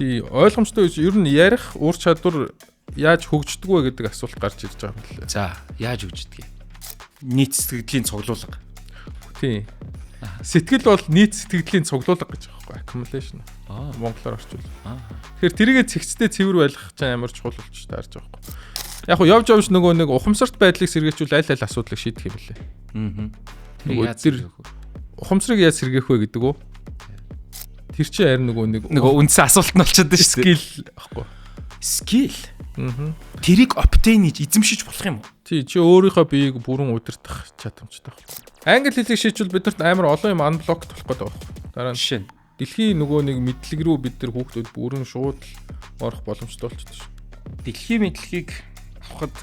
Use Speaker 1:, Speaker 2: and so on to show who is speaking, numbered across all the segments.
Speaker 1: Тий, ойлгомжтой гэж ер нь ярих ур чадвар яаж хөгждөг вэ гэдэг асуулт гарч ирж байгаа юм лээ.
Speaker 2: За, яаж хөгждөг юм? Нийт сэтгэгдлийн цуглуулга.
Speaker 1: Тий. Сэтгэл бол нийт сэтгэгдлийн цуглуулга гэж байгаа байхгүй, accumulation. Монголоор орчуул. Тэгэхээр тэрийгэ цэгцтэй цэвэр байлгах чинь амар чухал болчих таарж байгаа байхгүй. Яг хуу явж явж нөгөө нэг ухамсарт байдлыг сэргээчүүл аль аль асуудлыг шийдэх юм лээ.
Speaker 2: Нөгөө
Speaker 1: тэр ухамсарыг яаж сэргээх вэ гэдэг үү? Тэр чинь харин нөгөө нэг
Speaker 2: нөгөө үндсэн асуулт нь болчиход шүү дээ.
Speaker 1: Skill аахгүй.
Speaker 2: Skill. Тэрийг obtain хийж эзэмшиж болох юм уу?
Speaker 1: Тий, чи өөрийнхөө биеийг бүрэн удирдах чадамжтай байхгүй. Англи хэлийг шийдвэл бид нарт амар олон юм unblock болох гэдэг байхгүй. Дараа нь
Speaker 2: жишээ нь
Speaker 1: дэлхийн нөгөө нэг мэдлэг рүү бид нар хүүхдүүд бүрэн шууд л орох боломжтой болчихсон шүү.
Speaker 2: Дэлхийн мэдлэгийг авахад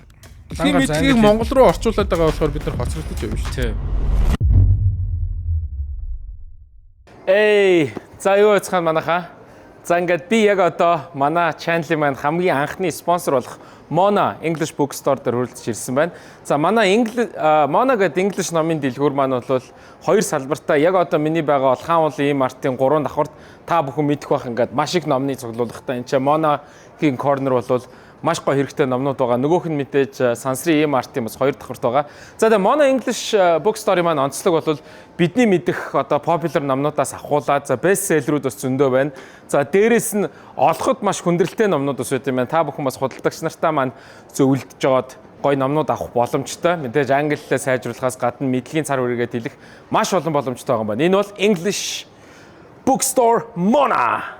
Speaker 1: дэлхийн мэдлэгийг Монгол руу орчуулад байгаа болохоор бид нар хоцрогдож явна шүү.
Speaker 2: Тий. Эй, за юу яцхан манайхаа. За ингээд би яг одоо манай channel-ийн маань хамгийн анхны спонсор болох Mona English Bookstore дээр хүрэлцэж ирсэн байна. За манай Mona гэдэг English номын дэлгүүр маань бол хоёр салбартаа яг одоо миний байгаа бол Хаан уулын E-Mart-ын 3 давхарт та бүхэн мэдэх байх ингээд маш их номны цуглуулгатай. Энд чинь Mona-гийн corner бол маш гоё хэрэгтэй номнууд байгаа. Нөгөөх нь мэдээж Сансрын E-Mart-ын бас хоёр давхарт байгаа. За тэгээ Mona English Bookstore-ын маань онцлог бол бидний мэдэх одоо popular номнуудаас авахуулаад за best seller-үүд бас зөндөө байна. За дээрэс нь олоход маш хүндрэлтэй номнууд бас байт юм байна. Та бүхэн бас худалдагч нартаа маань зөвлөдөж жоод гоё номнууд авах боломжтой. Мэдээж англи хэлээ сайжруулахаас гадна мэдлэгийн цар хүрээгээ тэлэх маш олон боломжтой байгаа юм байна. Энэ бол English Bookstore Mona.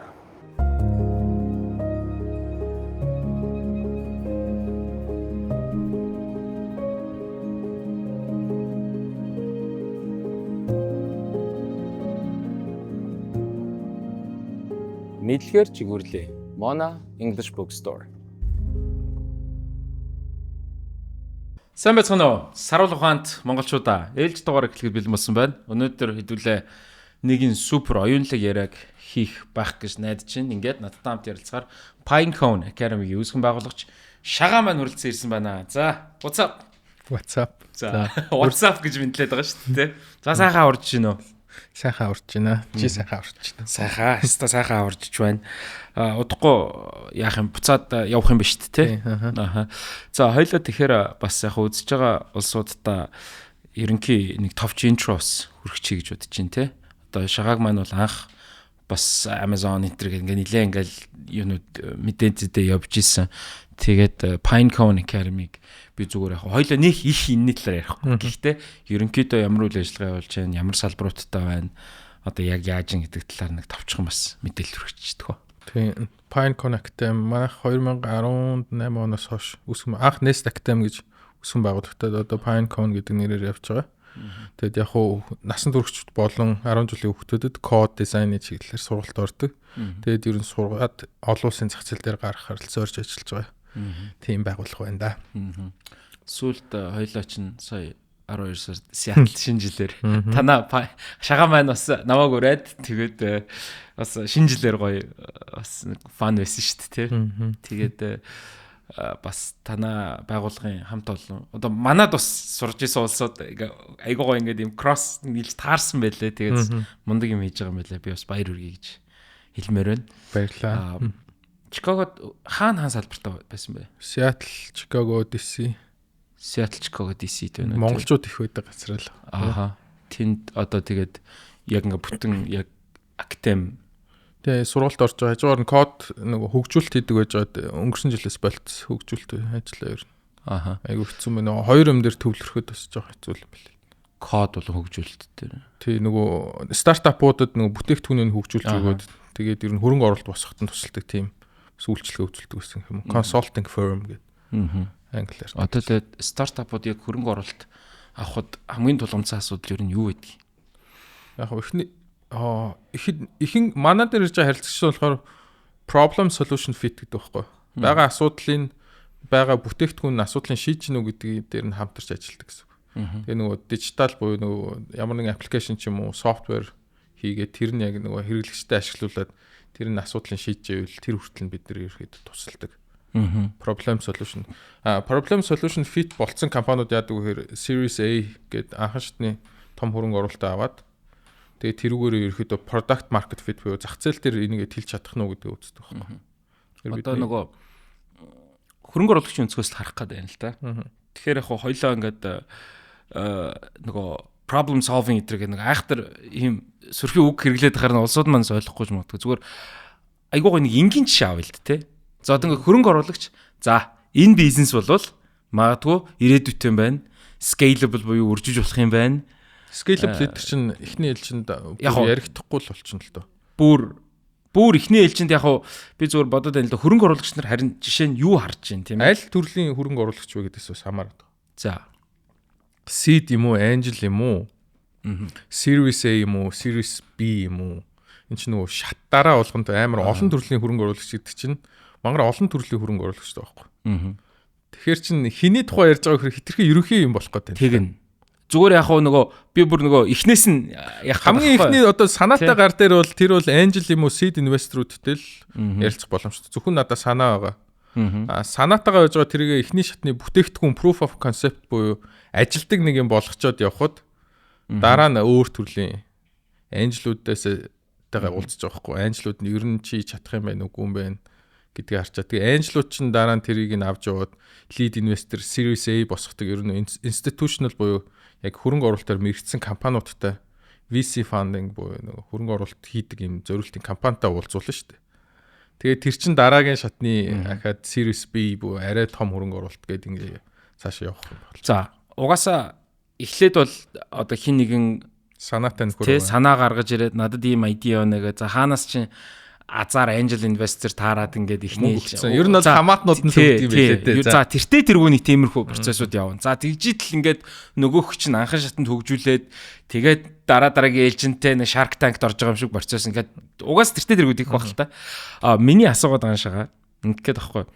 Speaker 2: Мэдлэгээр чигүүрлээ. Mona English Bookstore. Сайн байцгаана уу? Саруул ухаант монголчуудаа ээлж дугаар эхлэхэд бэлэн болсон байна. Өнөөдөр хэдүүлээ нэгэн супер оюунлаг яриаг хийх байх гэж найдаж байна. Ингээд надтай хамт ярилцахаар Pinecone Academy-гийн үүсгэн байгуулагч Шагаа маань хүрэлцэн ирсэн байна. За, what's up?
Speaker 1: What's up?
Speaker 2: За, what's up гэж мэдлээд байгаа шүү дээ. За, сайхан аварж гин үү?
Speaker 1: Сайхан аварж байна. Чи сайхан аварж байна.
Speaker 2: Сайхан, хаста сайхан аварж байна. Удахгүй яах юм буцаад явах юм ба шүү дээ, тэ? Аха. За, хоёлоо тэгэхээр бас яг үзэж байгаа улсуудаа ерөнхий нэг товч интрос хүргэчихье гэж бодож байна, тэ? Одоо шагааг маань бол анх бас Amazon энэ төр ингээ нилээ ингээл юунууд мэдээцэдээ явж исэн. Тэгээд Pinecone Academy-г би зүгээр яг хоёлоо нөх их энэний талаар ярихгүй. Гэхдээ ерөнхийдөө ямар үйл ажиллагаа явуулж байна, ямар салбаруудтай байна, одоо яг яаж ин гэдэг талаар нэг товчхон бас мэдээлэл хүргэчихдэг.
Speaker 1: Тийм. Pinecone Academy манайх 2018 оноос хойш үүсгэн анх Nest Academy гэж үүсгэн байгуулагдаад одоо Pinecone гэдэг нэрээр явж байгаа. Тэгэд яг хуу насан туршид болон 10 жилийн хүүхдүүдэд код дизайны чиглэлээр сургалт ордог. Тэгээд ер нь сургаад олон улсын зах зээл дээр гаргахаар л зорж ажиллаж байгаа. Тийм байгууллага байна да.
Speaker 2: Сүүлд хоёлоо чинь сая 12 сард Сиэтл шинэ жилээр танаа шагаа маань бас намайг ураад тэгээд бас шинэ жилээр гоё бас фан байсан шүү дээ, тий. Тэгээд бас танаа байгууллагын хамт олон одоо манад бас сурж исэн улсууд айгуу гоё ингээд юм кросс нийлж таарсан байлээ. Тэгээд мундаг юм хийж байгаа юм байлээ. Би бас баяр хүргэе гэж хэлмээр байна.
Speaker 1: Баярлалаа.
Speaker 2: Чикагод хаана хаан салбартаа байсан бэ?
Speaker 1: Сиэтл, Чикаго, DC.
Speaker 2: Сиэтл, Чикаго, DC гэдэг нь
Speaker 1: монголчууд их байдаг газар л.
Speaker 2: Ааха. Тэнд одоо тэгээд яг ингээ бүтэн яг академи
Speaker 1: тэгээ сургалт орж байгаа. Хажуугаар нь код нөгөө хөгжүүлэлт хийдэг байж байгаад өнгөрсөн жилээс болт хөгжүүлэлт ажиллаа ер нь.
Speaker 2: Ааха.
Speaker 1: Айгу хэцүү мэн нөгөө хоёр юм дээр төвлөрөхөд бас жоох хэцүү юм билээ.
Speaker 2: Код болон хөгжүүлэлт дээр.
Speaker 1: Тий, нөгөө стартапуудад нөгөө бүтээгдэхүүнийг хөгжүүлж өгөөд тэгээд ер нь хөрөнгө оруулалт босгоход нь тусалдаг тийм үйлчилгээ үзүүлдэг гэсэн юм уу. Consulting firm гэдэг. Англиар.
Speaker 2: Одоо тэгээд стартапууд яг хөрөнгө оруулалт авахд хамгийн тулгамдсан асуудал ер нь юу байдаг?
Speaker 1: Яг эхний ихэн манай дээр ирж байгаа харилцагч болохоор problem solution fit гэдэг байхгүй. Байгаа асуудлын байгаа бүтээгдэхүүн нь асуудлыг шийдэж гинүү гэдгийг дээр нь хамтарч ажилладаг гэсэн үг. Тэгээ нөгөө дижитал буюу нөгөө ямар нэгэн аппликейшн ч юм уу софтвер хийгээд тэр нь яг нөгөө хэрэглэгчдэд ашиглуулад тэр нь асуудлыг шийдэж ивэл тэр хүртэл нь бид нар ерөөхдөө тусалдаг. Problem solution. Problem solution fit болцсон компаниуд яадаг вэ гэхээр Series A гэдэг анхан шатны том хөрөнгө оруулалтаа аваад Тэгээ тэрүүгээр ерөөхдөө product market fit буюу зах зээл дээр энийг тэлж чадах нь уу гэдгийг үздэг байхгүй.
Speaker 2: Одоо нөгөө хөрөнгө оруулагчийн өнцгөөс л харах гээд байна л да. Тэгэхээр яг хоёлоо ингээд нөгөө problem solving гэдэг нэг айхтар ийм сөрхий үг хэрэглээд байхаар нь улсууд маань ойлгохгүй ч магадгүй. Зүгээр айгуу гоо нэг энгийн жишээ авъя л да, тий. За, одоо ингээд хөрөнгө оруулагч, за, энэ бизнес болвол магадгүй ирээдүйтэй юм байна. Scalable буюу үржиж болох юм байна.
Speaker 1: Scalable гэдэг чинь эхний ээлжинд яригдахгүй л болчихно л доо.
Speaker 2: Бүр эхний ээлжинд яг би зүгээр бодод байна л да, хөрөнгө оруулагч нар харин жишээ нь юу харж байна, тийм ээ?
Speaker 1: Аль төрлийн хөрөнгө оруулагч вэ гэдээс бас хамаарат.
Speaker 2: За.
Speaker 1: Seed юм уу, angel юм уу? Series A юм уу, Series B юм уу? Энэ чинь нөгөө шат дараа болгонд амар олон төрлийн хөрөнгө оруулагч гэдэг чинь мангар олон төрлийн хөрөнгө оруулагчтай байхгүй. Тэгэхээр чин хэний тухай ярьж байгаа гэхээр хэтэрхий ерөнхий юм болох гэдэг.
Speaker 2: Тэгнэ. Зүгээр яг хуу нөгөө би бүр нөгөө эхнээс нь
Speaker 1: яг хамгийн эхний одоо санаатай гар дээр бол тэр бол angel юм уу, seed investor-уудтай л ярилцах боломжтой. Зөвхөн надад санаа байгаа. А санаатайгаа байж байгаа тэрийг эхний шатны бүтээгдэхүүн, proof of concept буюу ажилдаг нэг юм болгочоод явхад дараа нь өөр төрлийн angel үүдээс тэйгээ уулзаж байгаа байхгүй. Angel ууд нь ер нь чи чадах юм байна үгүй юм байна гэдгийг харчаа. Тэгээ angel ууд чинь дараа нь тэрийг нь авч яваад lead investor, Series A босгодог, ер нь institutional буюу яг хөрөнгө оруулалтаар мэрэгдсэн компаниудтай, VC funding буюу нөгөө хөрөнгө оруулалт хийдэг юм зориултын компанитай уулзуулна шүү дээ. Тэгээд тэр чин дараагийн шатны ахаад Series B буюу арай том хөрөнгө оруулалт гэдэг ингээ цаашаа явах юм
Speaker 2: байна. За, угаасаа эхлээд бол одоо хин нэгэн
Speaker 1: санаатай нөхөр
Speaker 2: тий, санаа гаргаж ирээд надад ийм idea байна гэ. За, хаанаас чинь азар angel investor таарад ингээд ихний
Speaker 1: Ер нь бол хамаатнууд нь л өгд юм байлээ
Speaker 2: дээ. За, тэртээ тэргүүний тиймэрхүү процессууд явна. За, тэгжидэл ингээд нөгөөх чинь анхан шатанд хөгжүүлээд, тэгээд дараа дараагийн ээлжинтэй нэг Shark Tank-д орж байгаа юм шиг процесс ингээд угаас тэртээ тэргүүд их баг л та. А миний асуугаад байгаа шагаа ингээд байхгүй.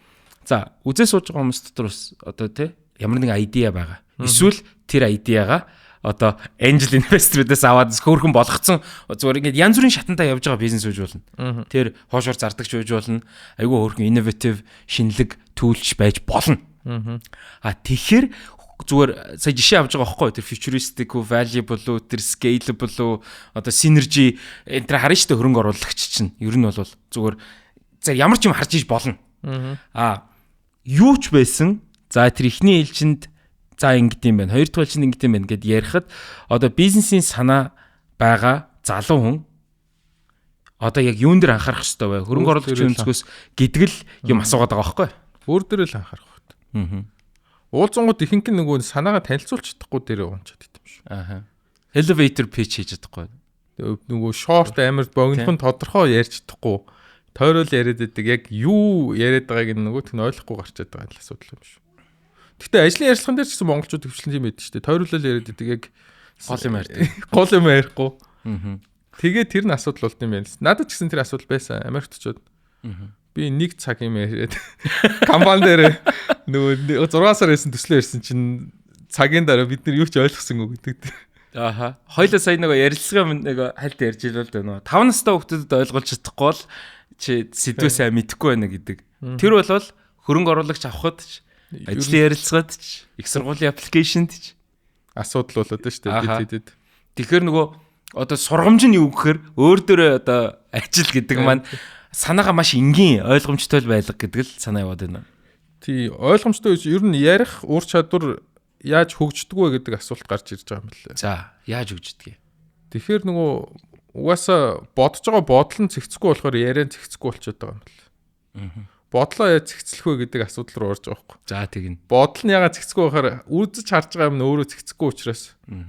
Speaker 2: За, үзээ сууж байгаа хүмүүс дотор бас одоо тий ямар нэгэн idea байгаа. Эсвэл тэр idea гаа одоо angel investor-уудаас аваад хөөрхөн болгоцсон, зүгээр ингээд янз бүрийн шатантаа явж байгаа бизнес үж болно. Тэр хоошоор зардаг ч үж болно. Айгүй хөөрхөн innovative шинэлэг төлж байж болно. А тэгэхээр зүгээр сая жишээ авч байгаа байхгүй, тэр futuristic үү, valuable үү, тэр scalable үү, одоо synergy энэ тэр харна шүү дээ, хөрөнгө оруулагч чинь ер нь бол зүгээр за ямар ч юм харж иж болно. А юу ч байсан, за, тэр эхний ээлжинд за ингэдэм юм байна. Хоёр дахь ээлжинд ингэдэм байна гэд ярихад одоо бизнесийн санаа байгаа залуу хүн одоо яг юун дээр анхаарах хэрэгтэй вэ? Хөрөнгө оруулагчийн өнцгөөс гэдэг л юм асуугаад байгаа байхгүй.
Speaker 1: Өөр дээр л анхаарах хэрэгтэй. Уулзангууд ихэнх нь нөгөө санаагаа танилцуулж чадахгүй дээр унчаад идэм шүү.
Speaker 2: Ааха. Elevator pitch хийж чадахгүй.
Speaker 1: Нөгөө short, амар богинохон, тодорхой ярьж чадахгүй. Тойрол яриад байдаг. Яг юу яриад байгааг нь нөгөөх нь ойлгохгүй гарчаад байгаа л асуудал юм шүү. Гэхдээ ажлын ярилцлаган дээр ч гэсэн монголчууд төвчлэн тийм байдаг шүү дээ. Тойруулал яриад байдаг, яг
Speaker 2: гол юм ярьдаг.
Speaker 1: Гол юм ярихгүй. Тэгээ тэр нь асуудал болд юм байна. Надад ч гэсэн тэр асуудал байсан. Америкт очиод. Би нэг цаг юм яриад компани дээр нөгөө 6 сар байсан төслөө ярьсан чинь цагийн дараа бид нар юу ч ойлгосонгүй гэдэг.
Speaker 2: Ааха. Хоёлоо сая нөгөө ярилцлагын нөгөө хальт ярьж илээ л дээ, нөгөө 5 настай хүүхдүүдэд ойлгуулж чадахгүй бол чи сэдвээ сайн мэдэхгүй байна гэдэг. Тэр бол хөрөнгө оруулагч авахд ч, ажлын ярилцлагад ч, их сургуулийн application д ч
Speaker 1: асуудал болоод байна шүү дээ бид хэдэд.
Speaker 2: Тэгэхээр нөгөө одоо сургамж нь юу гэхээр өөр дөрөө одоо ажил гэдэг маань санаагаа маш энгийн, ойлгомжтой л байлга гэдэг л санаа яваад байна.
Speaker 1: Тий, ойлгомжтой гэж ер нь ярих ур чадвар яаж хөгждөг вэ гэдэг асуулт гарч ирж байгаа юм лээ.
Speaker 2: За, яаж хөгждөг юм?
Speaker 1: Тэгэхээр нөгөө угаасаа бодож байгаа бодол нь зэгцэхгүй болохоор яриа нь зэгцэхгүй болчиход байгаа юм лээ. Бодлоо яаж зэгцлэх вэ гэдэг асуудал руу орж байгаа байхгүй.
Speaker 2: За, тэгнэ.
Speaker 1: Бодол нь ягаад зэгцэхгүй байхаар үзэж харж байгаа юм нь өөрөө зэгцэхгүй учраас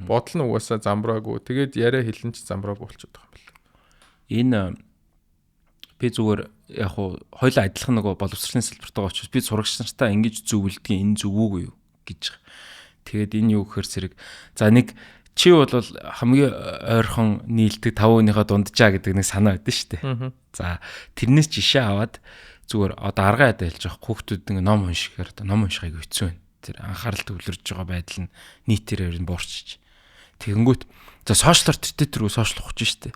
Speaker 1: бодол нь угаасаа замбраагүй. Тэгээд яриа хэлэн ч замбраагүй болчиход байгаа юм лээ.
Speaker 2: Энэ би зүгээр яг хуу хоёлаа адилхан нөгөө боловсролын салбарт байгаа учраас би сурагч нартаа ингэж зөвлөдгийг, энэ зөв үгүй юу гэж. Тэгээд энэ юу гэхээр зэрэг за нэг чи бол хамгийн ойрхон нийлдэг 5 хүнийхээ дунджаа гэдэг нэг санаа байдсан шүү дээ. За, тэрнээс жишээ аваад зүгээр одоо арга ядаа хэлж байгаа, хүүхдүүд ингээ ном уншихээр одоо ном унших айгу хэцүү байна. Тэр анхаарал төвлөрж байгаа байдал нь нийтээр ер нь буурчиж. Тэгэнгүүт за social оор тэртээ тэргүй social ухаж штэ.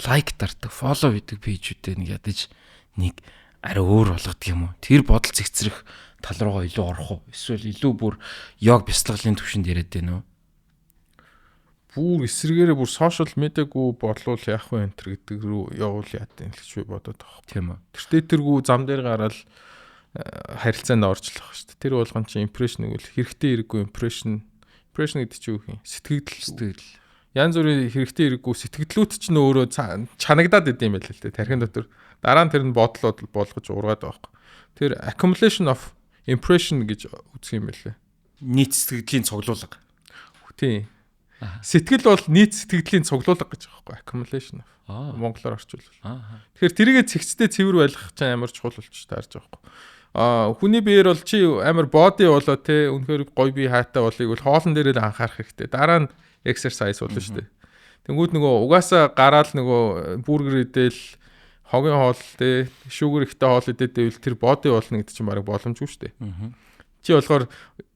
Speaker 2: Like дардаг, follow хийдэг page үүдээ нэг ядаж нэг арай өөр болгодог юм уу? Тэр бодол зэгцрэх тал руугаа илүү орох уу? Эсвэл илүү бүр йог бясалгалын төвшөнд яриад байна уу?
Speaker 1: Бүр эсрэгээрээ бүр social media-гүй болвол яах вэ энэ төр гэдэг рүү явуул яат юм л гэж би бодоод байгаа.
Speaker 2: Тийм үү.
Speaker 1: Тэртээ тэргүй зам дээр гараад харилцаанд орчлох шүү дээ. Тэр болгон чинь impression гэвэл хэрэгтэй хэрэггүй impression, impression гэдэг чинь юу юм? Сэтгэгдэл.
Speaker 2: Сэтгэл.
Speaker 1: Янз бүрийн хэрэгтэй хэрэггүй сэтгэгдлүүд чинь өөрөө чанагдаад идэм байл л дээ. Тархин дотор дараа нь тэр нь бодол болгож ургаад байгаа байхгүй. Тэр accumulation of impression гэж үзэх юм байлээ.
Speaker 2: Нийт сэтгэгдлийн цуглуулга.
Speaker 1: Тийм. Сэтгэл бол нийт сэтгэгдлийн цуглуулга гэж байгаа байхгүй. Accumulation of. Монголоор орчуулвал. Тэгэхээр тэрийгэ цэгцтэй цэвэр байлгах чинь амар чухал болчих таарж байгаа байхгүй. Хүний биеэр бол чи амар body болоо те, үнэхээр гоё бие хайтай болыг бол хоолн дээр л анхаарах хэрэгтэй. Дараа нь exercise болно шүү дээ. Тэнгүүд нөгөө угаасаа гараал нөгөө бургер идэл, хогийн хоол те, sugar ихтэй хоол идээд байвал тэр body болно гэдэг чинь бараг боломжгүй шүү дээ. Чи болохоор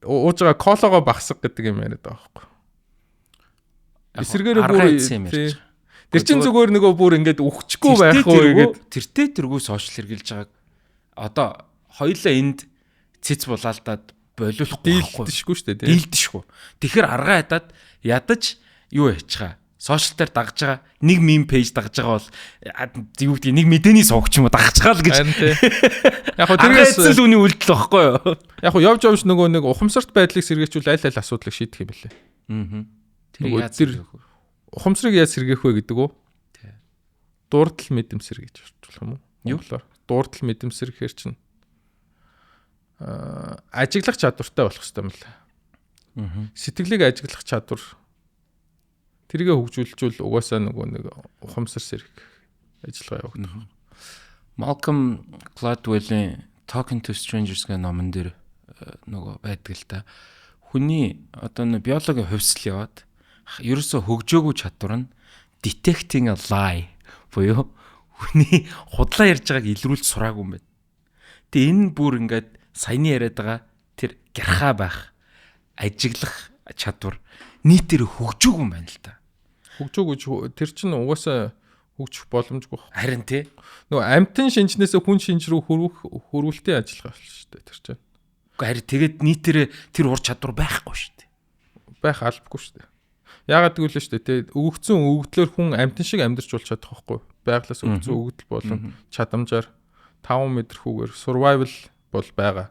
Speaker 1: ууж байгаа кологоо багасгах гэдэг юм яриад байгаа байхгүй. Эсвэргээрээ бүр тэр чин зүгээр нөгөө бүр ингээд үхчихгүй байх уу
Speaker 2: гээд тэртээ тэргүй social хэрэглэж байгааг одоо хоёулаа энд цэц булаалдаад болиулахгүй.
Speaker 1: Дийлдэшгүй шүү дээ.
Speaker 2: Дийлдэшгүй. Тэгэхээр аргаа хадаад ядаж юу яачихаа. Social дээр дагж байгаа нэг meme page дагж байгаа бол юу гэдгийг нэг мэдээний сувг ч юм уу дагж байгаа л гэж.
Speaker 1: Яг хөө
Speaker 2: тэрээс л үний үйлдэл багхгүй юу?
Speaker 1: Яг хөө явж явж нөгөө нэг ухамсарт байдлыг сэргээчүүл аль аль асуудлыг шийдэх юм бэлээ.
Speaker 2: Аа.
Speaker 1: Тэр яаж ухамсарыг яаж сэргээх вэ гэдэг үү?
Speaker 2: Тий.
Speaker 1: Дурдал мэдэмсэр гэж орчуулах юм уу?
Speaker 2: Монголоор
Speaker 1: дурдал мэдэмсэр гэхэр чинь ажиглах чадвартай болох хэрэгтэй юм л.
Speaker 2: Аа.
Speaker 1: Сэтгэлийг ажиглах чадвар, тэргээ хөгжүүлжүүл угаасаа нөгөө нэг ухамсар сэрэг ажиллагаа явагдах.
Speaker 2: Malcolm Gladwell-ийн Talking to Strangers гэх номон дээр нөгөө байдаг л та. Хүний одоо нэг биологийн хувьсэл яваад ерөөсө хөгжөөгүй чадвар нь detecting a lie буюу хүний худлаа ярьж байгааг илрүүлж сураагүй юм байна. Тэгээ энэ бүр ингээд саяны яриад байгаа тэр гярхаа байх, ажиглах чадвар нийтээр хөгжөөгүй юм байна л та.
Speaker 1: Хөгжөөгүй, тэр чинь угаасаа хөгжих боломжгүй.
Speaker 2: Харин тий.
Speaker 1: Нөгөө амьтан шинжнээс хүн шинж рүү хөрвөх хөрвүүлтийн ажиллагаа шүү дээ тэр чинь.
Speaker 2: Үгүй, харин тэгээд нийтээр тэр ур чадвар байхгүй шүү дээ.
Speaker 1: Байх албагүй шүү дээ. Яагаад гэвэл шүү дээ, тий, өгөгдсөн өгөгдлөөр хүн амьтан шиг амьдарч болж чадах байхгүй. Байгалаас өгөгдсөн өгөгдөл болон чадамжаар 5 мэдрэхүүгээр survival бол байгаа.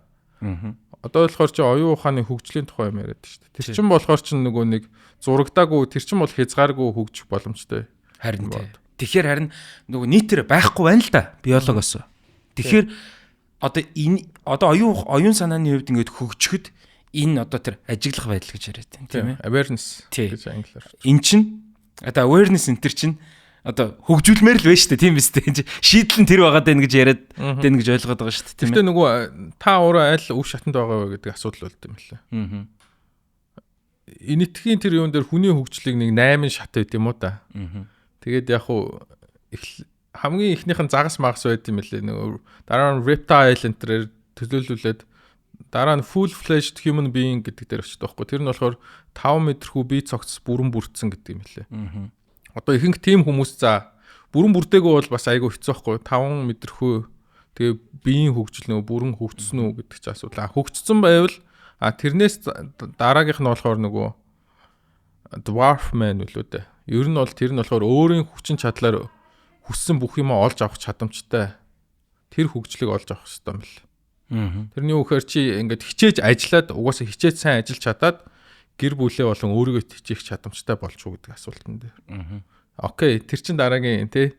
Speaker 1: Одоо болохоор чи оюун ухааны хөгжлийн тухай юм яриад шүү дээ. Тэр чин болохоор чин нөгөө нэг зурагдаагүй, тэр чин бол хязгааргүй хөгжих боломжтой.
Speaker 2: Харин тий. Тэгэхээр харин нөгөө нийтээр байхгүй байна л да биологоос. Тэгэхээр одоо энэ одоо оюун санааны хувьд ингээд хөгжихэд энэ одоо тэр ажиглах байдал гэж яриад байна, тийм ээ.
Speaker 1: Awareness гэж англиар.
Speaker 2: Энэ чин одоо awareness энэ төр чин одоо хөгжүүлмээр л байна шүү дээ, тийм биз дээ. Шийдэл нь тэр байгаад байна гэж яриад байна гэж ойлгоод байгаа шүү дээ, тийм ээ.
Speaker 1: Гэхдээ нөгөө та өөрөө аль үе шатанд байгаа вэ гэдэг асуудал болд юм лээ. Энэтхийн тэр юун дээр хүний хөгжлийг нэг 8 шат байд юм уу та. Тэгээд яг уу хамгийн эхнийх нь загас магас байд юм лээ. Нөгөө дараа нь reptile энэ тэрээр төлөөлүүлээд дараа нь full fledged human being гэдэг дээр очдог байхгүй. Тэр нь болохоор 5 метрхүү бие цогц бүрэн бүрдсэн гэдэг юм лээ. Одоо ихэнх тийм хүмүүс, за, бүрэн бүрдээгүй бол бас айгүй хэцүү байхгүй. 5 метрхүү, тэгээ биеийн хөгжил нөгөө бүрэн хөгжсөн үү гэдэг чинь асуудал. Хөгжсөн байвал тэрнээс дараагийнх нь болохоор нөгөө dwarf man үлээ дээ. Ер нь бол тэр нь болохоор өөрийн хүчин чадлаар хүссэн бүх юмаа олж авах чадамжтай тэр хөгжлийг олж авах хэрэгтэй юм бэл. Тэрний юу гэхээр чи ингээд хичээж ажиллаад, угаасаа хичээж сайн ажиллаж чадаад гэр бүлээ болон өөрийгөө хичээх чадамжтай болж уу гэдэг асуултан дээр. Okay, тэр чин дараагийн тий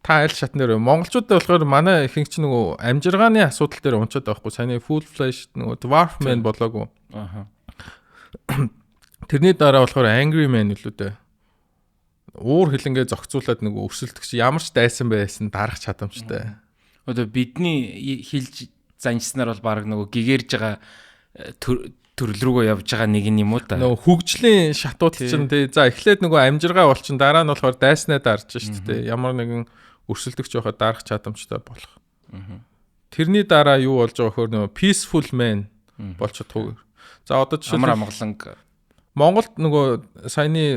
Speaker 1: та аль шатн дээр, монголчуудад болохоор манай ихэнх чинь нөгөө амжиргааны асуудал дээр унчаад байхгүй. Саяны full fledged нөгөө dwarf man болоогүй. Тэрний дараа болохоор angry man үлээ дээ. Уур хилэнгээ зохицуулаад нөгөө өрсөлдөгч, ямар ч дайсан байсан дарах чадамжтай.
Speaker 2: Одоо бидний хэлж занжснаар бол баг нөгөө гэгэрж байгаа төрөл рүүгөө явж байгаа нэг юм уу та.
Speaker 1: Нөгөө хөгжлийн шатууд чинь тий, за, эхлээд нөгөө амжиргаа болчин, дараа нь болохоор дайснаа дарж шít тий, ямар нэгэн өрсөлдөгч байхад дарах чадамжтай болох. Тэрний дараа юу болж байгаа гэхээр нөгөө peaceful man болж чадах уу. За, одоо
Speaker 2: жишээлбэл амар амгаланг.
Speaker 1: Монголд нөгөө саяны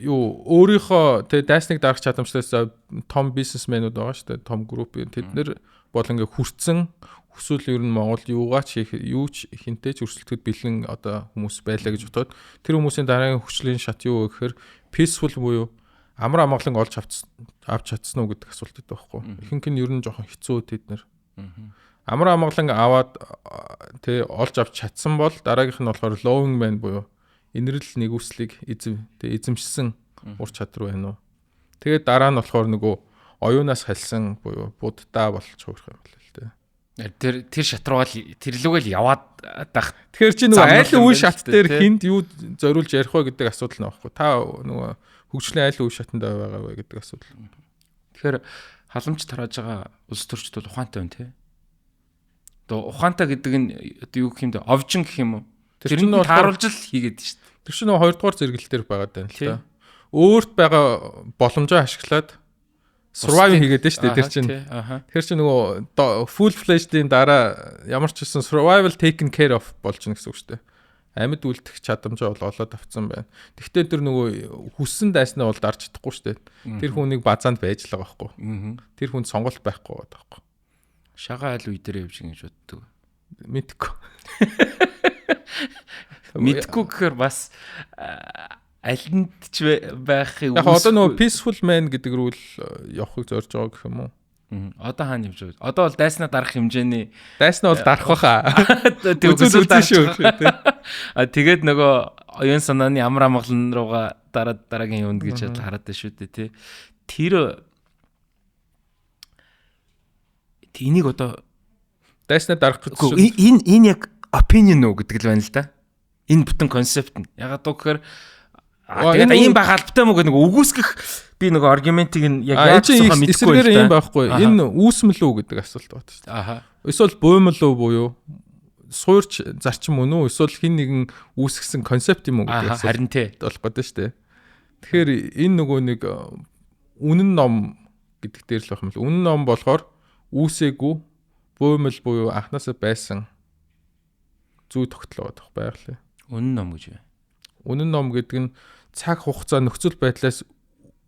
Speaker 1: юу өөрийнхөө тий дайсныг дарах чадамжтай том бизнесмэнүүд байгаа шүү дээ. Том групп. Тэд нэр бол ингээ хүрцэн хүсвэл ер нь Монгол юугаа ч хийх юу ч хинтэй ч өрсөлдөхөд бэлэн одоо хүмүүс байлаа гэж бодоход тэр хүмүүсийн дараагийн хөгжлийн шат юу вэ гэхээр peaceful буюу амар амгалан олж авч чадсан уу гэдэг асуулт байдаг байхгүй. Ихэнх нь ер нь жоохон хэцүү тэд нэр. Амар амгалан аваад тэ олж авч чадсан бол дараагийнх нь болохоор loving man буюу инэрл нигүүлслийг эзэм тэ эзэмшсэн ур чадвар байна уу. Тэгээд дараа нь болохоор нөгөө оюунаас халсан буюу буддаа болж хувирах юм байна л тэ.
Speaker 2: Тэр шат руугаа тэр лүүгээл яваад дах.
Speaker 1: Тэгэхээр чи нөгөө айл үе шат дээр хүнд юу зориулж ярих вэ гэдэг асуудал нэ байхгүй. Та нөгөө хөгжлийн айл үе шатанд байгаа вэ гэдэг асуудал.
Speaker 2: Тэгэхээр халамж тарааж байгаа улс төрчд бол ухаантай байна тий. Одоо ухаантай гэдэг нь одоо юу гэх юм бэ? Овжин гэх юм уу?
Speaker 1: Тэр чинь
Speaker 2: тааруулж л хийгээд шүү дээ.
Speaker 1: Тэр чинь нөгөө хоёрдугаар зэрэглэл дээр байгаад байна л та. Өөрт байгаа боломжоо ашиглаад survive хийгээд байна шүү дээ тэр чинь. Тэр чинь нөгөө full fledged-ийн дараа ямар ч гэсэн survival taken care of болж гэнэ гэсэн үг шүү дээ. Амьд үлдэх чадамжаа бол олоод авцсан байна. Тэгвэл тэр нөгөө хүссэн дайснаа бол дарж чадахгүй шүү дээ. Тэр хүнийг базаанд байж л байгаа байхгүй. Тэр хүнд сонголт байхгүй байгаа байхгүй.
Speaker 2: Шагаа аль үе дээр явж гин гэж боддог.
Speaker 1: Мэдгүй.
Speaker 2: Мэдгүй гэхээр бас алинд ч байхыг
Speaker 1: Яг одоо нөгөө peaceful man гэдэг рүү л явахыг зорж байгаа гэх юм уу?
Speaker 2: Одоо хаана явж байгаа? Одоо бол дайснаа дарах хэмжээний
Speaker 1: дайснаа бол дарах байхаа.
Speaker 2: Тэг
Speaker 1: үзэл
Speaker 2: үзэн
Speaker 1: шүү тий.
Speaker 2: А тэгээд нөгөө оюун санааны амар амгалан руугаа дараа дараагийн юунд гэж хараад байна шүү дээ тий. Тэр энийг одоо
Speaker 1: дайснаа дарах гэж
Speaker 2: энэ яг opinion уу гэдэг л байна л да. Энэ бүтэн концепт нь. Ягаад гэвэл тэгээд ийм байх албатай мó гэх нэг үгүйсгэх би нэг argument-ыг нь яг
Speaker 1: яаж байгаа мэдэхгүй байна. Эсрэгээр ийм байхгүй. Энэ үүсмэл үү гэдэг асуулт байна шүү дээ.
Speaker 2: Аха.
Speaker 1: Эсвэл буймал уу буюу суурч зарчим мөн үү? Эсвэл хин нэгэн үүсгэсэн концепт юм уу гэдэг
Speaker 2: асуулт. Харин тий.
Speaker 1: Болох гэдэг шүү дээ. Тэгэхээр энэ нөгөө нэг үнэн ном гэдэг дээр л байх юм л. Үнэн ном болохоор үүсээгүй буймал буюу анхнаасаа байсан зүй тогтол байгаа байгаль.
Speaker 2: Үнэн ном гэж юу?
Speaker 1: Үнэн ном гэдэг нь цаг хугацаа нөхцөл байдлаас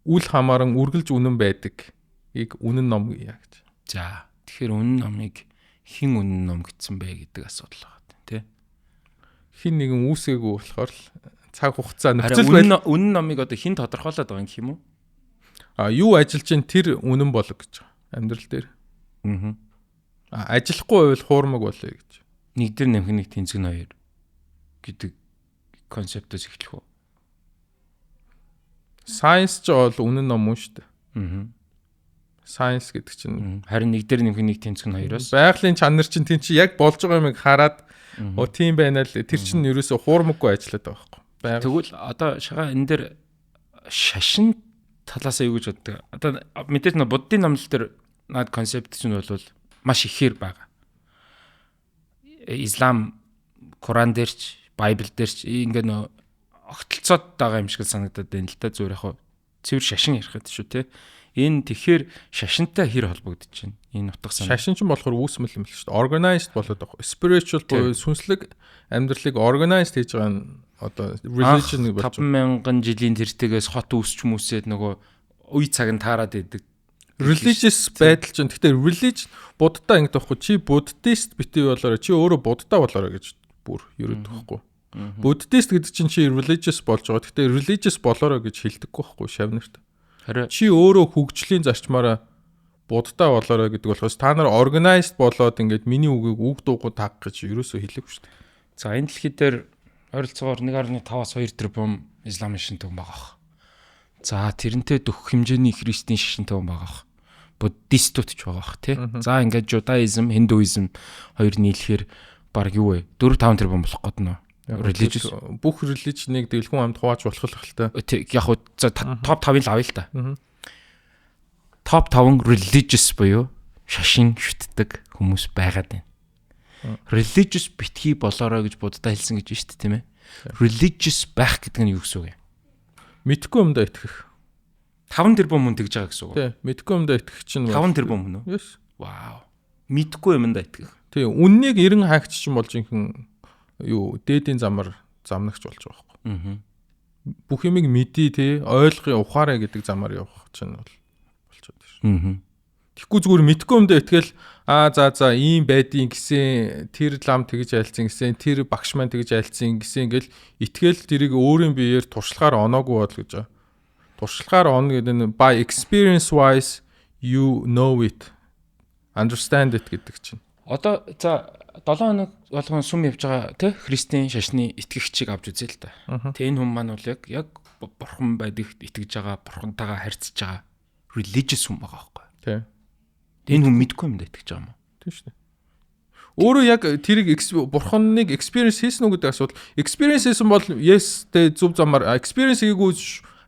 Speaker 1: үл хамааран үргэлж үнэн байдаг. Ийг үнэн ном гэж.
Speaker 2: За тэгэхээр үнэн номыг хэн үнэн ном гэсэн бэ гэдэг асуудал байгаа тий.
Speaker 1: Хин нэгэн үүсээгүй болохоор л цаг хугацаа нөхцөл байдал
Speaker 2: үнэн номыг одоо хэн тодорхойлоод байгаа юм гэх юм уу?
Speaker 1: А юу ажиллаж чинь тэр үнэн болог гэж амьдрал дээр. Аа. Ажиллахгүй байвал хуурмаг болъё гэж.
Speaker 2: Нэг дээр нэмэх нэг тэнцэг нь хоёр гэдэг концептоос эхлэх үү?
Speaker 1: Science ч бол үнэн ном юм шүү дээ.
Speaker 2: Аа.
Speaker 1: Science гэдэг чинь
Speaker 2: харин нэг дээр нэмэх нэг тэнцэг нь хоёроос
Speaker 1: байгалийн чанар чинь тийм чи яг болж байгаа юмыг хараад оо тийм байна л тэр чинь ерөөсөө хуурмаггүй ажиллаад байгаа байхгүй.
Speaker 2: Тэгвэл одоо шагаа энэ дээр шашин талаасаа юу гэж боддог? Одоо мэдээж нөө буддын номлол дээр над концепт чинь бол маш ихээр байгаа. Ислам Коран дээр ч Байбл дээр ч ингээ нөө огтлцоод байгаа юм шиг санагдаад байна л да. Зүгээр яг хөө цэвэр шашин ярих гэдэг шүү те. Энэ тэгэхээр шашинтай хэр холбогдож байна? Энэ утга санаа.
Speaker 1: Шашин ч болохоор үүсмэл юм л шүү дээ. Organized болоод байгаа. Spiritual буюу сүнслэг амьдралыг organized хийж байгаа нь одоо religion
Speaker 2: болж 5000 жилийн тэртгээс хот үүсч мүсээд нөгөө үе цаг нь таарад идэг.
Speaker 1: Religious байдал чинь гэхдээ religion буддаа ингэдэг байхгүй. Чи буддист битгий болоорой. Чи өөрөө буддаа болоорой гэж бүр ерөөдөх байхгүй. Буддист гэдэг чинь чи religious болж байгаа. Гэхдээ religious болоорой гэж хэлдэггүй байхгүй шавнарт. Чи өөрөө хөгжлийн зарчмаараа буддаа болоорой гэдэг болохоос та нар organized болоод ингээд миний үгийг үг дуугүй таг гэж ерөөсөө хэлээгүй шүү дээ.
Speaker 2: За энэ дэлхий дээр ойролцоогоор 1.5-аас 2 тэрбум исламын шашинтай хүн байгаа бох. За тэрнтэй дөх хэмжээний христийн шашинтай хүн байгаа бох. Буддистууд ч байгаа бох тий. За ингээд жудаизм, хиндуизм хоёр нийлэхээр баг юу вэ? 4-5 тэрбум болох гээд нөө. Religious
Speaker 1: бүх religion-ыг дэлхүүн амд хувааж болох л та.
Speaker 2: Яг хуу за топ 5-ыг л авъя л та. Топ 5 religious буюу шашин шүтдэг хүмүүс байгаад байна. Religious битгий болоорой гэж буддаа хэлсэн гэж байна шүү дээ, тийм ээ. Religious байх гэдэг нь юу гэсэн үг юм?
Speaker 1: Мэдхгүй юмдаа итгэх.
Speaker 2: 5 тэрбум хүн тэгж байгаа гэсэн үг.
Speaker 1: Тий, мэдхгүй юмдаа итгэх чинь
Speaker 2: 5 тэрбум хүн үү?
Speaker 1: Yes.
Speaker 2: Вау. Мэдхгүй юмдаа итгэх.
Speaker 1: Тий, үннийг эрен хайгч чинь болж инхэн юу дээдийн замар замнагч болж байгаа байхгүй.
Speaker 2: Аа.
Speaker 1: Бүх юмыг мэдээ тий, ойлгоё, ухаарай гэдэг замаар явах чинь бол болчиход байна шүү.
Speaker 2: Аа.
Speaker 1: Тэгэхгүй зүгээр мэдгүй юмдаа итгэл аа за за ийм байдгийн гэсэн, тэр лам тэгж айлцсан гэсэн, тэр багш маань тэгж айлцсан гэсэн ингээл итгэл тэрийг өөрийн биеэр туршлагаар оноогүй бол гэж байгаа. Туршлагаар онно гэдэг нь by experience wise you know it, understand it гэдэг чинь.
Speaker 2: Одоо за 7 хоног болгон сүм явж байгаа тий христийн шашны итгэгчийг авч үзье л да. Тэ, энэ хүн маань бол яг бурхан байдагт итгэж байгаа, бурхантайгаа харьцаж байгаа religious хүн байгаа байхгүй.
Speaker 1: Тий.
Speaker 2: Энэ хүн мэдгүй юм да итгэж байгаа юм уу?
Speaker 1: Тийм шүү дээ. Өөрөө яг тэрийг бурханыг experience хийсэн үү гэдэг асуудал. Experience хийсэн бол yes тэ, зөв замаар, experience хийгээгүй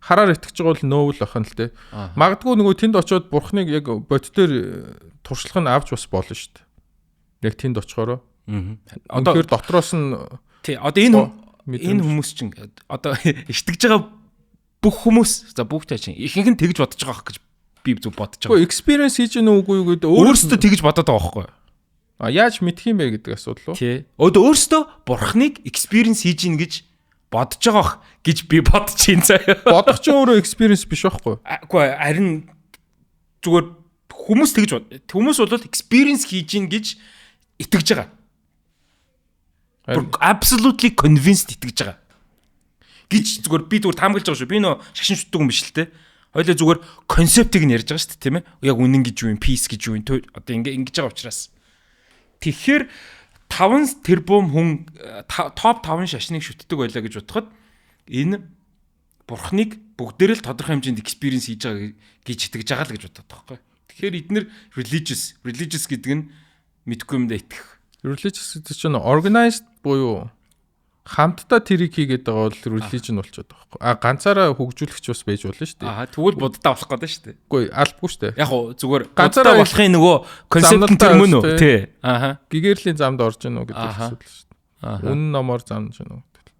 Speaker 1: хараар итгэж байгаа бол no л ах нь л тэ. Магадгүй нөгөө тэнд очиод бурхныг яг бодит дээр туршлах нь авч бас болно шүү дээ. Яг тэнд очихороо. Одоо үнэхээр дотроос нь
Speaker 2: тий, одоо энэ хүмүүс чинь одоо итгэж байгаа бүх хүмүүс, за бүх чинь ихэнх нь тэгж бодож байгаа гэж би зөв бодож
Speaker 1: байгаа. Үгүй, experience хийж гэнэ үгүй юу гэдэг
Speaker 2: өөрөөсөө тэгж бодоод байгаа байхгүй.
Speaker 1: А яаж мэдх юм бэ гэдэг асуудал уу?
Speaker 2: Тий. Одоо өөрөөсөө бурхныг experience хийж гин гэж бодож байгаа бох гэж би бодож чинь заяа.
Speaker 1: Бодох чинь өөрөө experience биш байхгүй.
Speaker 2: Үгүй, харин зүгээр хүмүүс тэгж хүмүүс бол experience хийж гин гэж итгэж байгаа. Absolutely convinced итгэж байгаа гэж зүгээр би зүгээр таамаглаж байгаа шүү. Би нөө шашин шүтдэг юм биш л те. Хоёлаа зүгээр концептыг нь ярьж байгаа шүү дээ, тийм ээ. Яг үнэн гэж юу юм, peace гэж юу юм. Одоо ингэ ингэж байгаа учраас. Тэгэхээр 5 тэрбум хүн топ 5 шашныг шүтдэг байлаа гэж бодоход энэ бурхныг бүгдээрээ л тодорхой хэмжээнд experience хийж байгаа гэж итгэж байгаа л гэж боддог байхгүй. Тэгэхээр эднэр religious гэдэг нь мэдгүй юмдаа итгэх.
Speaker 1: Religious гэдэг чинь organized буюу хамтдаа тэрийг хийгээд байгаа бол religion болчиход байгаа байхгүй. А ганцаараа хөгжүүлэгч бас байж болно шүү дээ.
Speaker 2: Аа, тэгвэл буддаа болох гэдэг шүү дээ.
Speaker 1: Үгүй, албагүй шүү дээ.
Speaker 2: Яг уу зүгээр ганцаараа болохын нөгөө концепт нь тэр мөн үү? Тий.
Speaker 1: Ааха. Гэгэрлийн замд орж гинүү гэдэг асуудал шүү дээ. Үнэн номоор замж гинүү гэдэг.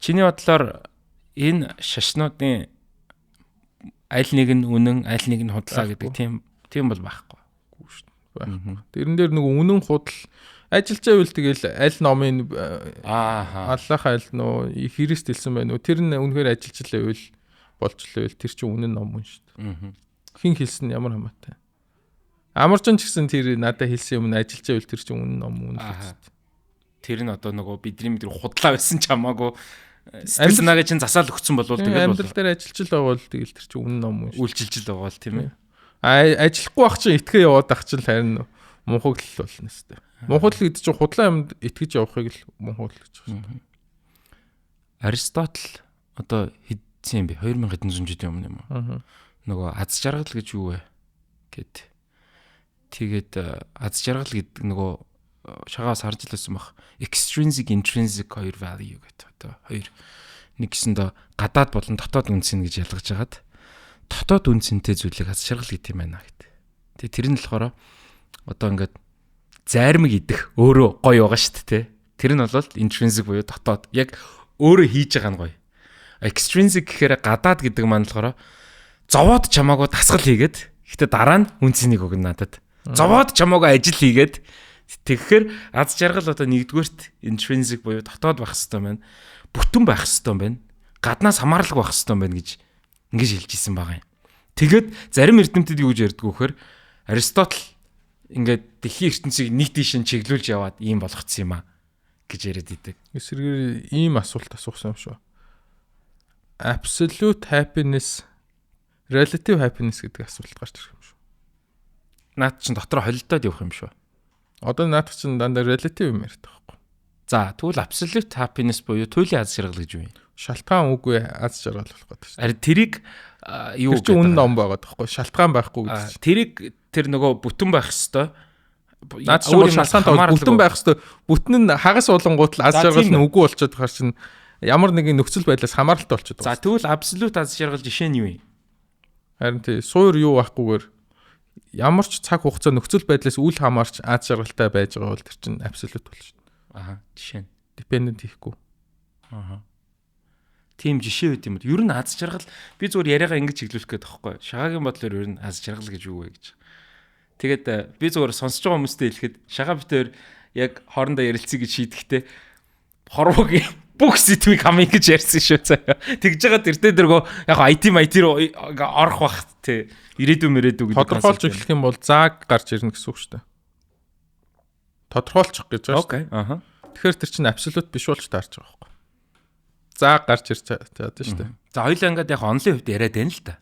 Speaker 2: Чиний бодлоор энэ шашнуудын аль нэг нь үнэн, аль нэг нь худлаа гэдэг тийм бол байхгүй.
Speaker 1: Шүү дээ. Тэрэн дээр нөгөө үнэн худал ажиллаж байвал тэгэл аль номын Аллах аль нөө Христ хэлсэн байна уу? Тэр нь үнэхээр ажиллаж байвал болж л байвал тэр чинь үнэн ном юм шүү дээ. Хэн хэлсэн нь ямар хамаатай. Амарчин ч гэсэн тэр надад хэлсэн юм нь ажиллаж байвал тэр чинь үнэн ном үнэн л.
Speaker 2: Тэр нь одоо нөгөө бидний мэдэр худлаа байсан ч хамаагүй сэтгэл санаагаа чинь засаал өгсөн болвол
Speaker 1: тэгэл бол амьдрал дээр ажиллаж л байгаа бол тэгэл тэр чинь үнэн ном юм
Speaker 2: шүү. Үйлчилж л байгаа бол тийм ээ.
Speaker 1: А ажиллахгүй ах чинь итгэе яваад ах чинь харин мунхаглал болно шүү дээ. Мунхаглал гэдэг чинь худлаа юмд итгэж явахыг л мунхаглал гэж байна шүү дээ.
Speaker 2: Аристотл одоо хэдсэн юм бэ? 2000 жилийн өмнө юм уу? Нөгөө аз жаргал гэж юу вэ гэд. Тэгээд аз жаргал гэдэг нөгөө шагаа сарж л байсан бах. Extrinsic, intrinsic хоёр value гэдэг одоо хоёр нэг гэсэндээ гадаад болон дотоод үнц нь гэж ялгаж хагаад дотоод үнэ цэнтэй зүйлийг аз жаргал гэдэг юм байна гэд. Тэгээ тэр нь болохоор одоо ингээд зайрмаг идэх өөрөө гоё байгаа шүү дээ. Тэр нь бол intrinsic буюу дотоод яг өөрөө хийж байгаа нь гоё. Extrinsic гэхээр гадаад гэдэг маань болохоор зовоод чамаагүй дасгал хийгээд, гэхдээ дараа нь үнэ цэнийг өгнө надад. Зовоод чамаагүй ажил хийгээд, тэгэхээр аз жаргал одоо нэгдүгээрт intrinsic буюу дотоод байх хэрэгтэй байна. Бүтэн байх хэрэгтэй байна. Гаднаас хамааралгүй байх хэрэгтэй байна гэж ингэж хэлж исэн байгаа юм. Тэгээд зарим эрдэмтэд юу гэж ярьдг вэ гэхээр Аристотл ингээд дэлхийн ертөнцийг нэг тийш нь чиглүүлж яваад ийм болгоцсон юм а гэж яриад идэг.
Speaker 1: Эсрэгээр ийм асуулт асуусан юм шүү. Absolute happiness, relative happiness гэдэг асуулт гарч ирэх юм шүү.
Speaker 2: Наад чинь дотроо холилдоод явах юм шүү.
Speaker 1: Одоо наадах чинь дандаа relative юм яриад байгаа байхгүй.
Speaker 2: За, тэгвэл absolute happiness буюу туйлын аз жаргал гэж юу юм?
Speaker 1: Шалтгаан үгүй аз жаргал болох гэдэг
Speaker 2: шүү. Харин тэрийг
Speaker 1: юу тэр чинь үнэн ном байгаа байхгүй, шалтгаан байхгүй
Speaker 2: гэдэг чинь. Тэрийг тэр нөгөө бүтэн байх хэвээр
Speaker 1: Наад чинь бол шалтгаан бүтэн байх хэвээр, бүтэн нь хагас болонгууд л аз жаргал нь үгүй болчиход байгаа чинь ямар нэгэн нөхцөл байдлаас хамааралтай болчиход
Speaker 2: байгаа. За, тэгвэл absolute аз жаргал жишээ нь юу юм?
Speaker 1: Харин тий, суур юу байхгүйгээр ямар ч цаг хугацаа нөхцөл байдлаас үл хамаарч аз жаргалтай байж байгаа бол тэр чинь absolute болно шүү
Speaker 2: дээ. Аха, жишээ нь
Speaker 1: dependent хийхгүй.
Speaker 2: Аха. Тийм жишээ байт юм уу? Ер нь аз жаргал би зүгээр яриагаа ингэж чиглүүлэх гээд байхгүй. Шагаагийн бодлоор ер нь аз жаргал гэж юу вэ гэж. Тэгээд би зүгээр сонсож байгаа хүмүүстэй хэлэхэд шагаа битээр яг хоорондоо ярилцъя гэж шийдэхдээ хорвогийн Бүх сэдвийг хамын гэж ярьсан шүү заяа. Тэгж байгаа тэртээ дэргөө яг IT IT руу ингээ орох бах тий. Ирээдүй мөрөөдүй
Speaker 1: гэдэг. Тодорхойлж эхлэх юм бол зааг гарч ирнэ гэсэн үг шүү дээ. Тодорхойлчих гэж
Speaker 2: байгаа шүү. Окей. Аха.
Speaker 1: Тэгэхээр тэр чинь absolute биш болж таарч байгаа байхгүй. Зааг гарч ирж чадсан шүү дээ.
Speaker 2: За, хоёлаа ингээд яг онлын хувьд яриад байна л да.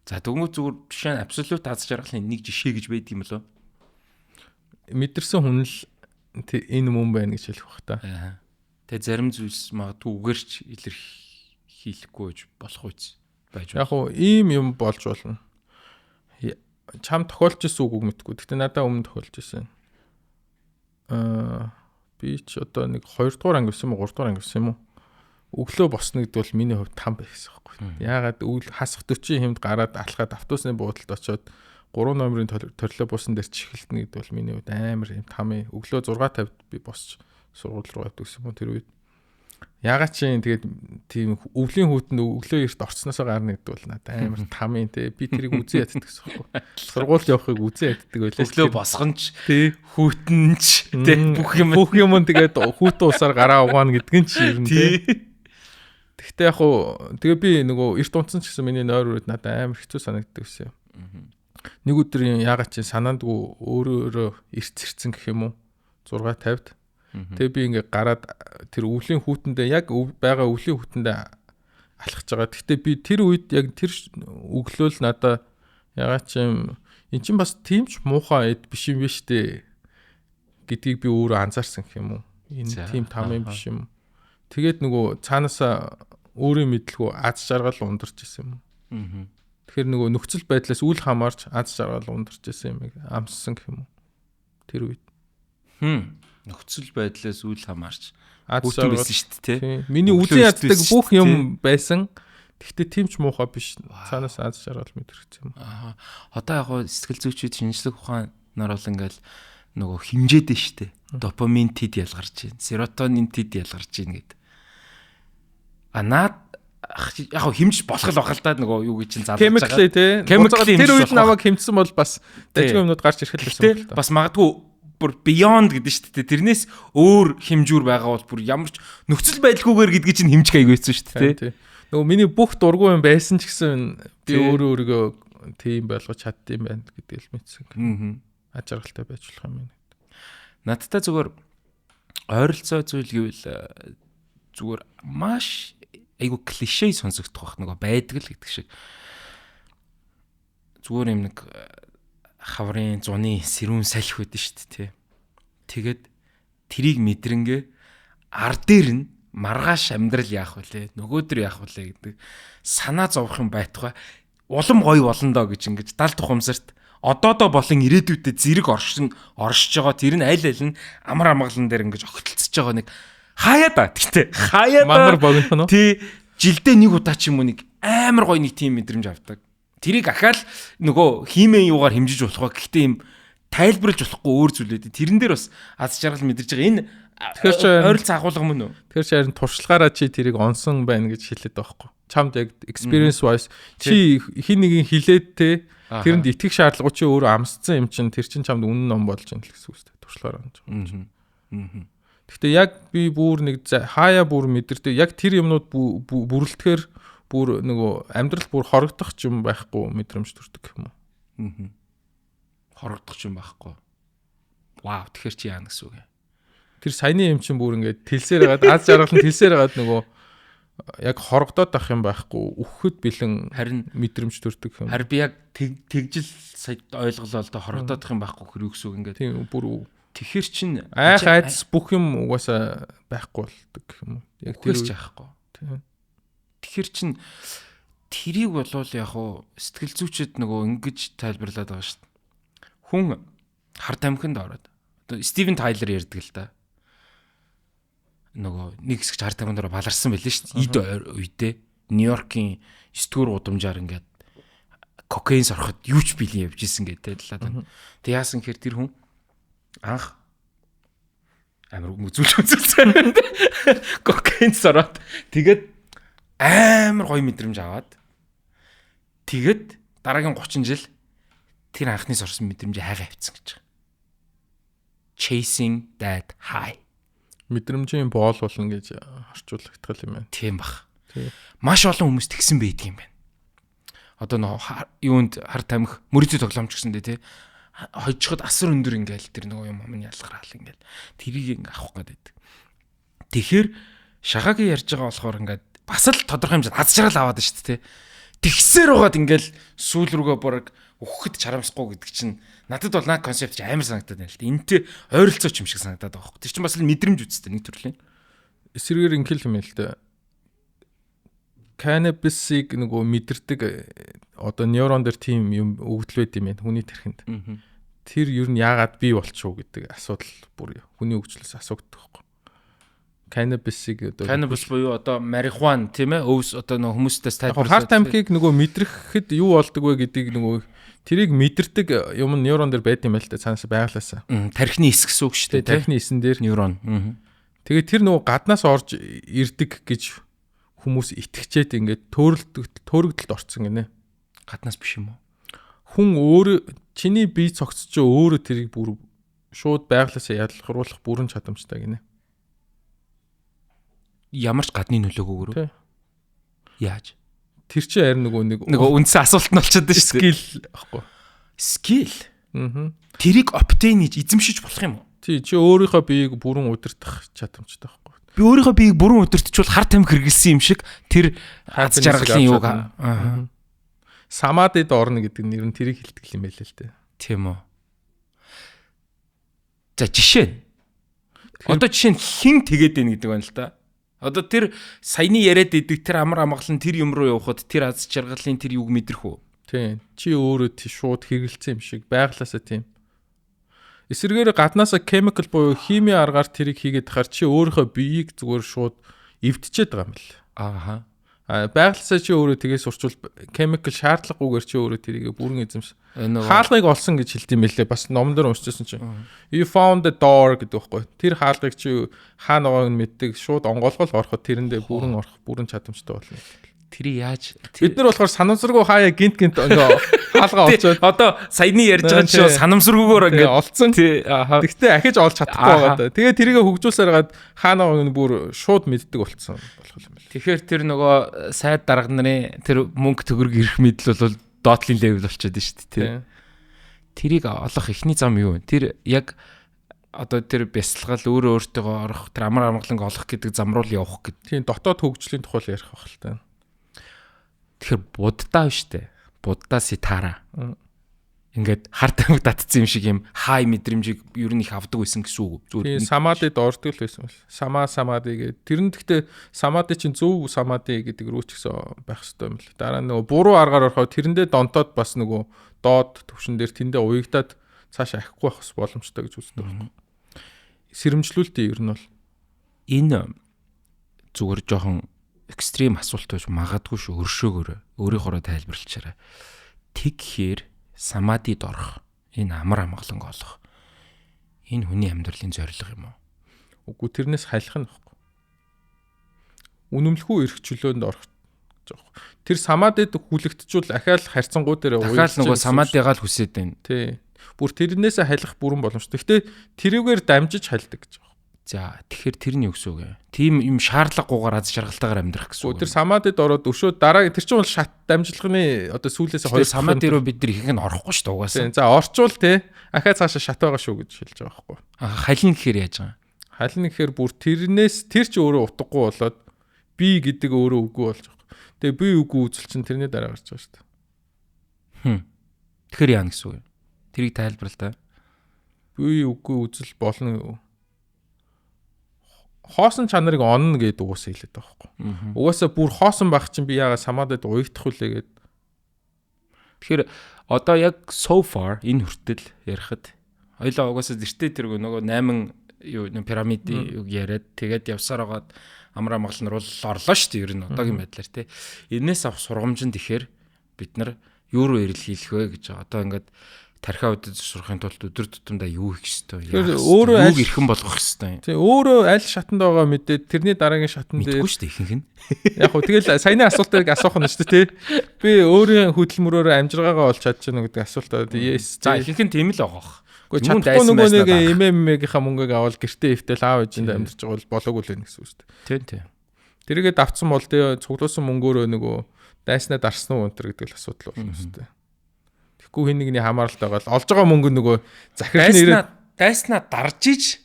Speaker 2: За, тэгмүү зүгээр жишээ нь absolute аз жаргалын нэг жишээ гэж байдаг юм болов?
Speaker 1: Мэдэрсэн хүн л энэ мөн байна гэж хэлэх бах та.
Speaker 2: Аа. Тэгээ зарим зүйлс магадгүй үгэрч илэрхийлэхгүй байж болох үз
Speaker 1: байж. Яг уу ийм юм болж болно. Чам тохиолж исэн үг мэдгүй. Гэтэ надад өмнө тохиолж исэн. Би ч одоо нэг 2 дугаар анги гэсэн юм уу, 3 дугаар анги гэсэн юм уу? Өглөө босно гэдэг бол миний хувьд там байсан байхгүй. Яагаад үйл хасах 40 хэмд гараад алхаад автобусны буудалд очиод 3 номерын торлоо буусан дээр чихэлтнэ гэдэг бол миний хувьд амар юм там. Өглөө 6:50-д би босч сургууль руу явдаг юм уу тэр үед. Ягаад чи тэгээд тийм өвлийн хүүтэнд өглөө эрт орцсноосоо гарна гэдэг бол надад амар там юм те. Би тэрийг үзэн яддаг гэсэн юм. Сургууль явахыг үзэн яддаг
Speaker 2: байлаа. Өглөө босгонч хүүтэнч те, бүх юм
Speaker 1: бүх юм тэгээд хүүтэн усаар гараа угаана гэдэг нь чи ер нь те. Тэгтээ яг хуу тэгээ би нөгөө эрт унтсан ч гэсэн миний нойр үрээд надад амар хэцүү санагддаг гэсэн юм. Нэг өдөр ягаад чи санаандгүй өөрөө өөрөө эрт сэрцэн гэх юм уу, 6:50-д. Тэгээ би ингээ гараад тэр өвлийн хүүтэндээ яг байгаа өвлийн хүүтэндээ алхаж байгаа. Гэхдээ би тэр үед яг тэр өглөөл надаа ягаад чи юм эн чинь бас тийм ч муухай эд биш юм биш үү гэдгийг би өөрөө анзаарсан гэх юм уу. Энэ тийм там юм биш юм. Тэгээд нөгөө цаанаасаа өөрийн мэдлгүй аз жаргал ундарч исэн юм. Тэгэхээр нөгөө нөхцөл байдлаас үл хамаарч аз жаргал ундарч исэн юм амссан гэх юм уу. Тэр үед.
Speaker 2: Нөхцөл байдлаас үл хамаарч хүүтэн байсан шүү дээ,
Speaker 1: тий. Миний үзэн яддаг бүх юм байсан. Гэхдээ тийм ч муухай биш. Цаанаас аз жаргал мэдэрсэн юм.
Speaker 2: Аа. Одоо яг гоо сэтгэл зүйчүүд, шинжлэх ухаанаар бол ингээл нөгөө химжээд нь шүү дээ. Допамин тэд ялгарч байна. Серотонин тэд ялгарч байна гэд. А наад яг гоо химж болох л баг л да, нөгөө юу гэж чинь
Speaker 1: залгаж байгаа. Chemically тий. Тэр үед намайг хэмжсэн бол бас дажгүй юмнууд гарч ирэх л байсан
Speaker 2: юм л та. Бас магадгүй бүр beyond гэдэг шүү дээ. Тэрнээс өөр хэмжүүр байгаа бол бүр ямар ч нөхцөл байдалгүйгээр гэдгийг чинь хэмжих аягүй хэцүү шүү дээ.
Speaker 1: Нөгөө миний бүх дургүй юм байсан ч гэсэн би өөрөө өөрийгөө тийм болгож чаддсан байна гэдгийг л мэдсэн. Аз жаргалтай байж болох юм байна.
Speaker 2: Надтай зүгээр ойролцоо зүйл гэвэл зүгээр маш айгүй клишэ сонсогдох бах, нөгөө байдаг л гэдэг шиг. Зүгээр юм нэг хаврын зуны сэрүүн салхи байдаг шүү дээ, тий. Тэгээд тэрийг мэдрэнгээ ар дээр нь маргааш амьдрал яах вүлээ, нөгөөдөр яах вүлээ гэдэг санаа зовох юм байтугай улам гоё болно доо гэж ингэж далд ухамсарт одоодоо болон ирээдүйдээ зэрэг оршин оршиж байгаа тэр нь аль аль нь амар амгалан дээр ингэж огтлцож байгаа нэг хаяа да. Гэтэ хаяа да.
Speaker 1: Мангар богино нь.
Speaker 2: Тий, жилдээ нэг удаа ч юм уу нэг амар гоё нэг тийм мэдрэмж авдаг. Тэрийг ахаал нөгөө хиймэн юугаар хэмжиж болох ба, гэхдээ юм тайлбарлаж болохгүй өөр зүйлүүд. Тэрэн дээр бас аз жаргал мэдэрч байгаа. Энэ тэгэхээр ойролцоо агуулга мөн үү?
Speaker 1: Тэгэхээр чи харин туршлагаараа чи тэрийг онсон байна гэж хэлээд байгаа байхгүй. Чамд яг experience wise чи хин нэгэн хилээд те тэрэнд итгэх шаардлагагүй, чи өөрөө амсцсан юм чинь тэр чинь чамд үнэн ном болж байна л гэсэн үг шүү дээ. Туршлагаараа онж байгаа. Гэхдээ яг би бүр нэг хаяа бүр мэдэрдэг яг тэр юмнууд бүрэлдэхээр бүр нөгөө амьдрал бүр хорогдох юм байхгүй мэдрэмж төрдөг юм
Speaker 2: уу? Хорогдох юм байхгүй. Вау, тэгэхээр чи яана гэсэн үг юм?
Speaker 1: Тэр саяны юм чинь бүр ингээд тэлсээр хагаад аз жаргал нь тэлсээр хагаад нөгөө яг хорогдоод ах юм байхгүй, үхэхэд бэлэн
Speaker 2: харин
Speaker 1: мэдрэмж төрдөг
Speaker 2: юм. Харин би яг тэгжил сая ойлголоо л доо, хорогдоод ах юм байхгүй хэр юу гэсэн үг ингээд.
Speaker 1: Тийм, бүр
Speaker 2: тэгэхээр чин
Speaker 1: айх айдас бүх юм угаасаа байхгүй болдог юм уу?
Speaker 2: Яг тэр ч яахгүй. Тийм. Тэгэхээр чин тэрийг болвол яг уу сэтгэл зүйчэд нөгөө ингэж тайлбарлаад байгаа шүү дээ. Хүн хар тамхинд ороод одоо Стивен Тайлер ярьдаг л да. Нөгөө нэг хэсэг хар тамхинд ороо баларсан байлээ шүү дээ. Эд үедээ Нью-Йоркийн 9-р гудамжаар ингээд кокаин сороход юу ч бэлэн явж исэн гэдэг талаад. Тэг яасан гэхээр тэр хүн анх амар үзүүлж үзүүлсэн. Кокаин сороод тэгээд амар гоё мэдрэмж аваад тэгээд дараагийн 30 жил тэр анхны сорсон мэдрэмжээ хайгаа авцсан гэж байгаа. Chasing that high.
Speaker 1: Мэдрэмжийн боол болно гэж орчуулагдах юм байна.
Speaker 2: Тийм бах. Маш олон хүмүүс тэгсэн байдаг юм байна. Одоо нөө юунд хар тамхи, мөрөдөө тоглоомч гэсэндээ тий, хожиход асар өндөр ингээл тэр нөгөө юм юм ялгараал ингээл тэрийг ингээ авах гээд байдаг. Тэгэхээр шагагийн ярьж байгаа болохоор ингээд бас л тодорхой хэмжээнд аз жаргал аваад шүү дээ тий. Тэгсээр байгаад ингээл сүүл рүүгээ бараг өгөхөд чарамсахгүй гэдэг чинь надад бол наа концепт чи амар санагдаад байна л да. Энтэй ойролцоо ч юм шиг санагдаад байгаа хөх. Тэр чинь бас л мэдрэмж үстэй нэг төрлийн.
Speaker 1: Эсрэгээр инхэл юм л да. Cannabis-ыг нөгөө мэдэрдэг одоо нейрон дээр тийм юм өгөгдөл байд юм байна хүний тархинд. Тэр ер нь яагаад бий болчихов гэдэг асуудал бүр хүний хөгжлөөс асуудаг байхгүй. Cannabis-ыг
Speaker 2: одоо Cannabis буюу одоо марихуан, тийм ээ, өвс одоо нөгөө хүмүүстээс
Speaker 1: тайлбарлаад хар тамхиг нөгөө мэдрэхэд юу болдог вэ гэдгийг нөгөө тэрийг мэдэрдэг юм нейрон дээр байд юм байл та, цаанаас байглаасаа.
Speaker 2: Тархины эс гэсэн үг шүү
Speaker 1: дээ. Тархины эсэн дээр
Speaker 2: нейрон.
Speaker 1: Тэгээд тэр нөгөө гаднаас орж ирдэг гэж хүмүүс итгэчээд ингээд төөрөгдөлд орцсон гинэ.
Speaker 2: Гаднаас биш юм уу?
Speaker 1: Хүн өөрөө, чиний бие цогц чи өөрөө тэрийг бүр шууд байглаасаа ялгаруулах бүрэн чадамжтай гинэ.
Speaker 2: Ямар ч гадны нөлөөгөөр үү? Яаж?
Speaker 1: Тэр чинь харин нөгөө нэг
Speaker 2: нөгөө үндсэн асуулт нь болчиход шүү
Speaker 1: дээ. Skill ахгүй.
Speaker 2: Skill.
Speaker 1: Аа.
Speaker 2: Тэрийг obtain хийж, эзэмшиж болох юм уу?
Speaker 1: Тий, чи өөрийнхөө биеийг бүрэн удирдах чадамжтай байхгүй.
Speaker 2: Би өөрийнхөө биеийг бүрэн удирдчихвал хар тамхи хэрэгэлсэн юм шиг тэр аз жаргалын юуг
Speaker 1: аа. Самадид орно гэдэг нэр нь тэрийг хэлдэг юм байл л дээ.
Speaker 2: Тийм үү. За, жишээ нь. Одоо жишээ нь хэн тэгээд байна гэдэг байна л да. Одоо тэр саяны яриад идэг тэр амар амгалан тэр юм руу явхад тэр аз жаргалын тэр юуг мэдрэх үү?
Speaker 1: Тийм. Чи өөрөө тий шууд хэрэгэлсэн юм шиг байглаасаа тийм. Эсвэргээр гаднаасаа chemical буюу хими аргаар тэрийг хийгээд тахаар чи өөрийнхөө биеийг зүгээр шууд эвдчихэд байгаа юм л. А байглаасаа чи өөрөө тгээс сурчвал chemical шаардлагагүйгээр чи өөрөө тэрийг бүрэн эзэмш. Хаалгыг олсон гэж хэлдэг юм байлээ. Бас номон дээр уншижсэн чинь. You found the door гэдэг байхгүй. Тэр хаалгыг чи хаана байгааг нь мэддэг. Шууд онгоолгол ороход тэрэндээ бүрэн орох бүрэн чадамжтай болно.
Speaker 2: Тэрийг яаж
Speaker 1: Бид нар болохоор санамсаргүй хаяа гинт гинт ингээ хаалгаа олцоод
Speaker 2: одоо саяны ярьж байгаа чинь санамсаргүйгээр
Speaker 1: ингээ олцсон. Тэгтээ ахиж олж чадахгүй байгаа даа. Тэгээ тэрийг хөгжүүлсээр хагаад хаана байгааг нь бүр шууд мэддэг болцсон болох юм
Speaker 2: байна. Тэгэхээр тэр нөгөө сайд дарга нарын тэр мөнгө төгрөг ирэх мэдэл бол доотлын level болчиход байна шүү дээ, тий. Тэрийг олох эхний зам юу вэ? Тэр яг одоо тэр бясалгал, өөрөө өөртөөгөө орох, тэр амар амгаланг олох гэдэг зам руу л явах
Speaker 1: гэдэг. Тийм, дотоод хөгжлийн тухай ярих байх л та.
Speaker 2: Тэгэхээр буддаа биш үү? Буддаа ситара. Ингээд хар тамхи татсан юм шиг юм хай мэдрэмжийг ер нь их авдаг байсан гэсэн үг.
Speaker 1: Зүгээр тийм, самадид ордог л байсан. Самади гэдэг. Тэр нь гэхдээ самади чинь зөв самади гэдэг рүү ч гэсэн байх хэрэгтэй юм л. Дараа нь нөгөө буруу аргаар орохоо тэрэндээ донтоод бас нөгөө доод төвшин дээр тэндээ уягдаад цааш ахихгүй байх бас боломжтой гэж үздэг байхгүй. Сэрэмжлүүлтийн ер нь бол
Speaker 2: энэ зүгээр жоохон extreme асуулт байж магадгүй шүү, өршөөгөөрэй. Өөрийнхоороо тайлбарлачаарай. Тэгхээр самадид орох, энэ амар амгаланг олох, энэ хүний амьдралын зорилго юм уу?
Speaker 1: Үгүй, тэрнээс халих нь байхгүй. Үнэмлэхүү эрх чөлөөнд орох гэж байгаа. Тэр самадид хүлэгдчихвэл ахаал харьцангуй дээр
Speaker 2: дахиад нөгөө самадигаа л хүсээд байна.
Speaker 1: Тий. Бүр тэрнээсээ халих бүрэн боломжтой. Гэхдээ тэрүүгээр дамжиж халдаг гэж байгаа.
Speaker 2: За, тэгэхээр тэр нь юу гэсэн үг вэ? Тийм юм шаардлагагүйгээр аз жаргалтайгаар амьдрах гэсэн үг.
Speaker 1: Тэр самадид ороод өшөө дараа тэр чинь бол шат дамжлагын одоо сүүлээс
Speaker 2: хоёр самади руу бид нар ихэнх нь орохгүй шүү дээ угаасаа.
Speaker 1: За, орчвол те ахаа цаашаа шат байгаа шүү гэж хэлж байгаа байхгүй.
Speaker 2: А халина гэхээр яаж байгаа?
Speaker 1: Халина гэхээр бүр тэрнээс тэр чи өөрөө утгагүй болоод би гэдэг өөрөө үгүй болж байгаа. Тэгээ би үгүй үзэл чинь тэрний дараа гарч байгаа шүү дээ.
Speaker 2: Тэгэхээр яана гэсэн үг юм? Тэрийг тайлбарл та.
Speaker 1: Би үгүй үзэл болно, хоосон чанарыг онно гэдэг угаасаа хэлээд байгаа байхгүй. Угаасаа бүр хоосон байх чинь би яагаад самадад уягдах вүлээ гэд.
Speaker 2: Тэгэхээр одоо яг so far энэ хүртэл ярихад хоёлаа угаасаа зэртээ тэргүй нөгөө 8 юу пирамидын юг яриад тэгээд явсаар байгаад амар амгалан руу орлоо шүү дээ ер нь одоогийн байдлаар тий. Энээс авах сургамж нь тэгэхээр бид нар юу руу эрэл хийлэх вэ гэж байгаа. Одоо ингээд тархиа үдэд сурахын тулд өдөр тутамдаа юу хийх ёстой вэ?
Speaker 1: Өөрөө
Speaker 2: юуг эрхэм болгох ёстой
Speaker 1: юм? Тий, өөрөө аль шатанд байгаа мэдээд тэрний дараагийн шатан
Speaker 2: дээр мэдгүй шүү дээ ихэнх нь.
Speaker 1: Яг хөө тэгэл саяны асуултыг асуух нь шүү дээ тий. Би өөрийн хөдөлмөрөөр амжиргаагаа олж чадчихна гэдэг асуултаа yes.
Speaker 2: За, ихэнх нь тийм л байгаа бох.
Speaker 1: Үгүй, чадахгүй нөгөө нэг эмээгийнхаа мөнгөийг аваад гэртээ эвтэл аав ээжиндээ амьдарч байгаа бол болоогүй л байх гэсэн үг шүү дээ.
Speaker 2: Тийм тийм.
Speaker 1: Тэрийгээ давцсан бол тэгээ цуглуулсан мөнгөөрөө нөгөө дайснаа дарсан уу өнтер гэдэг л асуудал болно шүү дээ. Тэгэхгүй хин нэгний хамааралтай байгаа л олж байгаа мөнгө нөгөө захирал
Speaker 2: нэрээ дайснаа дарж иж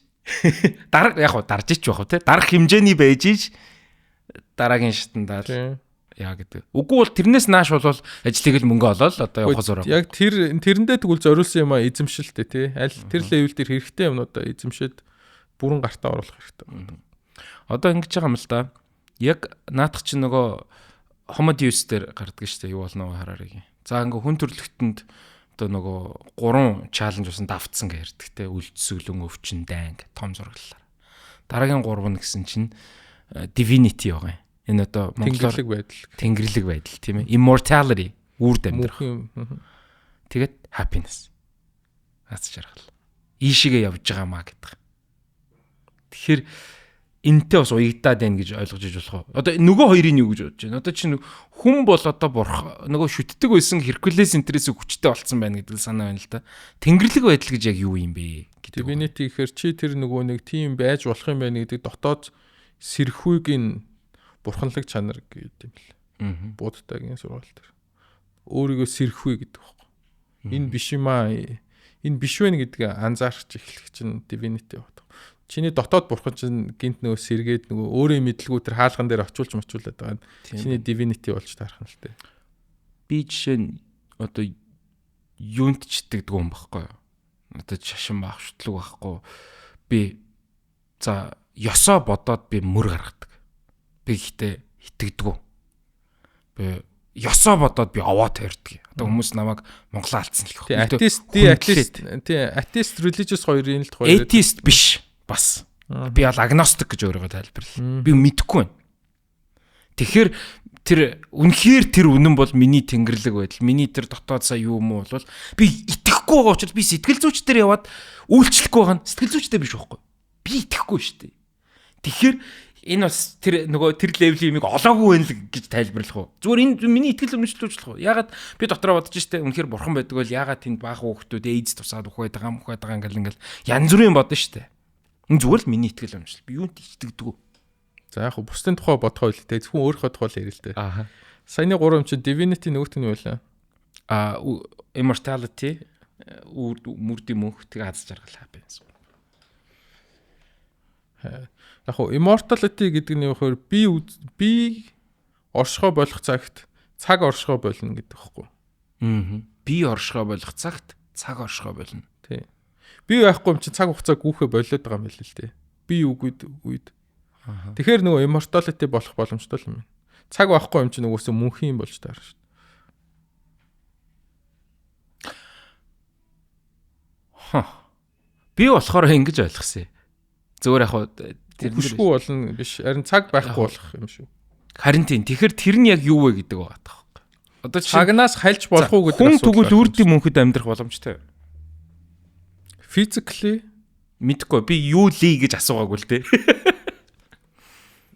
Speaker 2: дар яг хуу дарж ич байх уу те, дарах хэмжээний байж иж дараагийн шатандаа л яа гэдэг. Үгүй бол тэрнээс нааш бол ажлыг л мөнгө олоод одоо явах зураг.
Speaker 1: Яг тэр тэрэндээ тэгвэл зориулсан юм а эзэмшилтэй тий. Аль тэр level дээр хэрэгтэй юмнуудаа эзэмшээд бүрэн гартаа оруулах хэрэгтэй.
Speaker 2: Одоо ингэж байгаа юм л да. Яг наадах чинь нөгөө Homo Deus дээр гардаг шүү дээ. Юу болно вэ Хараригийн. За, ингээ хүн төрөлхтөнд одоо нөгөө гурван challenge усан давтсан гэж ярьдаг те. Үлдсөглөн, өвчин, дайн гэх том зураглалаар. Дараагийн гурав нь гэсэн чинь divinity байгаа юм. Энэ одоо
Speaker 1: монголоор тэнгэрлэг байдал.
Speaker 2: Тэнгэрлэг байдал, тийм ээ. Immortality, үүрд амьдрах. Тэгээд happiness. Аз жаргал. Ийшээгээ явж байгаа маа гэдэг. Тэгэхээр энтэй бас уягдаад байна гэж ойлгож иж болох уу? Одоо нөгөө хоёрын юу гэж бодож байна? Одоо чинь хүн бол одоо бурх нөгөө шүтдэг байсан Херкулес энтрээс хүчтэй болцсон байна гэдэг санаа байна л да. Тэнгэрлэг байдал гэж яг юу юм бэ
Speaker 1: гэдэг. Divinity гэхээр чи тэр нөгөө нэг тийм байж болох юм байна гэдэг дотоод сэрхүүг нь бурханлаг чанар гэдэг юм л. Буддагийн сургаал дээр. Өөрийгөө сэрхүү гэдэг байхгүй. Энэ биш юм аа. Энэ биш вэ гэдгийг анзаарч эхлэх чинь divinity байна. Чиний дотоод бурхан чинь гинт нөгөө сэргээд нөгөө өөрийн мэдлгүй тэр хаалган дээр очиулж мочуулаад байгаа нь чиний divinity болж таарах нь л дээ.
Speaker 2: Би жишээ нь одоо юунд ч итгэдэг юм баггүй юу? Одоо шашин байх, шүтлэг байхгүй. Би за ёсоо бодоод би мөр гаргадаг. Би гэхдээ итгэдэг. Би ёсоо бодоод би овоо тойрдог. Одоо хүмүүс намайг Монголоо алдсан л гэх.
Speaker 1: Atheist, atheist, тий, atheist, religious хоёрын л
Speaker 2: тухай. Atheist биш бас. Би бол агностик гэж өөрийгөө тайлбарлаа. Би мэдэхгүй байна. Тэгэхээр тэр үнэхээр тэр үнэн бол миний тэнгэрлэг байдал, миний тэр дотоод сая юу юм уу бол би итгэхгүй байгаа учраас би сэтгэл зүйч дээр яваад үйлчлэхгүй байгаа нь сэтгэл зүйчтэй биш байхгүй. Би итгэхгүй шүү дээ. Тэгэхээр энэ бас тэр нөгөө тэр level ийн юмыг олоогүй байх л гэж тайлбарлах уу? Зүгээр энэ миний итгэл үнэмшлүүлж болох уу? Ягаад би дотроо бодож штэ, үнэхээр бурхан байдаг бол ягаад тэнд баахан хүүхдүүд эйдс тусаад үхээд байгаа юм, үхээд байгаа, ингээл ингээл янз бүрийн бодно штэ. Энэ зүгээр л миний итгэл үнэмшил. Би юунд итгэдэггүй.
Speaker 1: За, яг бусдын тухай бодохоо л те, зөвхөн өөрийнхөө тухай л ярил л дээ. Саяны гурван юм чинь divinity, нөгөөх нь юу вэ?
Speaker 2: А, immortality, мөрдийн мөнх, тэгээ аз жаргал, happiness.
Speaker 1: Яг хуу immortality гэдэг нь юу гэхээр би оршихоо болох цагт цаг оршихоо болно гэдэг байхгүй.
Speaker 2: Аа. Би оршихоо болох цагт цаг оршихоо болно.
Speaker 1: Тий. Би байхгүй юм чинь цаг хугацаа гүүхэ болоод байгаа юм байл л дээ. Би үгүй үед. Тэгэхээр нөгөө immortality болох боломжтой юм байна. Цаг байхгүй юм чинь нөгөөсөө мөнхийн болж таарна шүү дээ.
Speaker 2: Ха. Би болохоор ингэж ойлгосон. Зүгээр яг хуу
Speaker 1: тэр хүшгүй болно биш. Харин цаг байхгүй болох юм шүү.
Speaker 2: Харин тийм. Тэгэхээр тэр нь яг юу вэ гэдэг байгаа таахгүй.
Speaker 1: Одоо цагнаас хальж болох уу
Speaker 2: гэдэг асуудал. Хүн тэгвэл үрдийн мөнхөд амьдрах боломжтой.
Speaker 1: Physically
Speaker 2: мэдгүй, би юу лий гэж асуугаагүй л дээ.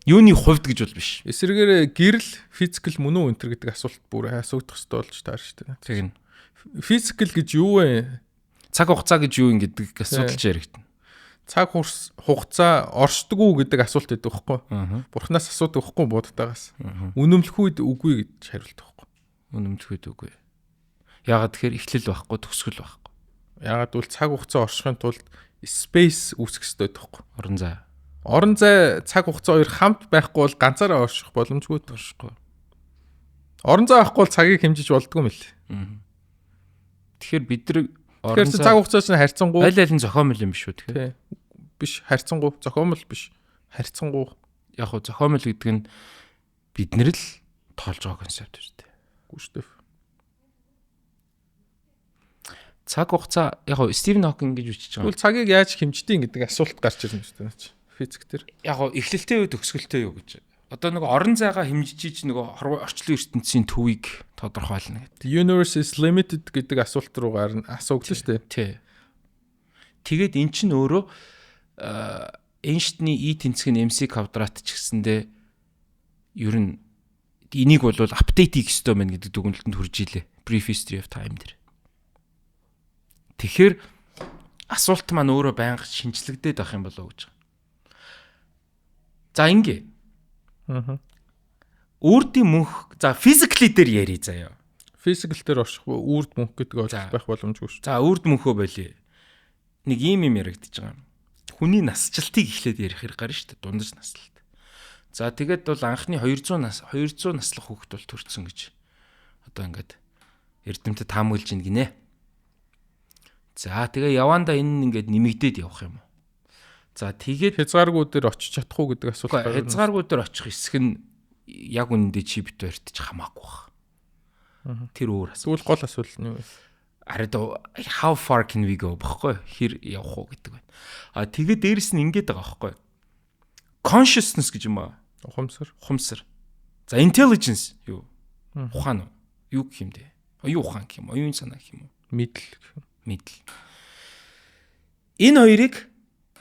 Speaker 2: Юуны хувьд гэж бол биш.
Speaker 1: Эсвэргээр гэрэл physical мөн үү энтер гэдэг асуулт бүр асуугдах хэрэгтэй болж таар шүү дээ.
Speaker 2: Тэгнь.
Speaker 1: Physical гэж юу вэ?
Speaker 2: Цаг хугацаа гэж юу юм гэдэг асуудал ч яригдана.
Speaker 1: Цаг хугацаа оршдог уу гэдэг асуулт байдаг байхгүй. Бурхнаас асуудаг байхгүй буддаагаас. Үнэмлэхүйд үгүй гэж хариулдаг байхгүй.
Speaker 2: Үнэмлэхүйд үгүй. Яагаад тэгэхээр эхлэл байхгүй, төгсгөл байхгүй.
Speaker 1: Яагаад гэвэл цаг хугацаа оршихын тулд space үүсгэх хэрэгтэй байхгүй.
Speaker 2: Орон зай.
Speaker 1: Орон зай, цаг хугацаа хоёр хамт байхгүй бол ганцаараа орших боломжгүй
Speaker 2: оршихгүй.
Speaker 1: Орон зай байхгүй бол цагийг хэмжиж болдгүй юм л.
Speaker 2: Тэгэхээр бид нар
Speaker 1: орон зай цаг хугацаа чинь харьцангуй.
Speaker 2: Аль аль нь зохиомл юм биш үү тэгэхээр?
Speaker 1: Биш, харьцангуй, зохиомл биш. Харьцангуй.
Speaker 2: Яг хөө зохиомл гэдэг нь бид нар л тоолж байгаа концепт шүү дээ.
Speaker 1: Үгүй шүү дээ.
Speaker 2: Цаг хугацаа яг хөө Стивен Хокинг гэж бичиж
Speaker 1: байгаа. Тэгвэл цагийг яаж хэмждэг гэдэг асуулт гарч ирнэ шүү дээ. Физик дээр.
Speaker 2: Яг хөө эхлэлтэй юу, төгсгөлтэй юу гэж. Одоо нөгөө орон зайгаа хэмжиж ич нөгөө орчлон ертөнцийн төвийг тодорхойлно
Speaker 1: гэдэг. The universe is limited гэдэг асуулт руу гарна асууглаа шүү дээ.
Speaker 2: Тий. Тэгээд эн чинь өөрөө Эйнштейний E тэнцэг нь mc квадрат ч гэсэндээ ер нь энийг бол update хийх ёстой байна гэдэг дүгнэлтэнд хүрж илээ. Brief History of Time дээр. Тэгэхээр Асуулт маань өөрөө байнга шинжлэгдээд байх юм болоо гэж. За, ингээ. Үрдийн мөнх, за, physically дээр ярий заяа.
Speaker 1: Physical дээр орших үрд мөнх гэдэг ойлголт байх боломжгүй шүү.
Speaker 2: За, үрд мөнхөө болиё. Нэг ийм юм яригдчихэж байгаа юм. Хүний насжилтыг эхлээд ярих хэрэг гарна шүү дээ. Дундаж наслалт. За, тэгээд бол анхны 200 нас, 200 наслах хүүхэд бол төрсөн гэж одоо ингээд эрдэмтэд таамаглаж ин гинэ. За, тэгээ явандаа энэ ингээд нэмэгдээд явах юм уу? За, тэгээд
Speaker 1: Хязгааргүй дээр очиж чадах уу гэдэг асуулт
Speaker 2: гарна. Хязгааргүй дээр очих хэсэг нь яг үнэндээ чи бит хоёрт ч хамаагүй баг. Тэр өөр
Speaker 1: асуулт. Тэгвэл гол асуулт нь юу вэ?
Speaker 2: Харин how far can we go бохгүй, хэр явах уу гэдэг байна. А тэгээд дээрэс нь ингэж байгаа байхгүй. Consciousness гэж юм аа.
Speaker 1: Ухамсар.
Speaker 2: Ухамсар. За, intelligence юу? Ухаан уу? Юу гэх юм бэ? Оюун ухаан гэх юм, оюун санаа гэх юм уу?
Speaker 1: Мэдл.
Speaker 2: Мэдл. Энэ хоёрыг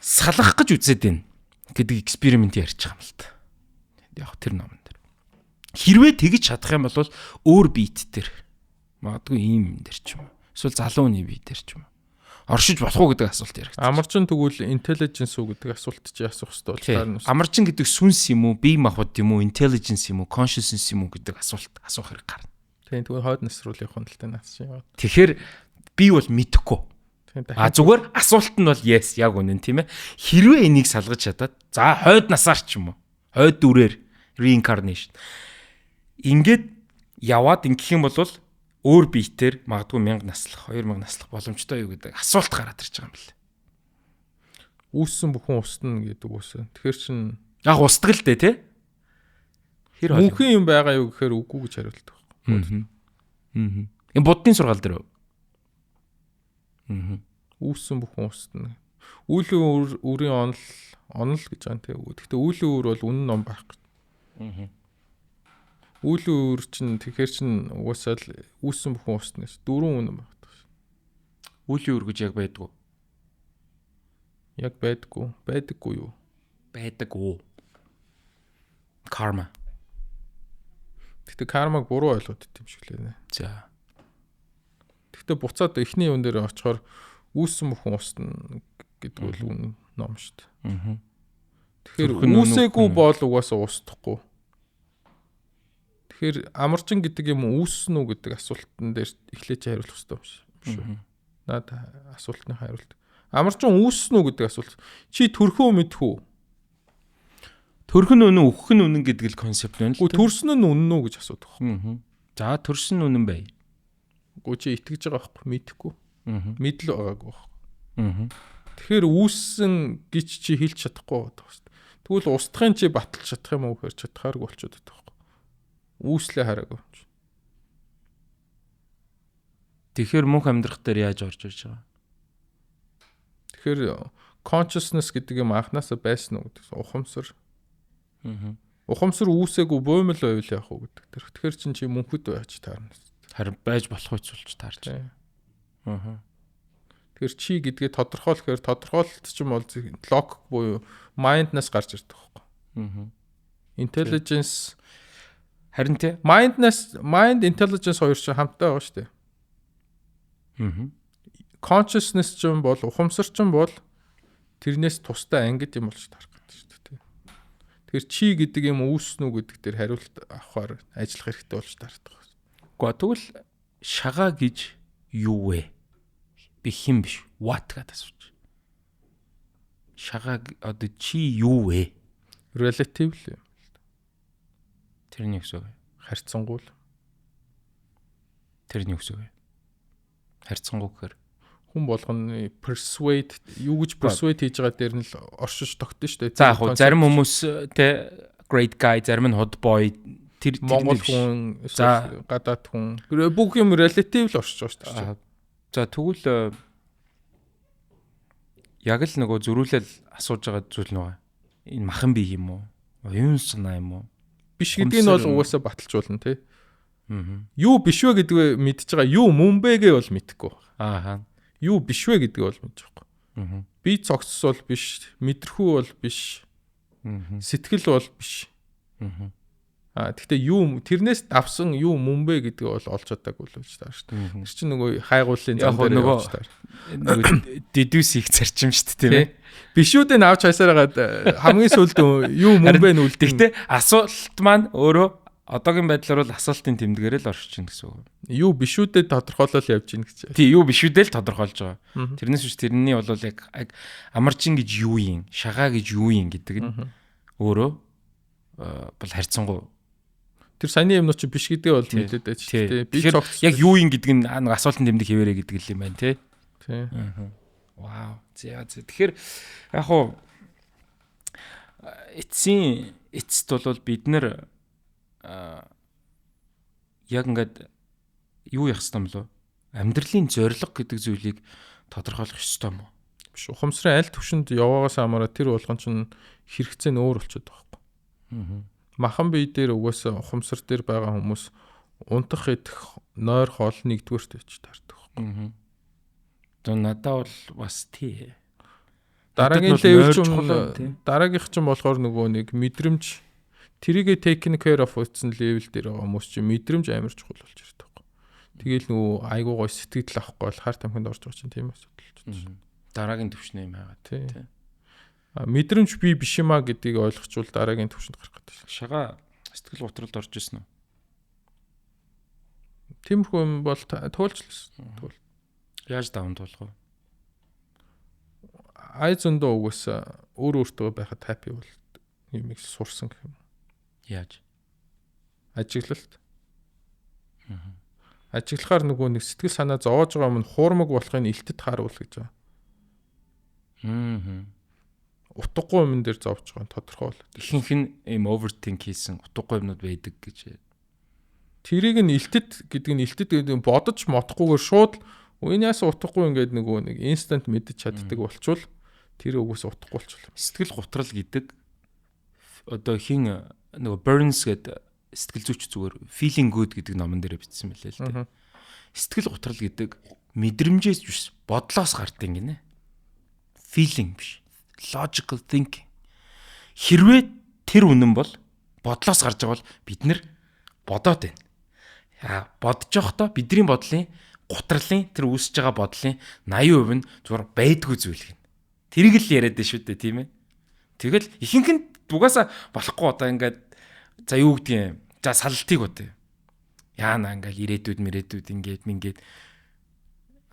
Speaker 2: салгах гэж үзээд байна гэдэг experiment ярьж байгаа юм л та. Яг тэр номон дээр. Хэрвээ тэгж чадах юм бол өөр биет дээр, магадгүй ийм юм дээр ч юм уу. Эсвэл залуу хүний бие дээр ч юм уу. Оршиж болох уу гэдэг асуулт яригдсан.
Speaker 1: Амарчин тэгвэл intelligence үү гэдэг асуулт чи асуух хэрэгтэй болж
Speaker 2: таарна. Амарчин гэдэг сүнс юм уу, бие махбод юм уу, intelligence юм уу, consciousness юм уу гэдэг асуулт асуух хэрэг гарна.
Speaker 1: Тийм, тэгвэл хойд нас руу явах юм л та наас чи.
Speaker 2: Тэгэхээр би бол мэдэхгүй. А зүгээр асуулт нь бол yes, яг үнэн, тийм ээ. Хэрвээ энийг салгаж чадаад, за, хойд насаар ч юм уу, хойд дүрээр reincarnation. Ингээд яваад ингэх юм бол өөр биетээр магадгүй 1000 наслах, 2000 наслах боломжтой юу гэдэг асуулт гараад ирж байгаа юм байна.
Speaker 1: Үүссэн бүхэн устна гэдэг үсэн. Тэгэхээр чин
Speaker 2: яг устдаг л дээ, тий?
Speaker 1: Хэр мөнхийн юм байгаа юу гэхээр үгүй гэж хариулдаг
Speaker 2: байхгүй. Аа. Энэ буддын сургаал дээр үү?
Speaker 1: Аа. Үүссэн бүхэн устна. Үйлийн үр, үрийн онол, онол гэж байгаа юм тий. Гэхдээ үйлийн үр бол үнэн ном байхгүй. Аа. Үйлийн үр чинь, тэгэхээр чин угаасаа л үүссэн бүхэн устна гэж дөрвөн үнэн байна.
Speaker 2: Үйлийн үр гэж яг байдгүй.
Speaker 1: Яг байдгүй. Байдаггүй юу?
Speaker 2: Байдаггүй. Карма.
Speaker 1: Гэхдээ кармаг буруу ойлгоод идэм шиг лээ.
Speaker 2: За.
Speaker 1: Гэхдээ буцаад эхний юун дээр очихоор үүссэн бүхэн устна гэдэг бол үнэн ном шүү дээ. Тэгэхээр үүсээгүй бол угаасаа устдахгүй. Тэгэхээр амарчин гэдэг юм үүссэн үү гэдэг асуултан дээр эхлээд чи хариулах хэрэгтэй юм шүү. Наад асуултны хариулт. Амарчин үүссэн үү гэдэг асуулт. Чи төрхөө мэдэх үү?
Speaker 2: Төрх нь үнэн, үхэх нь үнэн гэдэг л concept байна
Speaker 1: л. Үгүй, төрсөн нь үнэн үү гэж асуудаг.
Speaker 2: За, төрсөн нь үнэн бай.
Speaker 1: Үгүй, чи итгэж байгаа байхгүй, мэдэхгүй. Мэдл байгаагүй байхгүй. Тэгэхээр үүссэн гэж чи хэлж чадахгүй байгаа шүү дээ. Тэгвэл устдахын чи баталж чадах юм уу гэхээр чадхааргүй болчиход байдаг байхгүй. Үүслээ хараагүй.
Speaker 2: Тэгэхээр мөнх амьдрах дээр яаж орж ирж байгаа?
Speaker 1: Тэгэхээр consciousness гэдэг юм анхнаасаа байсан уу гэдэг, ухамсар. Ухамсар үүсээгүй буймал байвал яах вэ гэдэг тэр. Тэгэхээр чин чи мөнхөд байж таарна.
Speaker 2: Харин байж болох үс таарч.
Speaker 1: Аа. Тэгэхээр чи гэдгээ тодорхойлохоор тодорхойлолт ч юм бол логик буюу mind-наас гарч ирдэг байхгүй.
Speaker 2: Аа.
Speaker 1: Intelligence
Speaker 2: Харин тий.
Speaker 1: Mind-наас, mind, intelligence хоёр чинь хамттай байгаа шүү дээ.
Speaker 2: Аа.
Speaker 1: Consciousness ч юм бол, ухамсар ч юм бол тэрнээс тустай ангид юм болж таарах гэдэг шүү дээ. Тэгэхээр чи гэдэг юм үүснэ үү гэдэг дээр хариулт авахар ажиллах хэрэгтэй болж таардаг.
Speaker 2: Гэхдээ тэгвэл шагаа гэж юу вэ? Би хэн биш. What гэдээ асууж. Шагаа, одоо чи юу вэ?
Speaker 1: Relative л юм.
Speaker 2: Тэрний өсөө.
Speaker 1: Харьцангуй.
Speaker 2: Тэрний өсөө. Харьцангуй гэхээр
Speaker 1: хүн болгоны persuade, юу гэж persuade хийж байгаа дээр нь л оршиж тогтно шүү
Speaker 2: дээ. За, яг зарим хүмүүс те great guy, зарим нь hot boy,
Speaker 1: тэр Монгол хүн, эсвэл гадаад хүн, бүх юм relative л оршиж байгаа шүү дээ.
Speaker 2: За, тэгвэл яг л нөгөө зөрүүлэл асууж байгаа зүйл нөгөө энэ махан бие юм уу? Оюун санаа юм уу?
Speaker 1: Биш гэдгийг нь бол угаасаа баталж болно, тий. Юу биш вэ гэдгээ мэдж байгаа. Юу мөн бэ гээ бол мэдэхгүй. Юу биш вэ гэдгийг бол мэдж байгаа. Би цогцс бол биш, мэдрэхүү бол биш. Сэтгэл бол биш. А тэгтээ юу тэрнээс давсан юу мөн бэ гэдгийг бол олж чадаагүй л болж таар шүү дээ. Тэр чинь нөгөө хайгууллын зам дээр
Speaker 2: явж таар. Нөгөө deduce хийх зарчим шүү дээ, тийм ээ.
Speaker 1: Бишүүдийг авч хайсаар хагаад хамгийн сүүлд юу мөн бэ нүлдэг.
Speaker 2: Тэгтээ асуулт маань өөрөө одоогийн байдлаар бол асуултын тэмдгээрээ л оршиж байна гэсэн үг.
Speaker 1: Юу бишүүдэд тодорхойлол явж гин гэж.
Speaker 2: Тий, юу бишүүдээ л тодорхойлж байгаа. Тэрнээс биш тэрний бол яг амарчин гэж юу юм, шагаа гэж юу юм гэдэг нь өөрөө бол харьцангуй.
Speaker 1: Тэр саяны юмнууд чи биш гэдгээ бол мэдээд байж тий.
Speaker 2: Би яг юу юм гэдэг нь нэг асуултын тэмдэг хэвээрээ гэдэг л юм байна тий.
Speaker 1: Тий.
Speaker 2: Вау. За за. Тэгэхээр яг хуу эцсийн эцэст бол бид нэр яг ингээд юу явах хэвээр юм болов? Амьдралын зорилго гэдэг зүйлийг тодорхойлох ёстой юм уу?
Speaker 1: Биш. Ухамсарын аль түвшинд яваагаас хамаараа тэр болгон чинь хэрэгцээ нь өөр болчиход байгаа байхгүй. Аа. Махан бие дээр угаасаа ухамсар дээр байгаа хүмүүс унтах, идэх, нойр хоол нэгдүгээрт байж таардаг байхгүй.
Speaker 2: Аа. Одоо надад бол бас тий.
Speaker 1: Дараагийн level ч дараагийнх ч болохоор нөгөө нэг мэдрэмж тэрийгэ taken care of гэсэн level дээр байгаа хүмүүс чинь мэдрэмж амар чухал болж ирдэг байхгүй. Тэгээл нөгөө айгуу гой сэтгэл авахгүй бол хар тамхинд орж байгаа чинь тийм асуудал болчихсон.
Speaker 2: Дараагийн түвшний юм хайгаа
Speaker 1: тий. Мэдрэмж би биш юм а гэдгийг ойлгочвол дараагийн түвшинд гарах гэдэг.
Speaker 2: Шагаа сэтгэл готролд орж ирсэн үү?
Speaker 1: Тиймэрхүү юм бол туулжлаа. Туул.
Speaker 2: Яаж даван туулах вэ?
Speaker 1: Ай зөндөө угаасаа өөр өөртөө байхад happy бол юмыг сурсан гэх юм.
Speaker 2: Яаж?
Speaker 1: Ажиглалт. Ажиглахаар нөгөө нэг сэтгэл санаа зовоож байгаа юм нь хуурмаг болохыг илтэд харуул гэж байгаа.
Speaker 2: Аа.
Speaker 1: Утгагүй юм дээр зовж байгаа нь тодорхой бол.
Speaker 2: Ихэнх нь ийм overthink хийсэн утгагүй юмнууд байдаг гэж.
Speaker 1: Тэрийг нь илтэд гэдэг нь илтэд гэдэг нь бодож модохгүйгээр шууд энэ яасан утгагүй ингээд нөгөө нэг instant мэдэж чаддаг болчвол тэр угаас утгагүй болчихлоо.
Speaker 2: Сэтгэл гутрал гэдэг одоо хин нөгөө Burns гэдэг сэтгэл зүйч зүгээр Feeling Good гэдэг номон дээр бичсэн мэлээ л дээ. Сэтгэл гутрал гэдэг мэдрэмжээс биш, бодлоос гардаг гинэ. Feeling биш. Logical thinking. Хэрвээ тэр үнэн бол бодлоос гарч байгаа бол бид нэр бодоод байна. Яа, бодож явахдаа бидний бодлын гутралын тэр үүсэж байгаа бодлын 80% нь зүгээр байдгүй зүйл гин. Тэрийг л яриад байна шүү дээ, тийм ээ. Тэгэл ихэнх нь угаасаа болохгүй одоо ингээд за юу гэдгийг за салалтыг бодъё. Яана ингээл ирээдүйд мэрээдүйд ингээд мингээд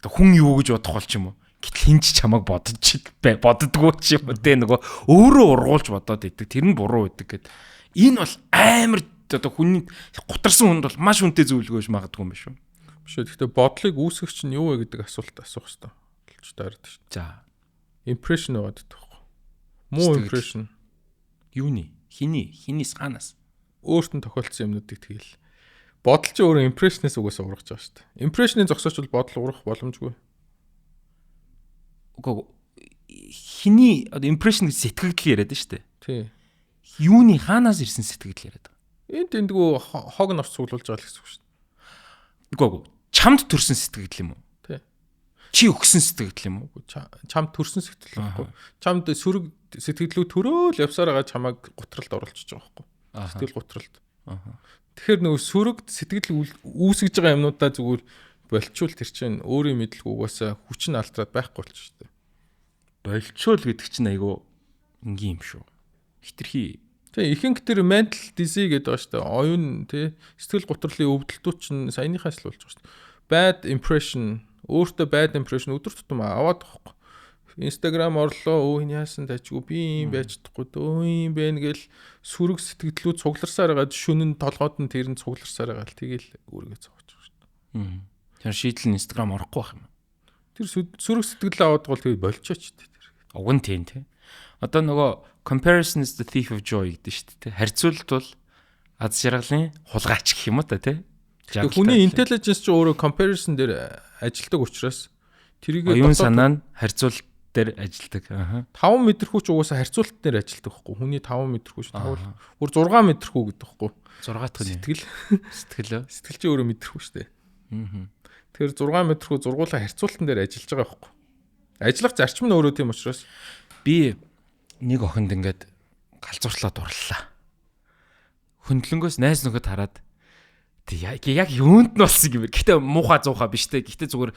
Speaker 2: одоо хүн юу гэж бодох бол ч юм уу. Гэтэл хэн ч чамайг бодож боддгоо ч юм уу те, нөгөө өөрөө ургуулж бодоод идэг. Тэр нь буруу байдаг гэд. Энэ бол амар одоо хүний гутарсан хүнд бол маш үнэтэй зөвлөгөө биш магадгүй юм биш үү?
Speaker 1: Биш үү. Гэхдээ бодлыг үүсгэх чинь юу вэ гэдэг асуулт асуух хэрэгтэй болж таардаг шүү.
Speaker 2: За.
Speaker 1: Impression байгаад байдаг байхгүй. Муу impression.
Speaker 2: Юуны? Хиний? Хинээс хаанаас?
Speaker 1: Өөрт нь тохиолдсон юмнуудыг тэгэл бодол чи өөрөө impression-ээс угаасаа ургаж байгаа шүү дээ. Impression-ийн зогсооч бол бодол ургах боломжгүй.
Speaker 2: Үгүй, хиний одоо impression гэж сэтгэгдэл яриад байна шүү дээ.
Speaker 1: Тий.
Speaker 2: Юуны хаанаас ирсэн сэтгэгдэл яриад байгаа?
Speaker 1: Энд тэндгүү хог норч цуглуулж байгаа л гэсэн үг шүү
Speaker 2: дээ. Үгүй. Чамд төрсэн сэтгэгдэл юм уу?
Speaker 1: Тий.
Speaker 2: Чи өгсөн сэтгэгдэл юм уу?
Speaker 1: Чамд төрсэн сэтгэгдэл байхгүй. Чамд сөрөг сэтгэлдлүү төрөөл явсаар байгаа чамайг гутралд оруулчихж байгаа байхгүй. Сэтгэл гутралд.
Speaker 2: Аа.
Speaker 1: Тэгэхээр нөгөө сөрөг сэтгэл үүсгэж байгаа юмнуудаа зүгээр болчвол тэр чинь өөрийн мэдлэг угаасаа хүч нь алтраад байхгүй болчих шүү дээ.
Speaker 2: Болчвол гэдэг чинь айгүй энгийн юм шүү. Хитрхи.
Speaker 1: Тэг ихэнх тэр mental disease гэдэг байгаа шүү дээ. Оюун тий сэтгэл гутралын өвдөлтүүд чинь саяныхаас л болж байгаа шүү дээ. Bad impression, өөртөө bad impression өдөр тутам аваад байгаа байхгүй. Instagram орлоо, өө энэ яасан тажгүй, би юм байж чадахгүй, өө юм бэ гэл сөрөг сэтгэлдлүүд цугларсаар байгаад шөнөн толгойд нь тэр нь цугларсаар байгаа л тэгэл өөрийгөө зовоож байгаа шүү
Speaker 2: дээ. Тэр шийдэл нь Instagram орохгүй байх юм.
Speaker 1: Тэр сөрөг сэтгэл аваад бол тэгээд болчооч тэр.
Speaker 2: Уг нь тийм тий. Одоо нөгөө comparison is the thief of joy гэдэг шүү дээ. Харьцуулалт бол аз жаргалын хулгайч гэх юм уу та тий.
Speaker 1: Хүний intelligence ч өөрөө comparison дээр ажилдаг учраас тэрийг
Speaker 2: оюун санаа нь харьцуулалт дээр ажилдаг. Аа.
Speaker 1: 5 мэдрэхүй ч угаасаа харьцуулалт дээр ажилдаг байхгүй. Хүний 5 мэдрэхүй 5 бүр 6 мэдрэхүй гэдэг байхгүй.
Speaker 2: 6 дахь
Speaker 1: сэтгэл.
Speaker 2: Сэтгэл.
Speaker 1: Сэтгэл чи өөрөө мэдрэхүй шүү дээ.
Speaker 2: Аа.
Speaker 1: Тэгэхээр 6 мэдрэхүй зургуулаа харьцуултан дээр ажиллаж байгаа байхгүй. Ажиллах зарчим нь өөрөө тийм учраас
Speaker 2: би нэг охинд ингээд галзуурлаа дурлалаа. Хөндлөнгөөс найз нөхөд хараад тэг яг юунд нь болсон юм бэ? Гэхдээ муухай зуухай биш те. Гэхдээ зүгээр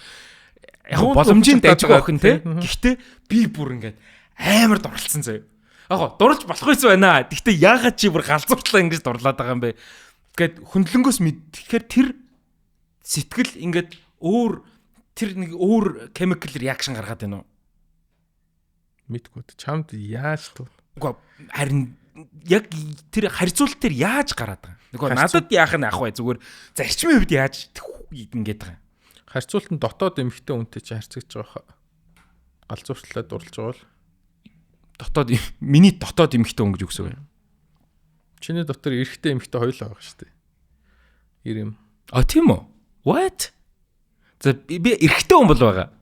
Speaker 2: яг боломжийн дайжгүй охин те. Гэхдээ би бүр ингээд амар дурлцсан заяа. Яг дурлж болох байсан байна. Гэхдээ яагаад чи бүр галзууртлаа ингэж дурлаад байгаа юм бэ? Гэт хөндлөнгөөс мэд. Тэгэхээр тэр сэтгэл ингээд өөр тэр нэг өөр chemical reaction гаргаад байна уу?
Speaker 1: Мэдгүй. Чамд яаж туу?
Speaker 2: Үгүй харин яг тэр харьцуулалт тэр яаж гараад байгаа юм? Нөгөө надад яах нь ах вэ? Зүгээр зарчмын хувьд яаж ингээд байгаа юм?
Speaker 1: Харьцуулт нь дотоод эмэгтэй хүнтэй чи харьцаж байгаа хаа. Галзуурчлаа дурлж байгаа бол
Speaker 2: дотоод миний дотоод эмэгтэй хүн гэж үгс үү?
Speaker 1: Чиний дотор эрэгтэй эмэгтэй хоёулаа байгаа шүү дээ. Ир юм.
Speaker 2: А тийм үү? What? За би эрэгтэй хүн бол байгаа.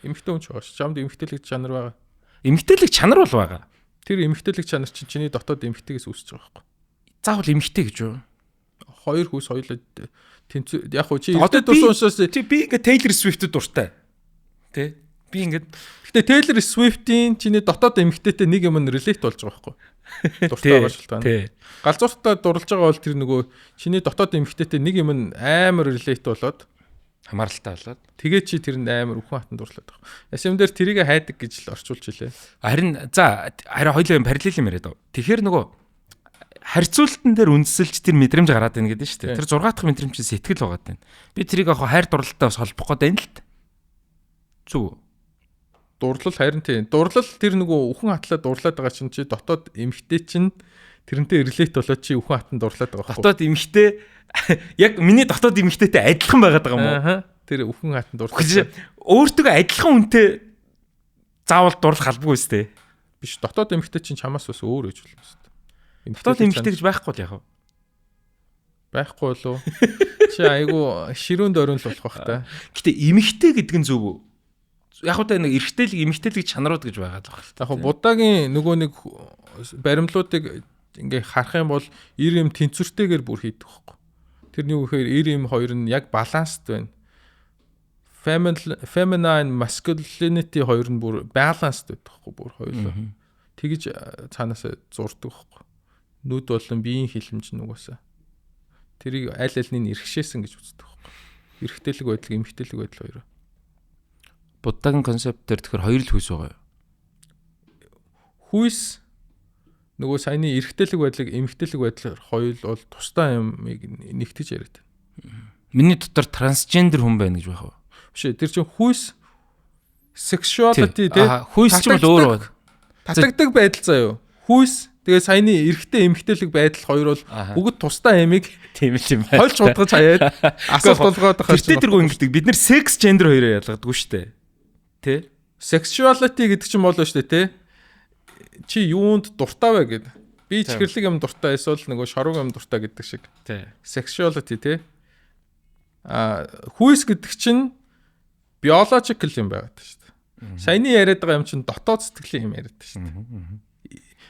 Speaker 1: Эмэгтэй хүн ч байгаа шүү. Чамд эмэгтэйлэг чанар байгаа.
Speaker 2: Эмэгтэйлэг чанар бол байгаа.
Speaker 1: Тэр эмэгтэйлэг чанар чинь чиний дотоод эмэгтэйгээс үүсэж байгаа байхгүй.
Speaker 2: Заавал эмэгтэй гэж юу?
Speaker 1: Хоёр хүйс хоёулаа тэнцүү яг хуу чи эрэгтэй дурсан учраас
Speaker 2: тий би ингээ Taylor Swift-д дуртай. Тэ? Би ингээд
Speaker 1: Гэтэ Taylor Swift-ийн чиний дотоод эмэгтэйтэй нэг юм нь relate болж байгаа байхгүй. Дуртай байгаа шалтгаан. Галзууртаа дурлж байгаа бол тэр нөгөө чиний дотоод эмэгтэйтэй нэг юм нь амар relate болоод
Speaker 2: хамааралтай болоод
Speaker 1: тэгээ чи тэрэнд амар үхэн хатан дурлаад байгаа. Яс юм дээр тэрийг хайдаг гэж л орчуулж илээ.
Speaker 2: Харин за харин хоёлоо юм параллел юм яриад. Тэгэхээр нөгөө харьцуултан дээр үндэслэж тэр мэдрэмж гараад байна гэдэг нь шүү дээ. Тэр 6 дахь мэдрэмж чинь сэтгэл байгаад байна. Би тэрийг яг хайр дурлалтай бас холбох гээд байна л т. Зүг.
Speaker 1: Дурлал харин тийм. Дурлал тэр нөгөө үхэн хатлаа дурлаад байгаа чинь чи дотоод эмэгтэй чинь тэрнтэй relate болоод чи үхэн хатан дурлаад байгаа
Speaker 2: байхгүй. Дотоод эмэгтэй яг миний дотоод эмэгтэйтэй адилхан байгаад байгаа юм уу?
Speaker 1: Аа. Тэр үхэн хатан дурлах.
Speaker 2: Өөртөө адилхан хүнтэй заавал дурлах албагүй үстэй.
Speaker 1: Биш дотоод эмэгтэй чинь чамаас бас өөр гэж болно шүү
Speaker 2: дээ. Дотоод эмэгтэй гэж байхгүй л яг вэ?
Speaker 1: Байхгүй болов. Чи айгу ширүүн дөрөн л болох бах та.
Speaker 2: Гэтэ эмэгтэй гэдэг нь зөв үү? Яг үгүй нэг эрэгтэйлэг эмэгтэйлэг чанарууд гэж байгаа л
Speaker 1: байна. Яг Буддагийн нөгөө нэг баримлуудыг ингээ харах юм бол ир юм тэнцвэртэйгээр бүр хийдэг байхгүй. Тэр нь юу гэхээр ир юм хоёр нь яг баланст байна. Feminine masculinity хоёр нь бүр balanced байдаг байхгүй бүр хоёулаа. Тэгэж цаанаасаа зурдаг байхгүй. Нүд болон биеийн хилэмж нь угаасаа. Тэрийг аль альнийг эрхшээсэн гэж үздэг байхгүй. Эрэгтэйлэг байдал, эмэгтэйлэг байдал хоёроо.
Speaker 2: Буддагийн концепт дээр тэгэхээр хоёр л хүйс байгаа юу?
Speaker 1: Хүйс нөгөө саяны эрэгтэйлэг байдлыг эмэгтэйлэг байдлаар хоёул бол тусдаа юмыг нэгтэж яриад.
Speaker 2: Миний дотор трансгендер хүн байна гэж байх уу?
Speaker 1: Биш ээ, тэр чинь хүйс sexuality тий.
Speaker 2: Хүйс ч бол өөр байна.
Speaker 1: Татагдаг байдал заяо. Хүйс тэгээ саяны эрэгтэй эмэгтэйлэг байдал хоёр бол бүгд тусдаа ямиг
Speaker 2: тийм л юм байна.
Speaker 1: Хольж худгаж хаяад асуулт болгоод
Speaker 2: байгаа. Тэртээ тэргүй ингэдэг. Бид нэр секс гендер хоёроо ялгадаггүй шүү дээ. Тэ?
Speaker 1: Sexuality гэдэг чинь болоо шүү дээ, тэ? Чи юунд дуртай вэ гэд. Би чихэрлэг юм дуртай эсвэл нөгөө шорог юм дуртай гэдэг шиг.
Speaker 2: Тэ.
Speaker 1: Sexuality тэ. А хүйс гэдэг чинь biological юм байгаад шүү дээ. Саяны яриад байгаа юм чинь дотоод сэтгэлийн юм яриад шүү дээ.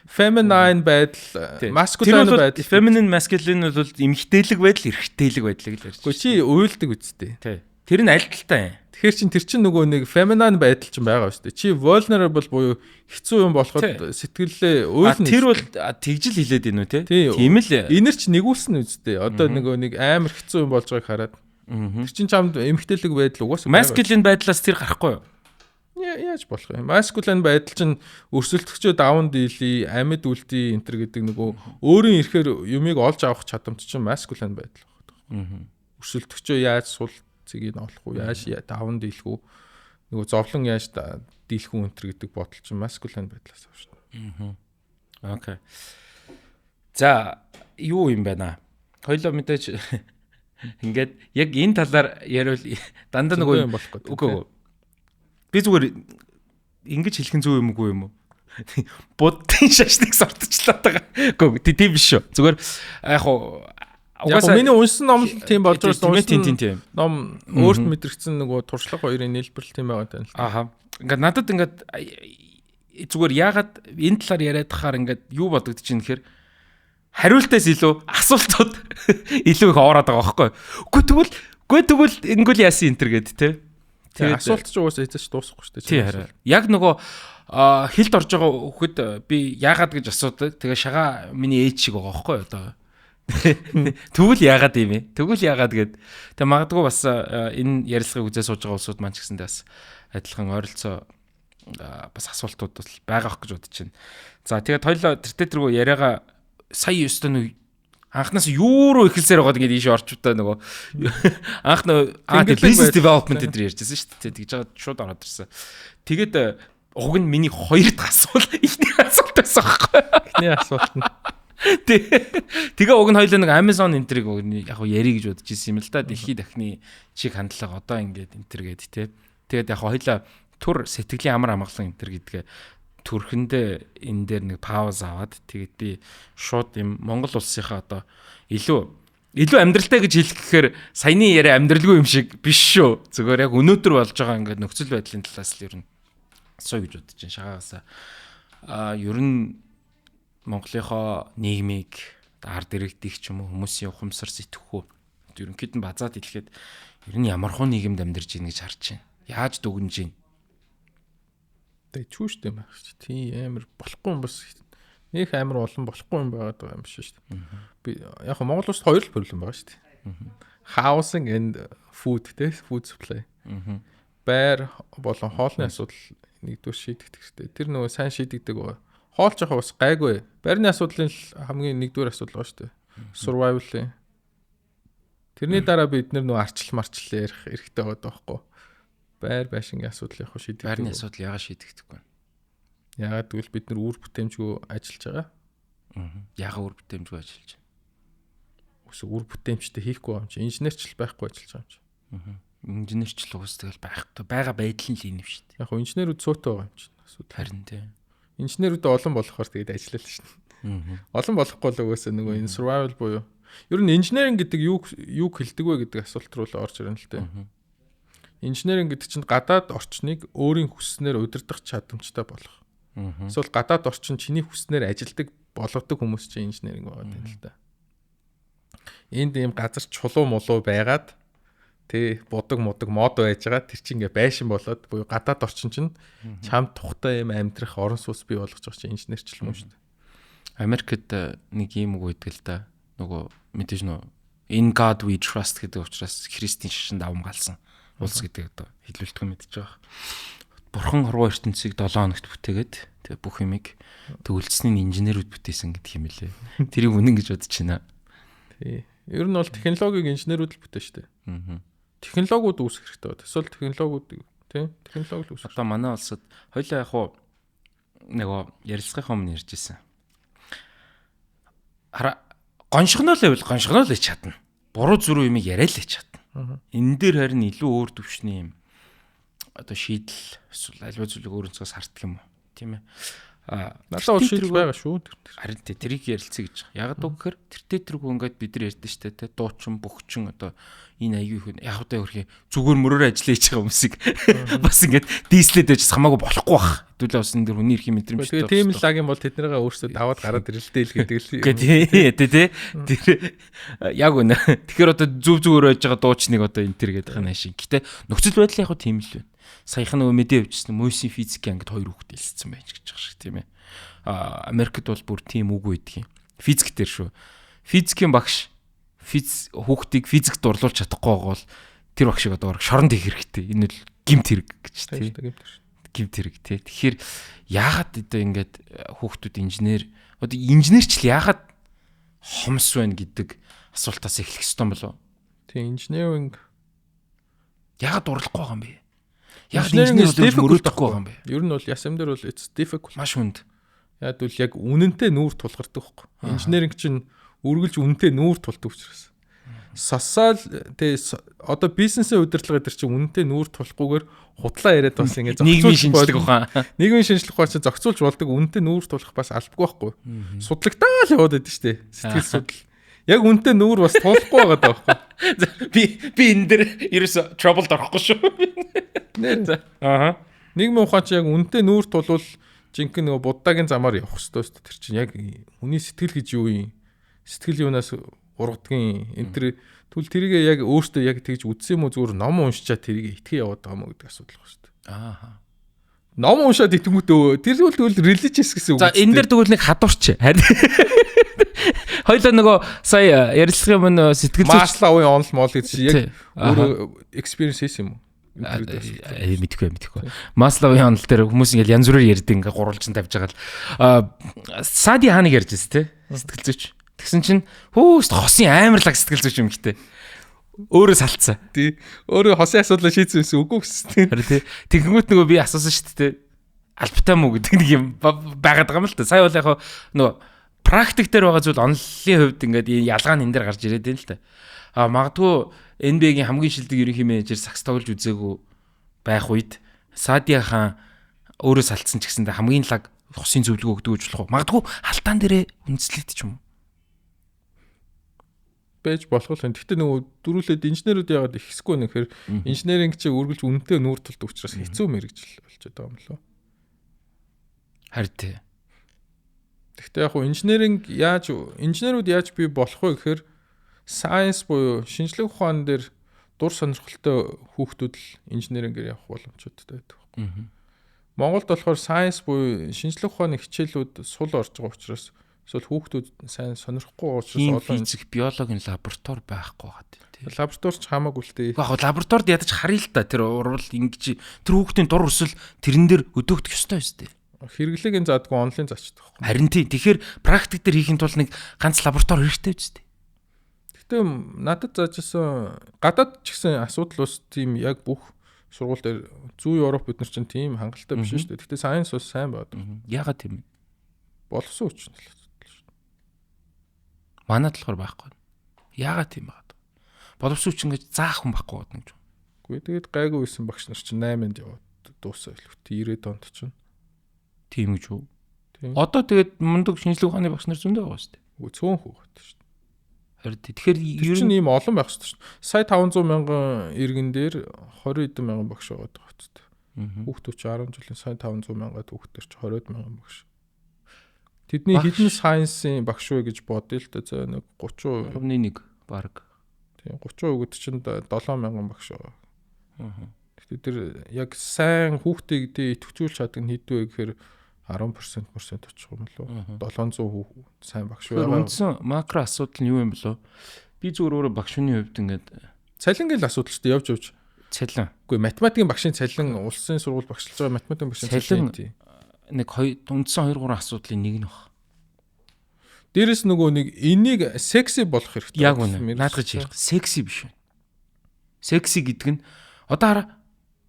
Speaker 1: Feminine байдал, masculine байдал.
Speaker 2: Feminine masculine бол эмэгтэйлэг байдал, эрэгтэйлэг байдлыг л ярьж.
Speaker 1: Гэхдээ чи уйлдаг үсттэй.
Speaker 2: Тэ. Тэр нь аль талтай юм?
Speaker 1: Тэгэхээр чин тэр чин нөгөө нэг feminine байдал чинь байгаа шүү дээ. Чи vulnerable буюу хэцүү юм болоход сэтгэлээ уйлна.
Speaker 2: Тэр бол тэгжил хилээд ийн үү те? Тийм л.
Speaker 1: Энэр чи нэгүүлсэн үсттэй. Одоо нөгөө нэг амар хэцүү юм болж байгааг хараад. Тэр чин чамд эмэгтэйлэг байдал угаасаа
Speaker 2: masculine байдлаас тэр гарахгүй юу?
Speaker 1: Яаж болох юм? Masculine байдал чинь өрсөлдөгчөө даван дийлий, амьд үлдээ энэ төр гэдэг нөгөө өөрийн эрхээр юмыг олж авах чадамж чинь masculine байдал байна. Өрсөлдөгчөө яаж сул цэгийг олох уу, яаж даван дийлэх үү, нөгөө зовлон яаж дийлэх үү энэ төр гэдэг бодол чинь masculine байдлаас авах шүү
Speaker 2: дээ. Окей. За, юу юм бэ наа? Хоёлоо мэдээж ингээд яг энэ талаар яриул дандаа нөгөө
Speaker 1: юм болох гэдэг.
Speaker 2: Үгүй. Би зүгээр ингэж хэлэх нь зөв юм үгүй юм уу? Буддын шашныг сортчлаад байгаа. Үгүй тийм биш шүү. Зүгээр яг
Speaker 1: уу угаасаа миний уншсан ном л тийм болж байгаа.
Speaker 2: Тийм.
Speaker 1: Ном өөрт мэдрэгдсэн нөгөө туршлага хоёрын нийлбэрл тийм байгаа тань л.
Speaker 2: Аха. Ингээд надад ингээд зүгээр яагаад энэ талаар яриад хахаар ингээд юу бодогдож байна гэхээр хариултаас илүү асуултууд илүү их ороод байгаа байхгүй. Үгүй тэгвэл ингэвэл яасан энэ төр гээд те.
Speaker 1: Тэгээд асуулт ч угаасаа эзэж дуусахгүй шүү дээ.
Speaker 2: Тийм хараа. Яг нөгөө хилд орж байгаа хөхөд би яагаад гэж асуудаг. Тэгээ шагаа миний ээж шиг байгаа байхгүй одоо. Тэгвэл яагаад юм бэ? Тэгвэл яагаад гэд. Тэгээ магадгүй бас энэ ярилцлагыг үзээ сууж байгаа улсууд маань ч гэсэндээ бас адилхан ойролцоо бас асуултууд бол байгаа ах гэж бодож байна. За, тэгээд хоёлоо тэртээ тэргүй яриагаа сая ёстой нэг анхнаас юу руу эхэлсээр байгаад ингээд ийш орчвтаа нөгөө анх нөө business development энэ ярьжсэн шүү дээ. Тэгж байгаа шууд ороод ирсэн. Тэгээд уг нь миний хоёр дахь асуулт, эхний асуулт байсан байхгүй.
Speaker 1: Эхний асуулт нь.
Speaker 2: Тэгээ уг нь хоёлоо нэг Amazon энтриг уг нь яг ярих гэж бодож ирсэн юм л да. Дэлхийд дахны чиг хандлага одоо ингээд энтер гээд те. Тэгээд яг хоёлоо түр сэтгэлийн амар амгалан энтер гэдгээ төрхөндөө энэ дээр нэг pause аваад, тэгээд би шууд юм Монгол улсынхаа одоо илүү амьдралтай гэж хэлэх гэхээр саяны яриа амьдралгүй юм шиг биш шүү. Зүгээр яг өнөөдөр болж байгаа ингээд нөхцөл байдлын талаас л ер нь асууя гэж бодож байна шагаагасаа. А ер нь Монголынхоо нийгмийг, ард иргэдийг ч юм уу, хүмүүсийн ухамсар, сэтгхүү ерөнхийд нь базаад хэлэхэд ер нь ямар хуу нийгэмд амьдарч ийн гэж харж байна? Яаж дүгнэж байна?
Speaker 1: Тэгээ чүү штэ юм байх чи. Тийм амар болохгүй юм, бас нөх амар олон болохгүй юм байгаад байгаа юм шиг шүү дээ. Би яг Монгол улсад хоёр л problem байгаа шүү дээ. Housing and food те, food supply. Байр болон хоолны асуудал нэгдүгээр шийдэгдэх хэрэгтэй. Тэр нөгөө сайн шийдэгдэг байгаа. Хоол ч яг бас гайгүй. Байрны асуудлын л хамгийн нэгдүгээр асуудал байгаа шүү дээ. Survival-ийн. Тэрний дараа бид нөгөө арчил марчил ярих эрхтэй байгаа байхгүй. Байр байшингийн асуудал яг шийдэгдэг.
Speaker 2: Байрны асуудал яагаад шийдэгдэхгүй вэ?
Speaker 1: Яагаад гэвэл бид нар үр бүтээмжгүй ажиллаж байгаа.
Speaker 2: Яагаад үр бүтээмжгүй ажиллаж байна?
Speaker 1: Үгүй, үр бүтээмжтэй хийхгүй юм чи. Инженерчл байхгүй ажиллаж байгаа юм чи.
Speaker 2: Инженерчл уус тэгэл байхгүй. Байгаа байдал нь л энэ юм шүү дээ.
Speaker 1: Яг хөө инженерүүд цөөтэй байгаа юм чинь.
Speaker 2: Асуудал. Харин тий.
Speaker 1: Инженерүүд олон болохоор тэгээд ажиллал шин. Олон болохгүй л угаасаа нөгөө энэ survival буюу ер нь инженеринг гэдэг юу хэлдэг вэ гэдэг асуулт руу л орж ирнэ л дээ. Инженеринг гэдэг чинь гадаад орчныг өөрийн хүснээр удирдах чадамжтай болох. Эсвэл гадаад орчин чиний хүснээр ажилдаг болгодог хүмүүс чинь инженеринг байгаа юм л да. Энд ийм газар чулуу мулуу байгаад тэ будаг мудаг мод байж байгаа, тэр чинь ингээ байшин болоод буюу гадаад орчин чинь чам тухтай юм амьдрах орон сууц бий болгож байгаа чинь инженерчл юм шүү дээ.
Speaker 2: Америкт нэг юм үг байдаг л да. Нөгөө мэдээж нөө "In God we trust" гэдэг учраас христийн шашинд давамгаалсан улс гэдэг одоо хэлүүлдэг мэдэж байгаа. Бурхан хургуун ертөнцийг 7 хоногт бүтээгээд тэгээ бүх юмыг төгөлцсний инженерүүд бүтээсэн гэдэг юм лээ. Тэрийг үнэн гэж бодож байна.
Speaker 1: Тий. Ер нь бол технологиг инженерүүд л бүтэн шүү дээ. Технологиуд үүсгэх хэрэгтэй байна. Эсвэл технологиуд тий, технологи л үүсгэх.
Speaker 2: Одоо манай улсад хоёлаа яг хуу нөгөө ярилцлагын өмнө ярьж исэн. Хара, гоншгоноо л байвал гоншгоноо л чадна. Буруу зүрүү юмыг яриа л чадна. Энэ дээр харин илүү өөр төвшний юм одоо шийдэл эсвэл альва зүйлийг өөр өнцгөөс харддаг юм уу? Тийм ээ.
Speaker 1: А надад бол шийдэл байгаа шүү.
Speaker 2: Харин тий, тэрийг ярилцъя гэж. Яг үг гэхээр тэртээ тэргүй ингээд бид нар ярьдэн штэ тий, дуучин, бөхчин одоо энэ аягүй хүн яг одоо хөрхи зүгээр мөрөөр ажиллаж хийж байгаа хүмүүсийг бас ингээд дийслээд байж хамаагүй болохгүй бах. Хэдүүлээ бас энэ дэр хүний эрхийн мэдрэмжтэй.
Speaker 1: Тэгээ тийм л лаг юм бол тэднийгээ өөрсдөө даваад гараад ирэлтэй л гэдэг л.
Speaker 2: Гэ тий тий тэр яг үнэ. Тэгэхээр одоо зүв зүгээр байж байгаа дуучныг одоо энэ төр гэдэг нь ашиг. Гэтэ нөхцөл байдал яг тийм л байна. Саяхан нөгөө мэдээ явуулчихсан, Мойсийн физикийн ангид хоёр хүүхэд элссэн байж гэж байгаа шиг тийм ээ. А Америкт бол бүр тийм үг байдаг юм. Физик дээр шүү. Физикийн багш хүүхдийг физикт дурлуулж чадахгүй байгаа бол тэр багшиг одоо шоронд хийх хэрэгтэй. Энэ бол гимт хэрэг гэж тийм. Гимт хэрэг тий. Тэгэхээр яагаад одоо ингээд хүүхдүүд инженер, одоо инженерчл яагаад хомс байна гэдэг асуултаас эхлэх ёстой юм болов уу?
Speaker 1: Тийм, инженеринг
Speaker 2: яагаад дурлахгүй байгаа юм бэ? Яг инженер бол мөрөөдөхгүй байгаа юм бэ?
Speaker 1: Ер нь бол ясам дээр бол it's difficult.
Speaker 2: Маш хүнд.
Speaker 1: Яг бол яг үнэнтэй нүүр тулгардаг байхгүй. Инженеринг чинь үргэлж үнэнтэй нүүр тулдаг учраас. Социал тэ одоо бизнесийн удирдлага дээр чинь үнэнтэй нүүр тулахгүйгээр худлаа яриад бас ингэ
Speaker 2: зохицуулж, нийгмийн шинжлэх ухаан.
Speaker 1: Нийгмийн шинжлэх ухаан чинь зохицуулж болдог, үнэнтэй нүүр тулах бас албагүй байхгүй. Судлагтаа л яваад байдаг шүү дээ. Сэтгэл судлал. Яг үнэнтэй нүүр бас тулахгүй байгаа даа байхгүй.
Speaker 2: Би энэ дээр ерөөсө trouble орохгүй шүү.
Speaker 1: За. Аа. Нийгмийн ухаан чи яг үнэнтэй нүүр тулвал жинхэнэ нөгөө буддагийн замаар явах хэрэгтэй шүү дээ. Тэр чинь яг хүний сэтгэл гэж юу юм? Сэтгэл юунаас ургадгийн энэ төр түл тэрийг яг өөртөө яг тэгж үзсэн юм уу, зүгээр ном уншичаа тэрийг итгэе яваад байгаа юм уу гэдэг асуудал байна шүү дээ.
Speaker 2: Аа.
Speaker 1: Ном уншаад итгэнгүүтээ тэр бол тэгвэл religious гэсэн үг.
Speaker 2: За, энэ дээр тэгвэл нэг хадуурч. Харин Хоёлаа нөгөө сая ярилцлагын өмнө сэтгэл зүйч
Speaker 1: Маслоуын онол мол гэж яг өөрөө experience хийсэн юм уу?
Speaker 2: Мэдэхгүй. Маслоуын онол дээр хүмүүс ингээл янз бүрээр ярьдаг, ингээ гурвалжин тавьж байгаа л. Сади хааныг ярьж байсан те, сэтгэл зүйч. Тэгсэн чинь хүүст хосын амар лаг сэтгэл зүйч юм гэтээ. Өөрөө салцсан.
Speaker 1: Тий. Өөрөө хосын асуудлаа шийдсэн байсан үгүй гэсэн.
Speaker 2: Харин тий. Тэгэнгүүт нөгөө би асуусан шүү дээ. Албатай мүү гэдэг нэг юм байгаад байгаа юм л та. Сая бол яг нөгөө практик дээр байгаа зүйл онолын хувьд ингээд ялгаа нь энэ дээр гарч ирээд байна л та. А магадгүй NBA-гийн хамгийн шилдэг ерөнхий менежер сагс тоглож үзээгүй байх үед Сади хаан өөрөө салцсан ч гэсэндээ хамгийн лаг хосын зөвлөгөө өгдөг гэж болох уу? Магадгүй халтаан дээрээ үндэслээд ч юм уу.
Speaker 1: Байж болох л. Гэхдээ нөгөө дөрүүлээд инженерүүд яагаад их хэсгүй нөхөр инженеринг чи үргэлж үнэтэй нүүр тулдаг учраас хэцүү мэрэгжил болчиход байгаа юм лөө.
Speaker 2: Харин тий.
Speaker 1: Гэхдээ яг хуу инженеринг яаж инженерүүд яаж бий болох вэ гэхээр science буюу шинжлэх ухаан дээр дур сонирхолтой хүүхдүүд л инженерингээр явах боломжтой байдаг байхгүй. Монголд болохоор science буюу шинжлэх ухааны хичээлүүд сул орж байгаа учраас эсвэл хүүхдүүд сайн сонирхохгүй
Speaker 2: учраас олон физик, биологийн лаборатори байхгүй байгаа тийм.
Speaker 1: Лабораторич хамаагүй л дээ.
Speaker 2: Яг лабораторид ядаж харъя л та, тэр урвал ингэж тэр хүүхдийн дур хүсэл тэрэн дээр өдөөгдөх ёстой юм шүү дээ.
Speaker 1: Хэрэглээг нь заадгүй, онлайн заачдаг
Speaker 2: байхгүй. Харин тийм. Тэгэхээр практик дээр хийхин тулд нэг ганц лаборатори хэрэгтэй үст дээ.
Speaker 1: Гэтэ надад заажсэн гадаад ч гэсэн асуудал бас тийм яг бүх сургууль дээр зүүн Европ бид нар чинь тийм хангалттай биш шүү дээ. Гэтэ science бас сайн байдаг.
Speaker 2: Яагаад тийм вэ?
Speaker 1: Боловсон хүчин л асуудал шүү дээ.
Speaker 2: Манайд болохоор байхгүй. Яагаад тийм байгаа? Боловсон хүчин гэж заах хүн байхгүй гэдэг юм.
Speaker 1: Үгүй тэгээд гайгүй байсан багш нар чинь 8-нд яваад дуусаа илүү. 90-ад онд чинь.
Speaker 2: Тийм гэж үү? Одоо тэгээд мундаг шинжлэх ухааны багш нар зөндөө байгаа шүү дээ.
Speaker 1: Үгүй цөөн хүүхэд шүү дээ.
Speaker 2: Харин тэгэхээр
Speaker 1: ер нь ийм олон байх хэрэгтэй шүү дээ. Сая 500 мянган иргэн дээр 20 хэдэн мянган багш байгаа даа хэвчээ. Хүүхдүүд чи 10 жилийн сая 500 мянгаад хүүхдэр чи 20 мянган багш. Тэдний хэдэн сайенсийн багш вэ гэж бодъё л да. За нэг 30%.
Speaker 2: 1.1 баг.
Speaker 1: Тийм 30% гэдэг чинь 7 мянган багш байгаа. Гэхдээ тэр яг сайн хүүхдийг тий идэвхжүүлж чаддаг нь хэд вэ гэхээр 10% очих юм лөө. 700 сайн багш
Speaker 2: байгаа. Үндсэн макро асуудал нь юу юм бэлөө? Би зүгээр өөрөө багшны хувьд ингээд
Speaker 1: цалин гэл асуудал шүү дээ явж явж.
Speaker 2: Цалин.
Speaker 1: Үгүй математикийн багшийн цалин улсын сургууль багшлаж байгаа математикийн багшийн
Speaker 2: цалин тий. Нэг үндсэн 2 3 асуудлын нэг нь баг.
Speaker 1: Дээрэс нөгөө нэг энийг секси болох хэрэгтэй.
Speaker 2: Яг үнэ. Наадах гэж ярих. Секси биш үү? Секси гэдэг нь одоо хараа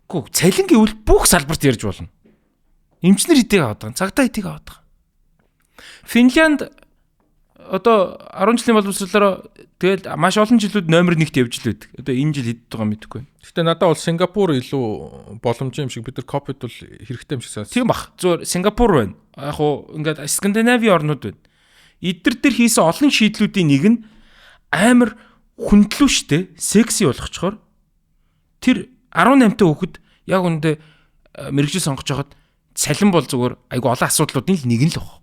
Speaker 2: үгүй цалин гэвэл бүх салбарт ярьж болно. Эмчнэр хэдийг аваад байгаа, цагдаа хэдийг аваад байгаа. Финлянд одоо 10 жилийн боловсролоор тэгэл маш олон жилүүд номер 1-т явж л байдаг. Одоо энэ жил хэд байгаа мэдэхгүй.
Speaker 1: Гэхдээ надад бол Сингапур илүү боломж юм шиг, бид нар копид бол хэрэгтэй юм шиг санагдсан.
Speaker 2: Тийм бах. Зүгээр Сингапур байна. Яг уу ингээд Скандинавийн орнууд байна. Эдгээр дээр хийсэн олон шийдлүүдийн нэг нь амар хүндлүү штэ, секси болгочхоор тэр 18 та хүүхэд яг үндэ мэрэгжил сонгож байхад цалин бол зүгээр айгу олон асуудлуудын л нэг нь л баг.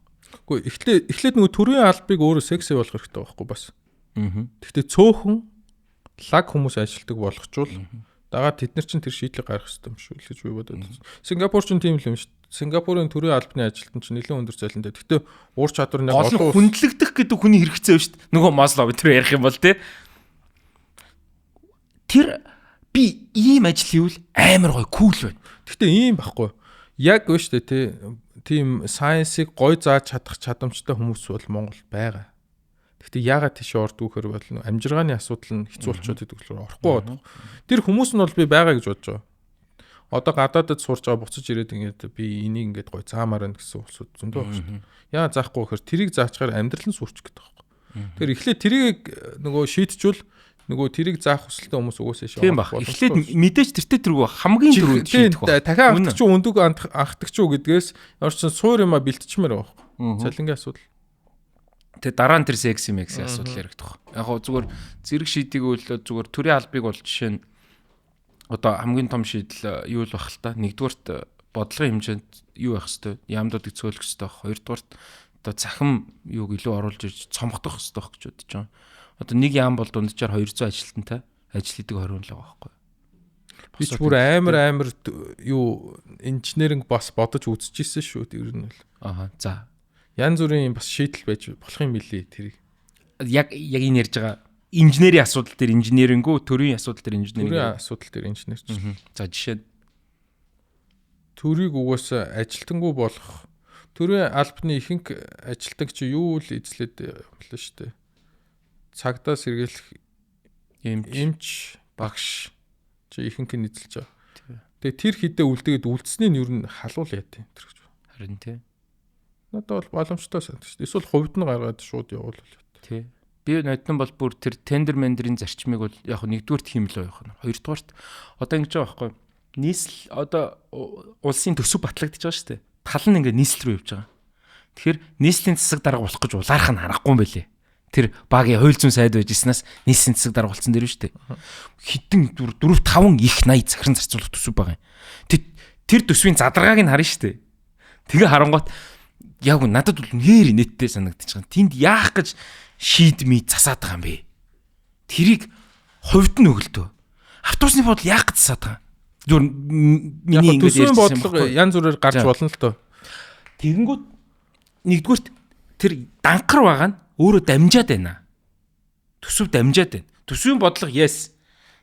Speaker 1: Үгүй эхлээд нөгөө төрийн албыг өөрөө секси болгох хэрэгтэй байхгүй бас. Гэхдээ цөөхөн лаг хүмүүс ажилтдаг болгочвол дагаад тэд нар чинь тэр шийдлийг гаргах хэрэгтэй юм шүү л гэж би бодод. Сингапур чинь тийм л юм шүү. Сингапурын төрийн албаны ажилтан чинь нэлээд өндөр цалинтай. Гэхдээ уур чадвар
Speaker 2: нь яг олон хүндлэгдэх гэдэг хүний хэрэгцээ шүү дээ. Нөгөө Маслоу тэр ярих юм бол тий. Тэр би ийм ажил хийвэл амар гоё кул байна.
Speaker 1: Гэхдээ ийм байхгүй. Яг вэ шүү дээ тий. Тийм сайенсыг гой зааж чадах чадамжтай хүмүүс бол Монгол байгаа. Гэхдээ яагаад тийш ордгүй хэр бол амжиргааны асуудал нь хэцүү болчиход идэг болохоор орохгүй байгаа. Тэр хүмүүс нь бол би байгаа гэж бодож байгаа. Одоо гадаадад сурж байгаа буцаж ирээд ингээд би энийг ингээд гой заамаар байна гэсэн улсууд зөндөө байгаа шүү дээ. Яагаад заахгүй гэхээр тэрийг заачгаар амьдрал нь сүрчих гэдэг байхгүй. Тэр эхлээд тэрийг нөгөө шийдчихвэл нөгөө тэрийг заах хүсэлтэй хүмүүс угаасаа
Speaker 2: шээ. Тийм баг. Эхлээд мэдээж тэртээ тэргүй хамгийн түрүүнд шийдэх
Speaker 1: баг. Дахиад анхдагч уу өндөг анхдагч уу гэдгээс ямар ч суур юма бэлтчмээр байгаа байхгүй. Цалингийн асуудал.
Speaker 2: Тэгээ дараа нь тэр секси мекси асуудал яригдах. Яг гоо зүгээр зэрэг шийдийг өглөө зүгээр төрийн албыг бол жишээ нь одоо хамгийн том шийдэл юу л бах л та. Нэгдүгээрт бодлогын хэмжээнд юу байх хэвээр яамдуудыг цөөлөх хэвээр байх. Хоёрдугаарт одоо цахим юуг илүү оруулж ирж цомгдох хэвээр байх гэж бодож байгаа. Одоо нэг яам бол дунджаар 200 ажилтнтай ажил хийдэг 20 хүн л байгаа байхгүй.
Speaker 1: Би ч бүр амар юу инженеринг бас бодож үзчихсэн шүү дээ ер нь бол.
Speaker 2: Аха за.
Speaker 1: Янз бүрийн бас шийдэл байж болох юм билий тэрийг.
Speaker 2: Яг яг энэ ярьж байгаа инженерийн асуудал дээр инженерингүү, төрийн асуудал дээр инженеринг.
Speaker 1: Төрийн асуудал дээр инженерч.
Speaker 2: За, жишээ.
Speaker 1: Төрийг угаасаа ажилтнгүй болох, төрийн албаны ихэнх ажилтнаг чи юу л эзлээд юм л шүү дээ. Цагдаа, сэргийлэх
Speaker 2: эмч,
Speaker 1: эмч, багш чи ихэнх нь эзэлж байгаа. Тэгээ тэр хідээ үлдээгээд үлдсэний нь ер нь халуул яа тийм тэр гэж.
Speaker 2: Харин тий.
Speaker 1: Надад бол боломжтой санагдаж шүү дээ. Эсвэл хувьд нь гаргаад шууд явуул.
Speaker 2: Тий. Би ноднон бол бүр тэр тендер мендерийн зарчмыг бол яг нэгдүгüрт хиймэл байх нь. Хоёрдугаарт одоо ингэж байгаа байхгүй. Нийслэл одоо улсын төсөв батлагдаж байгаа шүү дээ. Тал нь ингээ нийслэл рүү явж байгаа. Тэгэхээр нийслэлийн засаг дарга болох гэж улаарах нь харахгүй юм байлээ. Тэр багийн хууль зүйн сайд байж ирснээс нийслэлийн засаг дарга болсон дэр шүү дээ. Хитэн 4 5 их 80 захиран зарцуулах төсөв байгаа юм. Тэр төсвийн задаргааг нь харна шүү дээ. Тэгээ харангуут яг надад бол нэр инээдтэй санагдчих байгаа. Тэнд яах гэж шийдмий засаад байгаа юм бэ? Тэрийг хувьд нь өглөдөө. Автобусны бодол яах гэж засаад байгаа юм? Зүгээр миний
Speaker 1: ингэж ярьсан бодлого янз бүрээр гарч болно л доо.
Speaker 2: Тэгэнгүүт нэгдүгüрт тэр данхар байгаа нь өөрөө дамжаад байна. Төсөв дамжаад байна. Төсвийн бодлого yes.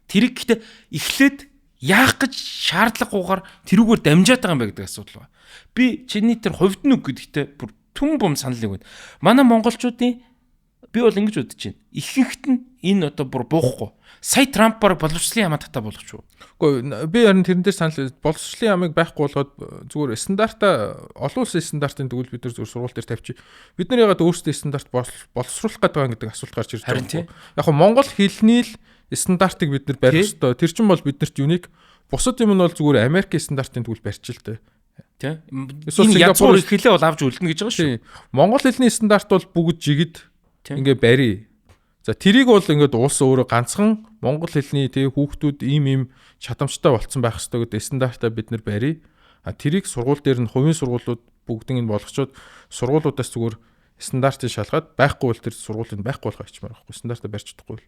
Speaker 2: Тэрийг гэхдээ эхлээд яах гэж шаардлагагүйгээр тэрүүгээр дамжаад байгаа юм бэ гэдэг асуудал байна. Би чиний тэр хувьд нь үг гэдэгтээ бүр түн бум санал нэг байна. Манай монголчуудын би бол ингэж бодож байна. Ихэнхт нь энэ одоо бүр буухгүй. Сая Трамп баг боловсролын яамаа татаа болгоч уу?
Speaker 1: Үгүй, би харин тэрэн дээр санал, боловсролын яамыг байхгүй болгоод зүгээр стандарта, олон улсын стандартын тэгвэл бид нар зүгээр сургууль дээр тавьчих. Бид нар ягаад өөрсдөө стандарт боловсруулах гээд байгаа гэдэг асуулт гарч ирж байгаа. Яг нь монгол хэлний л стандартыг бид нар барих ёстой. Тэр чинь бол биднэрт unique. Бусад юм нь бол зүгээр Америкийн стандартын тэгвэл барьчих л дээ.
Speaker 2: Тэ. Энэ язгуур их хэлээ бол авч үлдэнэ гэж байгаа шүү.
Speaker 1: Монгол хэлний стандарт бол бүгд жигд ингээ барь. За, тэрийг бол ингээд улс өөрөө ганцхан монгол хэлний тэг хүүхдүүд ийм ийм чадамжтай болцсон байх ёстой гэдэг стандартаа бид нар барь. А тэрийг сургууль дээр нь хувийн сургуулиуд бүгднийг нь болгочоод сургуулиудаас зүгээр стандартыг шалгаад, байхгүй бол тэр сургуулийн байхгүй болох ачмаар байхгүй, стандартаа барьж чадахгүй бол.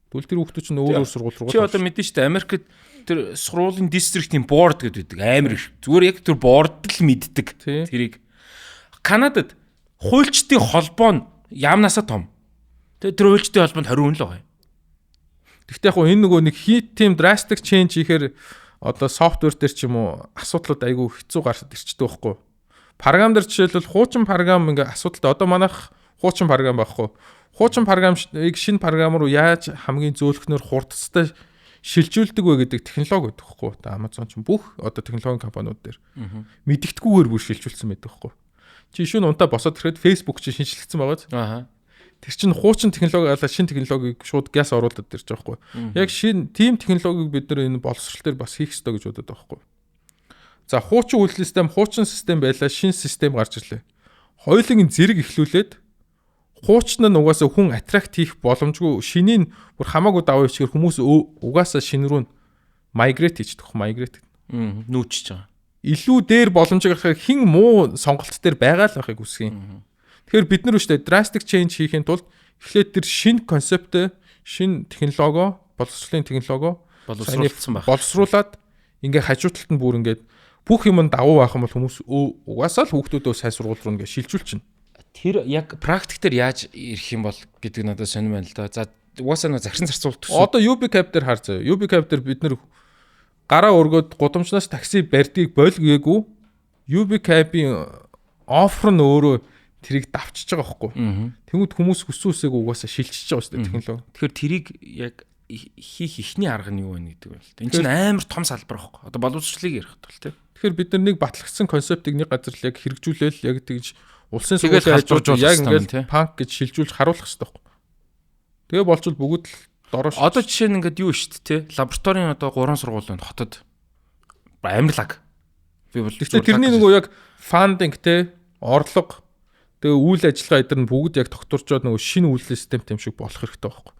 Speaker 1: Тэгвэл тэр хүүхдүүд чинь өөр өөр сургууль руу.
Speaker 2: Чи одоо мэдэн шүү дээ, Америкт тэр сургуулийн district ийн board гэдэг байдаг. Амар их. Зүгээр яг тэр board л мэддэг тэрийг. Канадад хуульчдын холбоо нь яамнаасаа том. Тэгээ тэр хуульчдын холбоонд 20 хүн л байгаа юм.
Speaker 1: Гэхдээ яг энэ нөгөө нэг хийт team drastic change хийхээр одоо software дээр ч юм уу асуудлууд айгүй хэцүү гарч ирчдэг байхгүй. Програм дээр жишээлбэл хуучин програм ингээ асуудалтай. Одоо манайх хуучин програм байхгүй. Хуучин програмыг шинэ програм руу яаж хамгийн зөөлхнөр хурдцтай шилжүүлдэг вэ гэдэг технологи гэдэг байхгүй. Одоо Amazon ч бүх одоо технологийн компаниуд дээр мэдэгдэхгүйгээр бүр шилжүүлсэн байдаг байхгүй. Чи шүн унтаа босоод ирэхэд Facebook чи шинжлэгдсэн байгаа. Тэр чинь хуучин технологи алаа шинэ технологиг шууд гяс оруулаад ирж байгаа байхгүй. Яг шинэ team технологиг бид нар энэ боловсрол дээр бас хийх ёстой гэж бодод байгаа байхгүй. За, хуучин үйлдлийн систем, хуучин систем байлаа, шинэ систем гарч ирлээ. Хоёулын зэрэг эхлүүлээд хуучин нь угаасаа хүн attract хийх боломжгүй, шинийг бүр хамаагүй даваа хийчихээр хүмүүс угаасаа шинэ рүү migrate хийчих, migrate.
Speaker 2: Нүүчж байгаа.
Speaker 1: Илүү дээр боломжийг гаргахаар хэн муу сонголт дээр байгаа л байхыг хүсэх юм. Тэгэхээр бид нар үштэй drastic change хийхийн тулд эхлээд тэр шинэ concept, шинэ технологи, боловсролын технологи
Speaker 2: боловсруулсан байх.
Speaker 1: Боловсруулад ингээ хажуу талд нь бүр ингээд бүх юм нь давуу байх юм бол хүмүүс угаасаа л хүүхдүүдөө сайн сургууль руу ингээ шилжүүлчихнэ.
Speaker 2: Тэр яг практик дээр яаж ирэх юм бол гэдэг надад сонирн байна л да. За, угаасаа нөө захиран зарцуулалт төсөв.
Speaker 1: Одоо UB Cab дээр хар заяа. UB Cab дээр бид нэр гараа өргөөд гудамжнаас такси барьдгийг болгээгүй, UB Cab-ийн offer нь өөрөө тэрийг давчиж байгаа байхгүй. Тэнгүүд хүмүүс хүссэн үсээг угаасаа шилжиж байгаа шүү дээ технологи.
Speaker 2: Тэгэхээр тэрийг яг хийх эхний арга нь юу вэ гэдэг байна л да. Энэ чинь амар том салбар байхгүй. Одоо боловсролыг ярих тул тий.
Speaker 1: Тэгэхээр бид нар нэг батлагдсан concept ыг нэг газар л яг хэрэгжүүлээл яг тэгж улсын сургуулийн ажууд яг ингээл панк гэж шилжүүлж харуулах хэрэгтэй байхгүй. Тэгээ болчвол бүгд л дороо.
Speaker 2: Одоо жишээ нь ингээд юу шүү дээ тий. Лабораторийн одоо гурван сургууль байна хотод. Амар лаг.
Speaker 1: Би бол Гэхдээ тэрний нөгөө яг funding те, орлого, тэгээ үйл ажиллагаа эдэр нь бүгд яг тогтворчоод нөгөө шинэ үйлдлийн системтэй юм шиг болох хэрэгтэй байхгүй.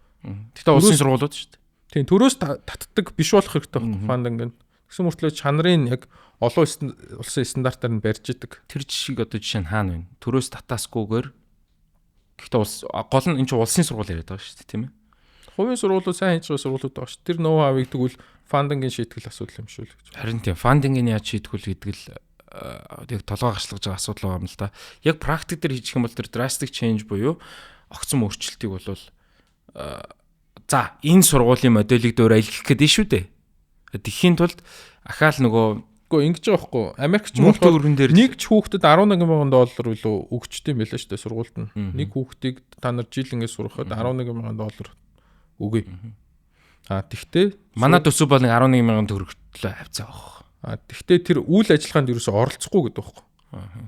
Speaker 2: Гэхдээ улсын сургуулиуд шүү дээ.
Speaker 1: Тийм, төрөөс татдаг биш болох хэрэгтэй байхгүй funding нь. Тэгсэн мөртлөө чанарын яг олон улсын стандартаар нь барьж идэг.
Speaker 2: Тэр жишгийг одоо жишээ нь хаана вэ? Төрөөс татаасгүйгээр, гэхдээ улс гол нь энэ чинь улсын сургууль яриад байгаа шүү дээ, тийм ээ.
Speaker 1: Хувийн сургуулиуд, сайн хийж байгаа сургуулиуд байгаа шүү. Тэр ноу хавыг тэгвэл funding ийн шийтгэл асуудал юм шүү л гэж.
Speaker 2: Харин тийм, funding ийг яаж шийдэх вэ гэдэг л яг толгой хашлгаж байгаа асуудал байгаа юм л да. Яг практик дээр хийчих юм бол тэр drastic change буюу огцом өөрчлөлтийг бол за энэ сургуулийн моделийг дөөр айлгах гэдэг шүү дээ. Тэгэхийн тулд ахаал нөгөө
Speaker 1: Үгүй, ингэж байгаа байхгүй. Америкч болохоор нэг ч хүүхдэд 11 мянган доллар илүү өгчтэй юм байлаа шүү дээ сургуульд нь. Нэг хүүхдийг та нар жил ингэ сургахад 11 мянган доллар өгье. А тэгтээ
Speaker 2: манай төсөв бол 11 мянган төгрөгтлөө хавцаа авах.
Speaker 1: А тэгтээ тэр үйл ажиллагаанд ерөөсөө оролцохгүй гэдэг байхгүй.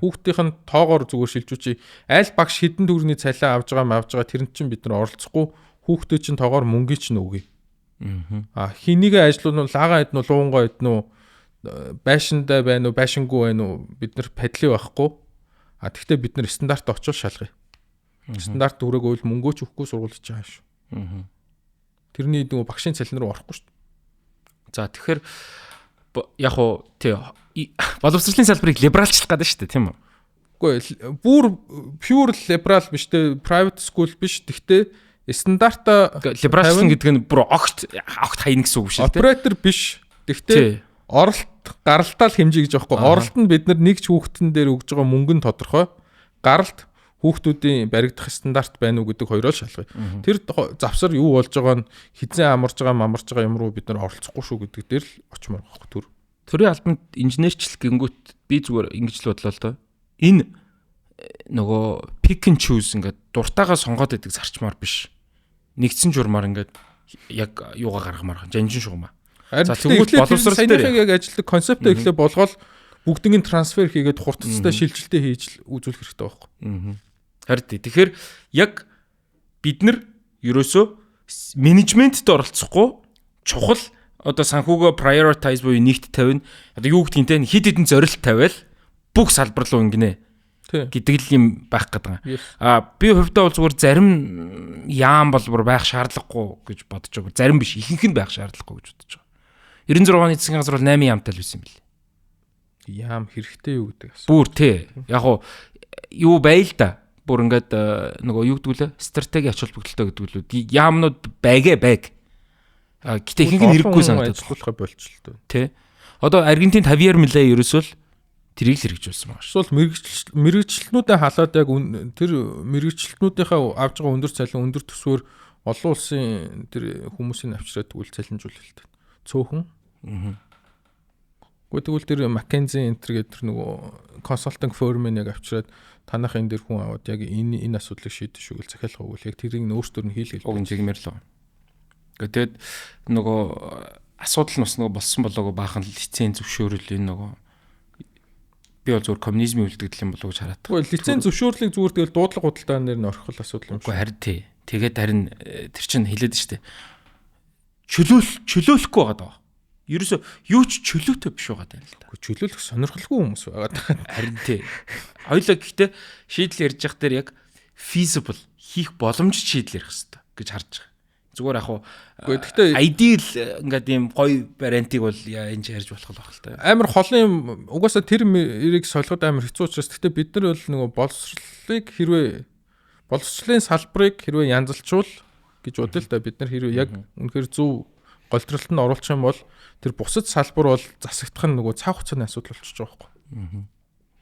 Speaker 1: Хүүхдийнх нь тоогоор зүгээр шилжүүлчих. Аль багш хэдэн төгрөгийн цалин авж байгаа авж байгаа тэрэнд чинь бид нар оролцохгүй, хүүхдээ чинь тоогоор мөнгийг чинь өгье. А хинийгээ ажлууд нь лагаан эднүү, луунгаа эднүү, байшиндаа байна уу, байшингүй байна уу, бид нар падли байхгүй. А тэгтээ бид нар стандарт очиж шалгая. Стандарт хүрээгүй бол мөнгөө ч өгөхгүй сургууль чинь хааш. Тэрний нөгөө багшийн цалин руу орохгүй шүү дээ.
Speaker 2: За, тэгэхээр яг уу тий боловсролын салбарыг либералчлах гэдэг шүү дээ, тийм үү?
Speaker 1: Үгүй, бүр pure liberal биш те, private school биш. Тэгтээ стандарта
Speaker 2: либералчлан гэдэг нь бүр огт огт хайна гэсэн үг биш
Speaker 1: л те. Оператор биш. Тэгтээ оролт гаралтаа л хэмжээ гэж аахгүй. Оролт нь бид нар нэг ч хүүхдэн дээр өгж байгаа мөнгө нь тодорхой. Гаралт хүүхдүүдийн баригдах стандарт байна уу гэдэг хоёроо шалгая. Тэр завсар юу болж байгаа нь, хизээ амарж байгаа мамарж байгаа юм руу бид нар оролцохгүй шүү гэдэг дээр л очимоор байхгүй төр.
Speaker 2: Төрийн албанд инженерчлэх гингүүт би зүгээр ингэж л бодлоо л доо. Энэ нөгөө pick and choose, ингээд дуртайгаа сонгоод идэг зарчмаар биш. Нэгдсэн журмаар ингээд яг юугаа гаргамаар, жанжин шугамаа.
Speaker 1: За, тэгвэл боловсрол дээр яг ажилтдаг концептээ эхлээ болгоол бүгднийг трансфер хийгээд хурцтай шилжилтээ хийж үзүүлэх хэрэгтэй байхгүй.
Speaker 2: Харин тэгэхээр яг бид нар ерөөсөө менежментд оролцохгүй, чухал одоо санхүүгөө prioritize буюу нэгт тавина. Одоо юу гэдгийг те, хэд хэдэн зорилт тавиал бүх салбар руу ингэнэ гэдэг л юм байх гэдэг. А би хувьдаа бол зүгээр зарим яам бол бүр байх шаардлагагүй гэж бодож байгаа. Зарим биш, ихэнх нь байх шаардлагагүй гэж бодож байгаа. 96 оны засгийн газар бол 8 яамтай л байсан юм бэл.
Speaker 1: Яам хэрэгтэй юу гэдэг
Speaker 2: асуу. Бүр тий. Яг уу юу бай л да. Бүр ингээд нөгөө юу гэдэг лээ? Стратеги ач холбогдолтой гэдэг лүү. Яамнууд байгээ байг. А гэтээ ихэнх нь хэрэггүй санагдаад
Speaker 1: ажиллуулахаа болчихлоо.
Speaker 2: Тий. Одоо Аргентинд Хавьер Милей ерөөсөө л тэрийг л хэрэгжүүлсэн байгаа
Speaker 1: шүү. Эсвэл мэрэгчлэтнүүдээ халаад яг тэр мэрэгчлэтнүүдийнхээ авж байгаа өндөр цалин, өндөр төсвөр олон улсын тэр хүмүүсийг авчираад тэгвэл цалинжуулалт. Цөөхөн. Гэхдээ тэгвэл тэр McKinsey энтер гэдэг тэр нөгөө consulting firm нь яг авчираад танах энэ дэр хүн аваад яг энэ энэ асуудлыг шийдэж шүү гэл захиалга өгвөл яг тэрийг нь өөрсдөр нь хийлгээл.
Speaker 2: Уг нь жигмэр л. Тэгээд нөгөө асуудал нь бас нөгөө болсон болоогүй баахан лиценз зөвшөөрөл, энэ нөгөө би бол зүгээр коммунизмын үлдэгдэл юм болов уу гэж хараад.
Speaker 1: Үгүй, лиценз зөвшөөрлийг зүгээр тэгэл дуудлага худалдаан дээр нь орхих асуудал
Speaker 2: юм шиг. Үгүй, харин тий. Тэгээд харин тэр чинь хэлээд штэ. Чөлөөлөхгүй байгаа даа. Ерөөсө юу ч чөлөөтэй биш байгаа даа л
Speaker 1: да. Үгүй, чөлөөлөх сонирхолгүй хүмүүс байгаа даа.
Speaker 2: Харин тий. Хоёлаа гэхдээ шийдэл ярьж явах дээр яг feasible, хийх боломжит шийдэл ярих хэрэгтэй гэж харж байгаа. Зүгээр яг хуу
Speaker 1: Гэхдээ
Speaker 2: ideal ингээд ийм гоё вариантыг бол энэ ч ярьж болох л байх л та.
Speaker 1: Амар холын юм, угаасаа тэр эрийг солиход амар хэцүү учраас, гэхдээ бид нар бол нөгөө боловсролыг хэрвээ боловсролын салбарыг хэрвээ янзалчвал гэж бодъё л да, бид нар хэрвээ яг үнэхээр зөв голдролт нь оруулах юм бол тэр бусад салбар бол засагдах нь нөгөө цаг хугацааны асуудал болчихж байгаа байхгүй.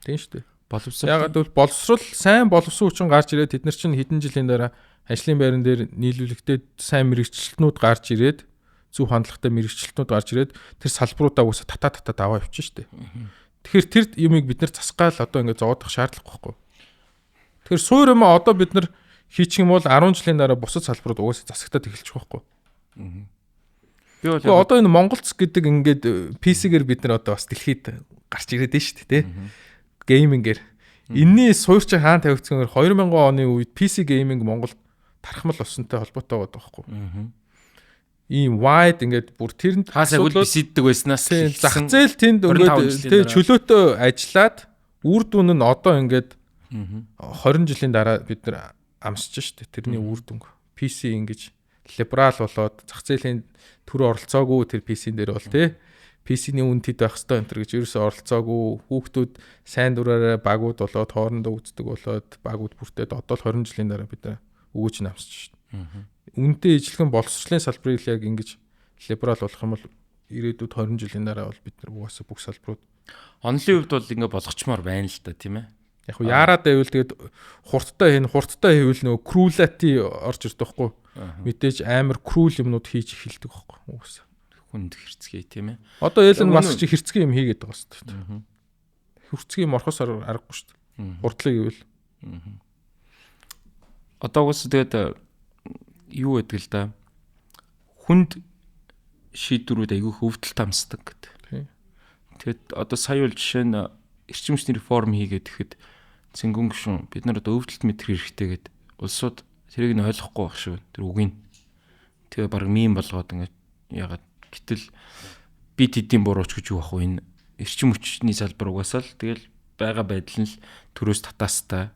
Speaker 1: Тийм шүү дээ.
Speaker 2: Боловсрол.
Speaker 1: Ягаад гэвэл боловсрол, сайн боловсон хүчин гарч ирээд тэд нар чинь хэдэн жилийн дараа ажлын байран дээр нийлүүлэгдээд, сайн мэрэгчлэтнүүд гарч ирээд, зөв хандлагатай мэрэгчлэтнүүд гарч ирээд тэр салбаруудаа угаасаа тата тата даваа явчих шүү дээ. Тэгэхээр тэр юмыг бид нар засгаал одоо ингээд зовоодох шаардлага байхгүй. Тэгэхээр суур юм одоо бид нар хийчих юм бол 10 жилийн дараа бусад салбарууд угаасаа засагтаад эхэлчих байхгүй.
Speaker 2: Би бол
Speaker 1: одоо энэ Монголц гэдэг ингээд PC-гээр бид нар одоо бас дэлхийд гарч ирээд байна шүү дээ, тий. Gaming ээр. Энийний суурь чинь хаан тавигдсан гэхээр 2000 оны үед PC gaming Монголд тархмал болсонтой холбоотой байгаа байхгүй. Ийм wide ингээд бүр тэрэнд
Speaker 2: хаасаагүй бисиддэг байснаас
Speaker 1: зах зээл тэнд ингээд тий чөлөөтэй ажиллаад үр дүн нь одоо ингээд 20 жилийн дараа бид нар амсч штэ, тэрний үр дүнг. PC ингэж либерал болоод зах зээлийн төр оролцоогүй, тэр PC-н дээр бол тий PC-ний үн тэд байх хэвээр энэ төр гэж ерөөсөө оролцоогүй, хүүхдүүд сайн дураараа багууд болоод хоорондоо үздэг болоод багууд бүртээд одоо л 20 жилийн дараа бид нар өгөөч нь амсч шээ. Үнтэй ижлэгэн боловсролын салбарыг яг ингэж либерал болох юм бол ирээдүйд 20 жилийн дараа бол бид нар угаасаа бүх салбарууд
Speaker 2: Онлын хувьд бол ингээ болгочмоор байна л да, тийм ээ.
Speaker 1: Яг хуу яарад байвал тэгээд хурдтай хийн, хурдтай хийвэл нөгөө cruelty орж ирдэг байхгүй. Мэдээж амар cruel юмнууд хийж эхэлдэг байхгүй. Угсаа.
Speaker 2: Хүнд хэрцгий, тийм ээ.
Speaker 1: Одоо Elon Musk чи хэрцгий юм хийгээд байгаа шүү дээ. Хэрцгий юм орохоос аргагүй шүү дээ. Хурдлыг гэвэл.
Speaker 2: Одоо угсаа тэгээд юу гэдэг л да. Хүнд шийдвэрүүд айгүй хөвдөл тамсдаг гэдэг. Тэгэд одоо сая бол жишээ нь эрчим хүчний реформ хийгээд ихэд цэнгүн гүшүүн бид нар одоо өвдөлт мэдрэх хэрэгтэй гэд улсууд тэрийг нь ойлгохгүй байх шүү. Тэр үгийг. Тэгээ баг мим болгоод ингээд ягаад гэтэл би тэдийн бурууч гэж юу ах вэ, энэ эрчим хүчний салбар угаасаа л тэгэл байгаа байдал нь л төрөөс татаастай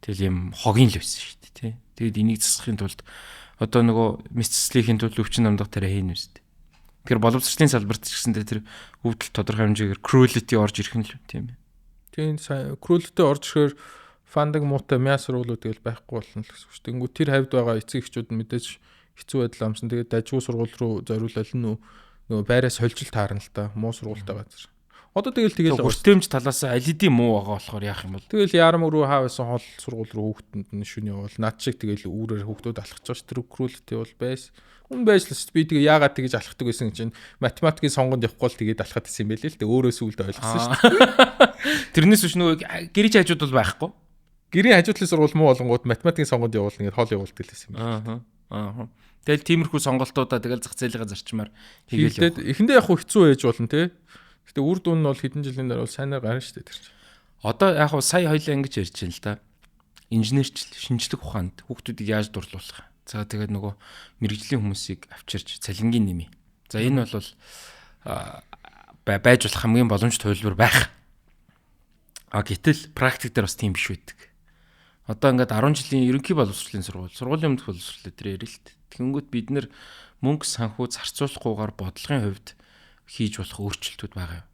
Speaker 2: тэгэл юм хогийн л байсан шүү дээ, тий. Тэгээд энийг засахын тулд одоо нөгөө мэс заслын тулд өвчин намдах тариа хийнэ үст. Тэгэхээр боловсролын салбарт ч гэсэндээ тэр өвдөл тодорхой хэмжээгээр cruelty орж ирэх нь л тийм ээ.
Speaker 1: Тийм, cruelty орж ирэхээр funding муутай мяа сургуулиуд тэгэл байхгүй болно л гэсэн үг шүү. Тэнгүү тэр хавьд байгаа эцэг эхчүүд нь мэдээж хэцүү байдал амсан. Тэгээд дажгүй сургууль руу зориулал нөгөө байраа сольж л таарна л та. Муу сургуультай газар. Одоо тэгэл
Speaker 2: тэгэл хүртээмж талаас аль хэдийн муу байгаа болохоор яах юм бол
Speaker 1: тэгэл ярам руу хаа байсан хол сургууль руу хүүхдэнд нь шүн явуул над шиг тэгэл үүрээр хүүхдүүд алхаж байгаа ш. Тэр cruelty бол байсан. Үн байж л би тэгээ яагаад тэгэж алхдаг байсан чинь математикийн сонгонд явахгүй л тэгээд алхаад исэн юм байл л дээ. Өөрөө сүулдэ ойлгосон шүү
Speaker 2: дээ. Тэрнээс биш нөгөө гэрийн хажууд бол байхгүй.
Speaker 1: Гэрийн хажуудлын сургууль муу болонгууд математикийн сонгонд явуул ингээд хол явуулдаг л байсан юм
Speaker 2: байна. Аа. Тэгэл тиймэрхүү сонголтуудаа тэгэл зах зээлийн зарчмаар
Speaker 1: хийгээл явах. Эхэндээ яг хэцүү ээж болно те. Гэтэ үр дүн нь бол хэдэн жилийн дараа бол сайнаар гарна шүү дээ тэр чинь.
Speaker 2: Одоо яг хуу сая хоёлаа ингэж ярьж байна л да. Инженерчл, шинжлэх ухаанд хүүхдүүдийг яаж дурлуулах. За тэгээд нөгөө мэрэгжлийн хүмүүсийг авчирч цалингийн нэмий. За энэ бол байж болох хамгийн боломжтой хувилбар байх. А гэтэл практик дээр бас тийм биш байдаг. Одоо ингээд 10 жилийн ерөнхий боловсролын сургууль, сургуулийн өмнөх боловсрол дээр ярил л. Тэгэнгүүт бид нэр мөнгө санхүү зарцуулахгүйгээр бодлогын хувьд хийж болох өөрчлөлтүүд байгаа юм.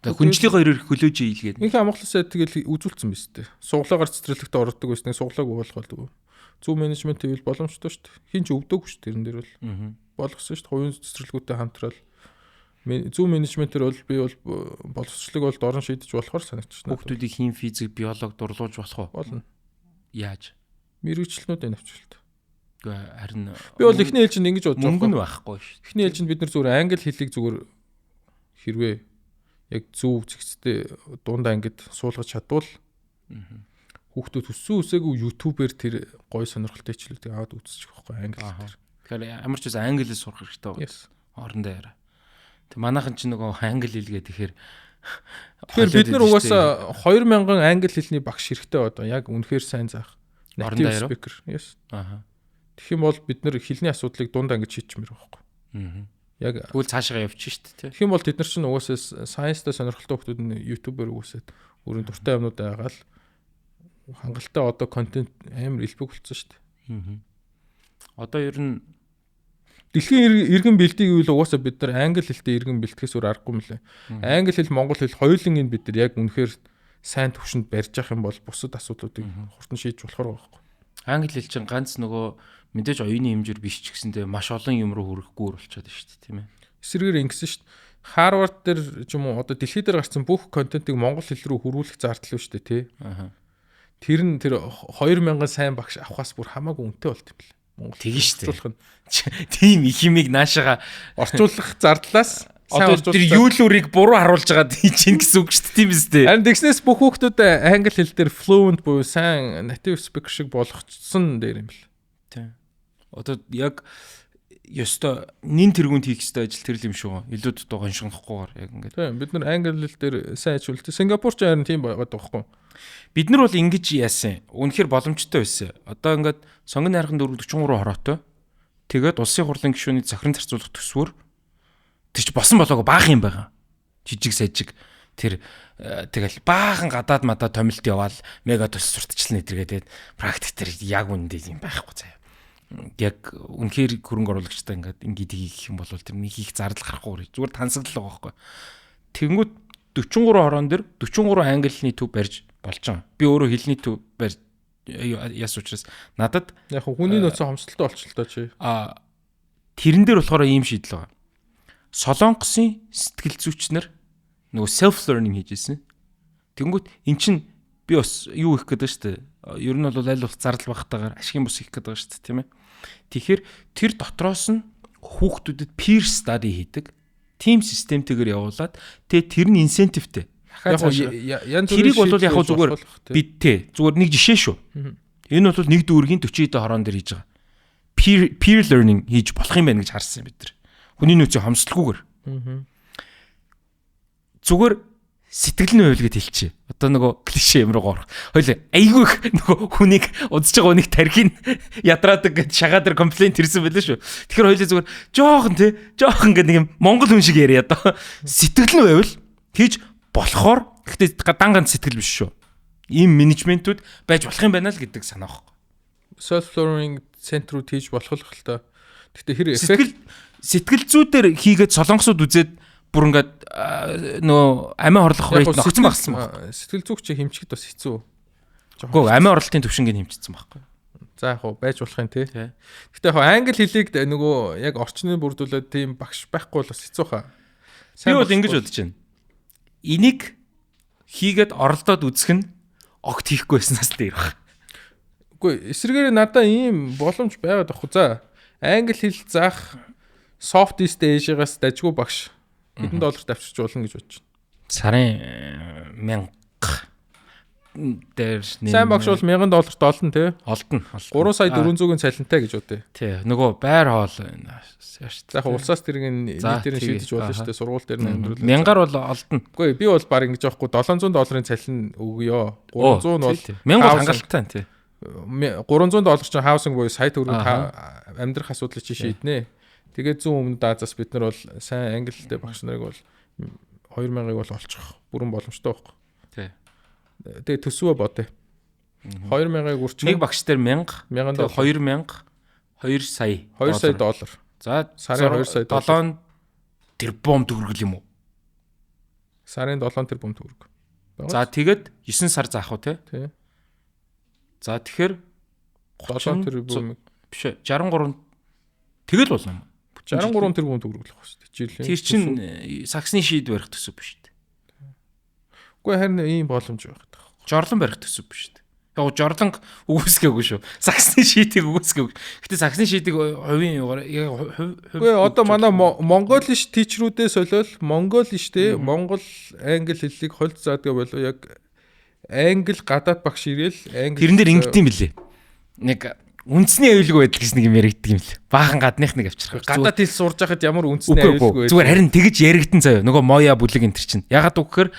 Speaker 2: Тэгээ хүнжлийн хоёр хөлөөж ийлгээд.
Speaker 1: Инх амгалан сайд тэгэл үзүүлсэн биз дээ. Суглаагаар цэцэрлэгт ордог байсныг суглаагүй болгоолгүй. Зөв менежмент хийвэл боломжтой шүү дээ. Хин ч өвдөөгүй шүү дээ тэрэн дээр бол. Болгосон шүү дээ. Хувийн цэцэрлэгүүдтэй хамтрал зөв менежментээр бол би бол боловсролыг бол дорн шийдэж болохоор санагдчихна.
Speaker 2: Хүүхдүүдийг хим, физик, биологи дурлуулж болох уу?
Speaker 1: Болно.
Speaker 2: Яаж?
Speaker 1: Мэргэжлэнүүдээ навчлалт.
Speaker 2: Үгүй харин
Speaker 1: би бол эхний ээлжинд ингэж бодож
Speaker 2: байгаа. Мөнгө нь байхгүй шүү.
Speaker 1: Эхний ээлжинд бид нар зүгээр англи хэлийг зүгээр хэрвээ яг зөв зэгцтэй дунд ангид суулгаж чадвал хүүхдүүд төссөн үсээгүй YouTube-ээр тэр гоё сонирхолтой хичээлүүдийг аваад үзчих байхгүй англи хэлээр.
Speaker 2: Тэгэхээр ямар ч үсэн англи хэл сурах хэрэгтэй байна. Орондоо яриа. Тэг манайхан ч нөгөө англи хэлгээ тэгэхээр
Speaker 1: Тэгэхээр бид нар угаасаа 2000 англи хэлний багш хэрэгтэй одоо яг үнэхээр сайн заах.
Speaker 2: Native
Speaker 1: speaker. Yes.
Speaker 2: Аа.
Speaker 1: Тэгэх юм бол бид нар хэлний асуудлыг дунд ангид шийдчихмээр байхгүй.
Speaker 2: Аа.
Speaker 1: Яг
Speaker 2: тэгвэл цаашаа явчих шүү дээ.
Speaker 1: Тэгэх юм бол тэд нар чинь угаасаа science-тай сонирхолтой хүмүүс нь YouTube-ээр угаасаа өөрийн дуртай юмнууд байгаал хангалттай одоо контент амар элбэг болцсон шүү дээ.
Speaker 2: Аа. Одоо ер нь
Speaker 1: дэлхийн иргэн бэлтгийг гэвэл угаасаа бид нар англи хэлтэй иргэн бэлтгэхээс өөр аргагүй юм лээ. Англи хэл, монгол хэл хоёулангийг бид нар яг үнэхээр сайн төвшөнд барьж явах юм бол бусад асуудлуудыг хурдан шийдэж болохоор байгаа байхгүй.
Speaker 2: Англи хэл чинь ганц нөгөө мэдээж оюуны хэмжээр биш ч гэсэндээ маш олон юм руу хүрэхгүй болчиход байна шүү дээ, тийм ээ.
Speaker 1: Эсрэгээр ингэсэн шүү дээ. Харвард дээр ч юм уу одоо дэлхий дээр гарсан бүх контентыг монгол хэл рүү хөрвүүлэх зардал шүү дээ, тий.
Speaker 2: Аа.
Speaker 1: Тэр нь тэр 2000 сайн багш авахаас бүр хамаагүй үнэтэй болт юм лээ.
Speaker 2: Монгол тэгэн шүү дээ. Тийм их юмыг наашаага
Speaker 1: орчуулах зардлаас
Speaker 2: одоо тэр юулүрийг буруу харуулж байгаад хийж ийн гэсэн үг шүү дээ, тийм биз дээ.
Speaker 1: Харин тэгснээс бүх хүүхдүүд англи хэл дээр fluent буюу сайн native speaker шиг болгоцсон дээр юм бэл.
Speaker 2: Тийм. Одоо яг ёстой нин тэргүүнд хийх ёстой ажил тэр л юм шүү. Илүү дутуу гоншгонхгүйгээр яг ингээд.
Speaker 1: Тийм, бид нар англи хэл дээр сайн ажил. Сингапур ч харин тийм байгаад байгаа байхгүй.
Speaker 2: Бид нар бол ингэж яасан. Үнэхээр боломжтой байсан. Одоо ингээд сонгон найрхан 443 хороотой. Тэгээд улсын хурлын гишүүний захиран зарцуулах төсвөр тэр ч босон болоогүй баах юм байгаа. Жижиг сажиг тэр тэгэл баахан гадаад мадаа томилт яваал мега төс сурталчлал нэтргээ тэгээд практик тэр яг үнэндээ юм байхгүй заяа. Яг үнэхээр хөрөнгө оруулагчтай ингээд ингээд хийх юм бол тэр нэг их зардал гарахгүй зүгээр тансаглал байгаа байхгүй. Тэгэнгүүт 43 хорон дээр 43 англи хэлний төв барьж болж байгаа. Би өөрөө хэлний төв барьж яас учраас надад
Speaker 1: яг хүний нөөцөө хомсдолтой болчихлоо чи.
Speaker 2: А тэрэн дээр болохоор ийм шийдэл байгаа. Солонгосын сэтгэл зүйчнэр
Speaker 3: Нөгөө self learning хийж исэн. Тэнгүүт эн чин би бас юу хийх гэдэг шүү дээ. Ер нь бол аль болох зардал багтаагаар ашигын бус хийх гэдэг байгаа шүү дээ, тийм ээ. Тэгэхээр тэр дотроос нь хүүхдүүдэд peer study хийдэг. Team системтэйгээр явуулаад тэгээ тэр нь incentive тэй.
Speaker 1: Яг янз бүрийн
Speaker 3: тэрийг бол яг зүгээр бид те зүгээр нэг жишээ шүү. Энэ бол нэг дүүргийн 40 хэдэн хорон дээр хийж байгаа. Peer learning хийж болох юм байна гэж харсан бид нар. Хүний нөөцийн хомсдолгүйгээр. Зүгээр сэтгэл нь байвал гэд хэлчихье. Одоо нөгөө клишэ юм руу орох. Хоёлаа айгүй их нөгөө хүнийг удаж байгаа хүнийг тархийг ядраадаг гэд шагаа дээр complaint ирсэн байлаа шүү. Тэгэхээр хоёлаа зүгээр жоохон те жоохон ингээд нэг юм монгол хүн шиг яриа одоо. Сэтгэл нь байвал хийж болохоор, гэхдээ дан ганц сэтгэл биш шүү. Ийм менежментүүд байж болох юм байна л гэдэг санаа байхгүй.
Speaker 1: Self learning центрүүд хийж болох л та. Гэхдээ хэр
Speaker 3: сэтгэл зүйдээр хийгээд солонгосууд үзээд бүр ингээд нөгөө амиа хорлох rate ногцсон багсан
Speaker 1: баг. Сэтгэл зүйч чи хэмжихэд бас хэцүү.
Speaker 3: Үгүй, амиа хорлолтын төвшингийг хэмжчихсэн байхгүй.
Speaker 1: За, яг хуу байж болох юм тий. Гэтэ яг англи хэлийг нөгөө яг орчны бүрдүүлээд тийм багш байхгүй бол бас хэцүү хаа.
Speaker 3: Би бол ингэж бодож байна. Энийг хийгээд оролдоод үзэх нь огт хийхгүй байснаас л дээр баг.
Speaker 1: Үгүй, эсрэгээр надаа ийм боломж байгаад байхгүй. За, англи хэл заах South East Asia-гаас дажгүй багш хэдэн долларт авчирч болно гэж бодож байна.
Speaker 3: Сарын 1000 дээр.
Speaker 1: Сайн багш бол 1000 долларт олно тий.
Speaker 3: Олдно.
Speaker 1: 3 сая 400-ын цалинтай гэж бодъё.
Speaker 3: Тий. Нөгөө байр хоол яаш.
Speaker 1: За, яг улсаас тэрийг нийтээр нь шийдэж болно шүү дээ. Сургууль дээр нь амьдрал.
Speaker 3: Мянгаар бол олдно.
Speaker 1: Үгүй, би бол баг ингэж яахгүй, 700 долларын цалин өгье. 300 нь бол
Speaker 3: 1000 бол хангалттай тий.
Speaker 1: 300 доллар чинь housing буюу сая төгрөг амьдрах асуудлыг чи шийднэ. Тэгээд зүүн өмнөд Азиас бид нар бол сайн англи хэлтэй багш нарыг бол 2000-ыг бол олчих бүрэн боломжтой байхгүй.
Speaker 3: Тий.
Speaker 1: Тэгээ төсвөө бодъё. 2000-ыг үрчих.
Speaker 3: Нэг багш дээр 1000,
Speaker 1: 1000
Speaker 3: доллар, 2000, 2 сая.
Speaker 1: 2 сая доллар.
Speaker 3: За,
Speaker 1: сарын 2 сая доллар.
Speaker 3: 7 тэрбум төгрөг юм уу?
Speaker 1: Сарын 7 тэрбум төгрөг.
Speaker 3: За, тэгээд 9 сар заах уу те?
Speaker 1: Тий.
Speaker 3: За, тэгэхээр
Speaker 1: 7 тэрбум
Speaker 3: биш ээ, 63 тэгэл болно юм.
Speaker 1: 63 тэрбум төгрөг л байх шүү дээ. Жилийн.
Speaker 3: Тэр чин саксны шийд барих төсөв биш үү?
Speaker 1: Үгүй, харин ийм боломж байх гэдэг.
Speaker 3: Жорлон барих төсөв биш үү? Яг жорлонг үгүйсгээгүй шүү. Саксны шийдийг үгүйсгээгүй. Гэтэ саксны шийдийг хувийн юугаар яг хувь
Speaker 1: Үгүй, одоо манай Mongolish teacher үүдээ солиол Mongolish те, Монгол англи хэллийг хольц заадаг болов, яг англи гадаад багш ирээл англи
Speaker 3: Тэрэн дээр ингэдэм билээ. Нэг үндэсний аюулгүй байдал гэж нэг юм яригддаг юм лээ. Баахан гадных нэг авчрах.
Speaker 1: Гадаад хэл сурж байхад ямар үндэсний аюулгүй
Speaker 3: байдаг. Зүгээр харин тэгж яригдэн заяа. Нөгөө моя бүлэг энэ төр чинь. Ягаад гэвэл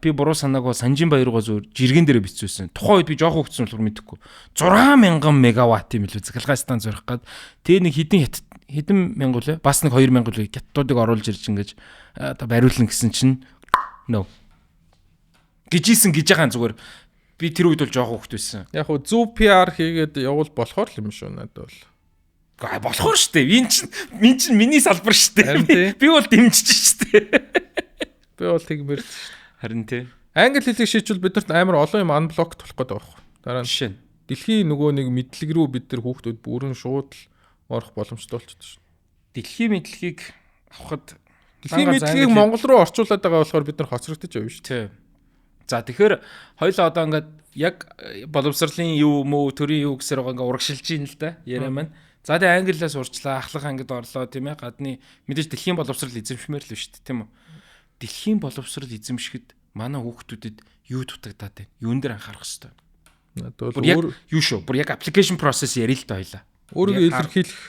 Speaker 3: би буруу санаагүй Санжин баяргаа зүгээр жиргэн дээр бичсэн. Тухайн үед би жоохон хөвгсөн болохоор мэдэхгүй. 6000 мегаватт юм лээ. Цахилгаан станц барих гад. Тэгээ нэг хэдэн хятад хэдэн мянга лээ. Бас нэг 2000 лээ. Хятадуудыг оруулж ирж ингэж одоо бариулна гэсэн чинь no гэжсэн гэж байгаа, зүгээр би тэр үед бол жоохон хөвгт байсан.
Speaker 1: Яг хөө зөв PR хийгээд явуул болохоор л юм шүү надад бол.
Speaker 3: Болохоор шүү дээ. Энэ чинь минь чинь миний салбар шүү дээ. Би бол дэмжиж шүү дээ.
Speaker 1: Би бол тэгмэр шүү.
Speaker 3: Харин тий.
Speaker 1: Англи хэлийг шийдвэл бид нарт амар олон юм unblock болох гэдэг байхгүй. Дараа нь
Speaker 3: жишээ нь
Speaker 1: дэлхийн нөгөө нэг мэдлэг рүү бид нар хүүхдүүд бүрэн шууд л орох боломжтой болчихсон шүү.
Speaker 3: Дэлхийн мэдлэгийг авахд
Speaker 1: дэлхийн мэдлэгийг Монгол руу орчуулад байгаа болохоор бид нар хоцрогдож явна шүү.
Speaker 3: Тий. За, тэгэхээр хоёлоо одоо ингээд яг боловсролын юу мөө төрийн юу гэсээр байгаа ингээд урагшилж ийн л да яриа маань. За, тэгээ англиас сурчлаа, ахлах ангид орлоо, тийм ээ. Гадны мэдээж дэлхийн боловсрол эзэмшмээр л шүү дээ, тийм үү? Дэлхийн боловсрол эзэмшихэд манай хүүхдүүдэд юу дутагдаад байна? Юун дээр анхаарах хэрэгтэй?
Speaker 1: Надад
Speaker 3: бол өөр юу шүү. Бүр яг application process ярил л да хоёлаа.
Speaker 1: Өөрийгөө илэрхийлэх